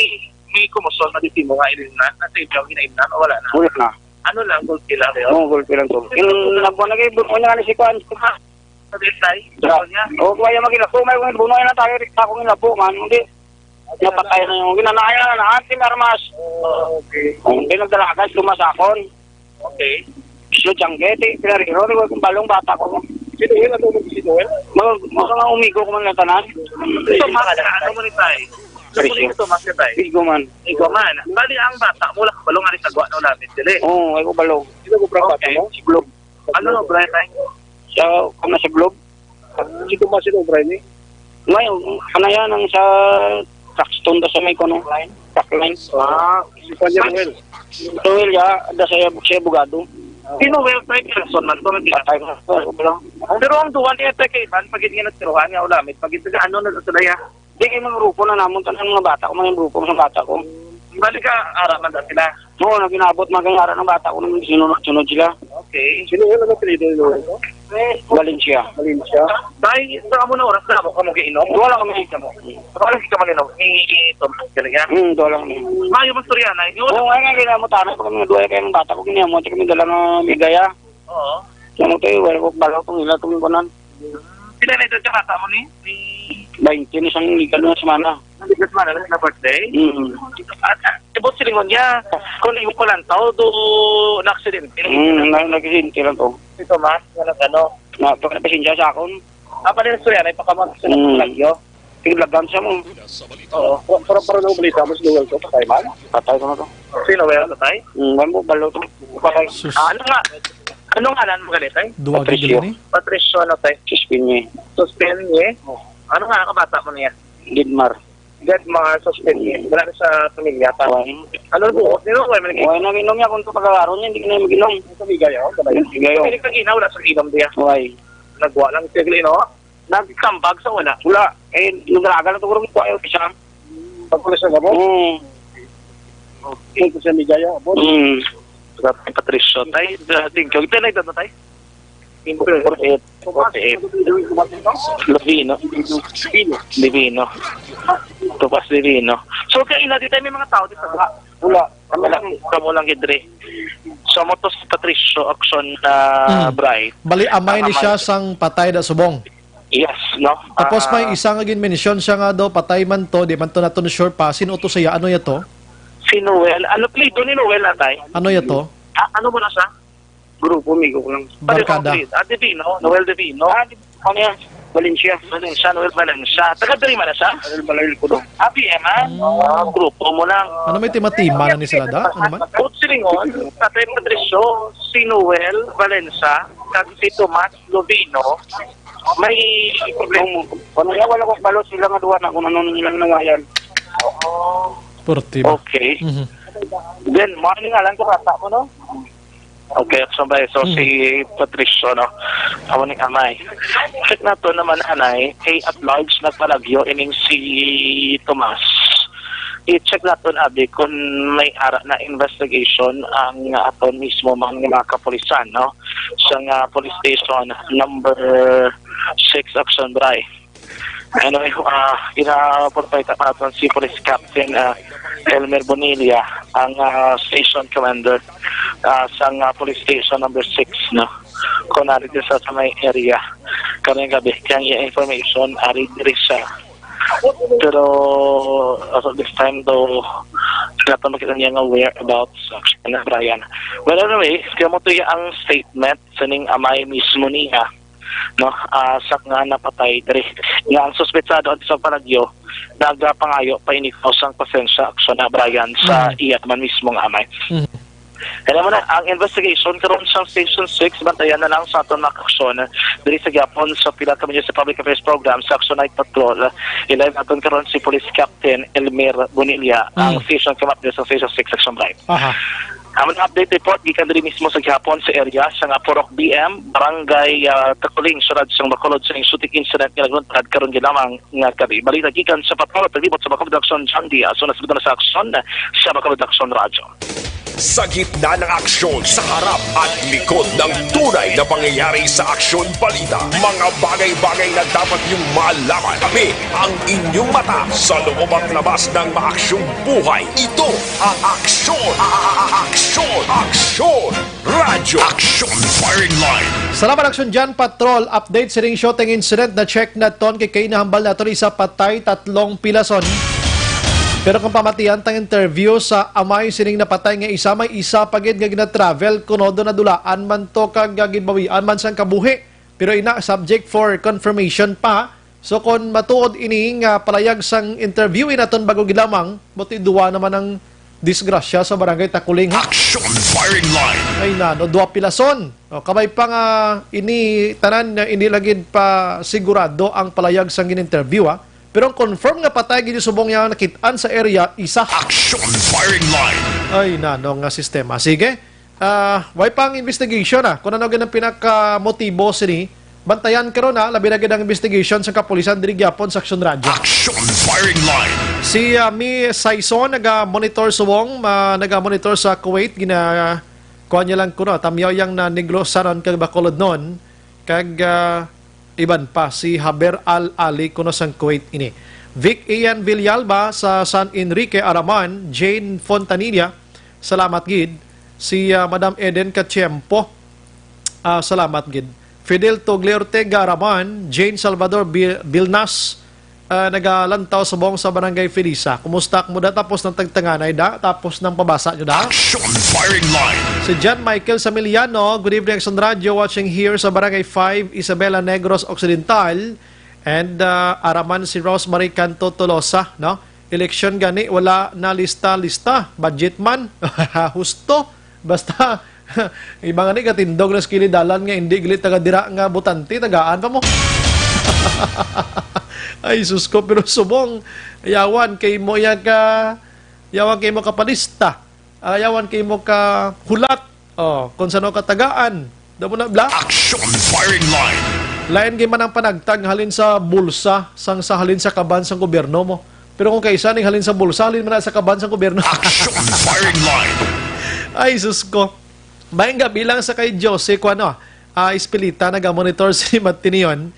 may kumusyon na di mo nga ilimnan, na sa inyo, ginaimnan, o wala na? Ulit na. Ano lang, gulpi lang yun? Oh, gulpi lang to. Yung nagbuwan na kayo, buwan na nga ni si Kwan. Sa detay, Yeah. ano niya? Oh, kaya magilabo, may kung buno na tayo, rikta kong ilabo, man. Hindi. Napatay na yung ginanaya na, na, ating armas. Oh, okay. Kung pinagdalagan, tumasakon. Okay. Siya, Jangge, ti, pinariro, ni, kung balong bata ko. Si Noel, ano mo si Noel? Mag, mga umigo ko man lang tanan. Ito, mas, ano mo ni Tay? Presyo. Ito, mas ni Tay. Igo man. Ikaw man. Bali, ang bata, mula ka balong nga rin kagwa na ulamit, dili. Oo, ay ko balong. Sino ko bata Okay. mo? Si Globe. Ano, Brian, Tay? Sa, kung nasa Globe. Si Tomas, sino, Brian, eh? Ngayon, ano yan, ang sa Truxton, da sa may kono. Truck line. Ah, si Juan Manuel. Noel, ya, da sa, sa abogado. Si Noel, Tay, person man to, nagkita. Patay na, ay ko balong. Pero ang duwan niya, Tay, kay Ivan, pag hindi nagtiruhan nga ulamit, pag hindi ano na sila, ya. Di kayo mga grupo na namon, tanan mga bata ko, mga grupo sa bata ko. Bali ka, ara man dati na. Oo, nag-inabot mga kanyara ng bata ko nung sinunod-sunod sila. Okay. Sino yun? Ano apelido ni Noel? Valencia. Valencia. Tay, sa amo na oras na amo ka mo giinom? Wala kami. Wala ka man inom. Ni Tom, talaga. Hmm, doon lang kami. Mayo man storya na. Yun. Oo, nga nga, kailangan mo tanay pa kami nga duwa kayo ng bata ko, giniyamot kami dala ng migaya. Oo. Kaya mo tayo, wala ko balo kung ila kung kunan. Pila na edad ka bata mo ni? Ni Bainte na siyang ikaduha na semana. Nandito sa Manila na birthday? Hmm. At, at ibot silingon niya, kung imo ko lang tao, do na-aksidente. Hmm, na, nagkisinti lang to. Si Tomas, nga nag-ano. Na, to na pasensya sa akon. Apa din istorya na ipakamang sa Hmm. lagyo? Tiglagan siya mo. Oo. Para, para na umalita mo si Noel to, patay man? Patay ko na to. Si Noel, patay? Hmm, wala mo balo to. Patay. Sus. Ah, ano nga? Ano nga nan mo ganito, eh? Duwagi Patricio. Gilini? Patricio, ano, tay? Suspinye. Suspinye? Ano nga, kabata mo niya? Gidmar. Gidmar, Suspinye. Wala na sa pamilya pa. Wala. Ano ang buhok nila? Wala man Wala na ginom niya kung ito pagkakaroon niya, hindi ka na maginom. Sa Migay, oh. Sa Gayo. Pwede kang inaw, wala sa inom diya. Wala. Nagwa lang sigli, no? Nagtambag sa wala. Wala. Eh, nagdalaga na ito kung kuha yung isa. Pagkulis na gabon? Mm. Okay, kung sa Ligaya, abon. Mm. Sa Patricio. Tay, uh, thank you. Tay, tay, tay. Forty-eight. Forty-eight. Lubino. Divino. Tomas Divino. So, kay ina, di tayo may mga tao dito ba? Wala. Wala. Kamo lang gid diri. So, mo to si Patricio Action na Mm. Bray. Bali, amay ni Ang siya amay. sang patay da subong. Yes, no? Tapos may Ah. isa nga gin-mention siya nga daw patay man to, di man to naton sure pa. Sino to siya? Ano ya to? Si Noel. Ano apelyido ni Noel, atay? Ano ya to? Ah, ano mo na siya? Grupo, amigo ko lang. Barkada. Ano apelyido? Ah, Divino. Noel Divino. Ah, di, ano yan? Valencia. Valencia, Noel Valencia. Taga diri man na siya? Noel Valencia ko daw. Ah, B M, ah? Mm. Ah, grupo mo lang. Ano may tima-tima na ni sila, da? Ano man? Kung silingon, Tatay Patricio, si Noel Valencia, kag si Tomas Lobino, may problema. Kung, kung wala ko kabalo sila nga duha na kung ano nilang nawayan. Porti ba? Okay. Mhm. Then, morning nga lang ko, bata mo, no? Okay, so, so, Mhm. si Patricio, no? Amo ni amay. Check nato naman, anay, kay at large nagpalagyo ining si Tomas. I-check naton, abi, kung may ara na investigation ang aton mismo mga, mga kapulisan, no? Sa nga police station number six, Action Bray. Anyway, ah, gina-provide naton si Police Captain, ah, Elmer Bonilla, ang, ah, station commander, ah, sa nga police station number six, no? Kung narito sa, sa may area, karong gabi, kaya ang iya information, ari diri siya. Pero as of this time, though, wala pa makita niya nga whereabouts, actually, na Brian. Well, anyway, kaya mo to ang statement sa ning amay mismo niya, no? Ah, sa nga napatay diri. Nga ang suspetsado at sa palagyo, nagapangayo pa ini ko sang pasensya, aksyon na Brian sa Mm. iya man mismong amay. Mm. Kaya mo na, ang investigation karon sa Station six, bantayan na lang sa aton mga aksyon diri sa gihapon sa pila ka Ministry of Public Affairs Program sa Action Night Patrol. I-live naton karon si Police Captain Elmer Bonilla, ang Mm. station commander sa Station six Action Bright. Aha. Ang mga update report gikan diri mismo sa gihapon sa area sa nga Purok B M, Barangay, ah, Taculing, Siyudad sang Bacolod, sa shooting incident nga nagluntad karon lamang nga gabi. Balita gikan sa Patrol, naglibot sa Bacolod Action, John Diaz. So, nasusunod na sa aksyon sa Bacolod Action Radyo. Sa gitna ng aksyon, sa harap at likod ng tunay na pangyayari sa Aksyon Balita, mga bagay-bagay na dapat niyong malaman. Kami ang inyong mata sa loob at labas ng maaksyong buhay. Ito ang Aksyon, a-, a-, a-, Aksyon, Aksyon Radyo. Aksyon Firing Line. Salamat, Action John. Patrol update sining shooting incident na check naton kay kay nahambal naton isa patay, tatlong pilason. Pero kung pamatian tang interview sa amay sining napatay nga isa, may isa pa gid nga gina-travel kuno do nadulaan man to kag ginbawian man sang kabuhi. Pero ina, subject for confirmation pa. So, kon matuod ini nga palayag sang interview, inaton bago gid lamang, buti duwa naman ang disgrasya sa Barangay Taculing, ha? Action Firing Line. Ay, nano, duwa pilason. O, kabay pa nga ini tanan nga hindi lagi pa sigurado ang palayag sang gin-interview, ha? Pero ang confirm nga patay gid subong niya nakit-an sa area, isa. Action Firing Line. Ay, nano nga sistema. Sige. Ah, way pang investigation, ah, kung ano gid ang pinakamotibo sini. Bantayan karon, ah, labi na gid ang investigation sa kapulisan diri gyapon sa Action Radyo. Action Firing Line. Si, ah, Mi Saison naga-monitor subong, ma-, naga-monitor sa Kuwait, gina-, kuha niya lang kuno, tamyaw yang na Negros, Sanon kag Bacolod non, kag, ah, iban pa, si Haber Al Ali kuno sang Kuwait ini. Vic Ian Villalba sa San Enrique, Araman, Jane Fontanilla, salamat gid. Si, ah, Madam Eden Catiempo, ah, salamat gid. Fidel Togle Ortega, Araman, Jane Salvador Bil-, Bilnas, ah, nagalantaw subong sa Barangay Felisa. Kumusta mo da? Tapos ng tagtanganay da? Tapos ng pabasa nyo da? Action Firing Line. Si John Michael Samiliano, good evening, Action Radio, watching here sa Barangay five, Isabela, Negros Occidental. And, ah, araman si Rosemary Canto Tolosa, no? Eleksyon gani, wala na lista-lista. Budget man. Husto. Basta, iba nga ni katindog na sa kilid dalan nga hindi gili taga dira nga botante, tagaan pa mo. Ay, sus ko, pero subong, yawan kay mo ya ka, yawan kay mo ka palista. Ah, yawan kay mo ka hulat. Oh, kung sano ka tagaan. Damo na, bla? Action Firing Line. Lain gid man ang panagtag halin sa bulsa, sang sa halin sa kaban sang gobyerno mo. Pero kung kaisa ning halin sa bulsa, halin man na sa kaban sa gobyerno. Action Firing Line. Ay, sus ko. Maayong gabi lang sa kay Jose, kung ano, ah, Espilita, naga-monitor si Matinion.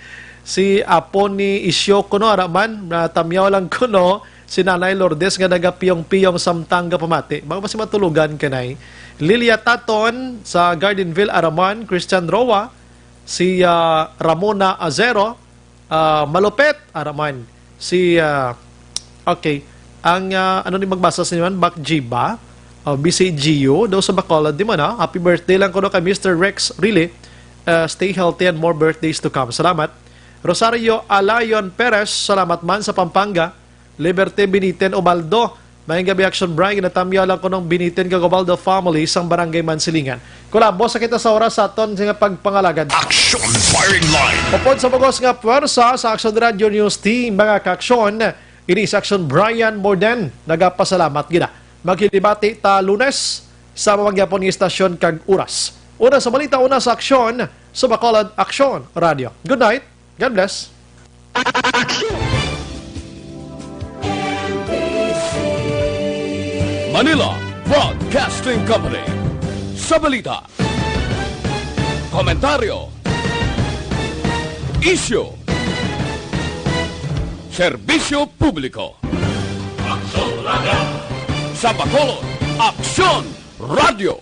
Si apo ni Isyo kuno, ara man, natamyaw lang kuno si Nanay Lourdes nga nagapiyong-piyong samtang gapamati. Baka ba si matulugan kanay? Lilia Taton sa Gardenville, ara man, Christian Roa, si, ah, Ramona Azero, ah, Malupet, ara man, si, ah, okay, ang, ah, ano ni magbasa sa inyo man? Mac Jiba, oh, B C G U, daw sa Bacolod, di man, ah? Happy birthday lang kuno kay Mister Rex Rile. Ah, stay healthy and more birthdays to come. Salamat. Rosario Alayon Perez, salamat man sa Pampanga. Liberty Biniten Ubaldo, maayong gabi, Action Brian. Ginatamyaw lang kuno ang Biniten kag Ubaldo family sang Barangay Mansilingan. Kulabo sa kita sa oras sa aton nga pagpangalagad. Action Firing Line. Upod sa bugos nga pwersa sa Action Radio News Team, mga ka-aksyon, ini si Action Brian Morden. Nagapasalamat gid. Magkilibati ta Lunes sa mga gyapon nga istasyon kag oras. Una sa balita, una sa aksyon, sa Bacolod Action Radio. Good night. God bless. Manila Broadcasting Company. Sa balita, komentaryo, isyu, serbisyo publiko. Sa Bacolod, Aksyon Radio.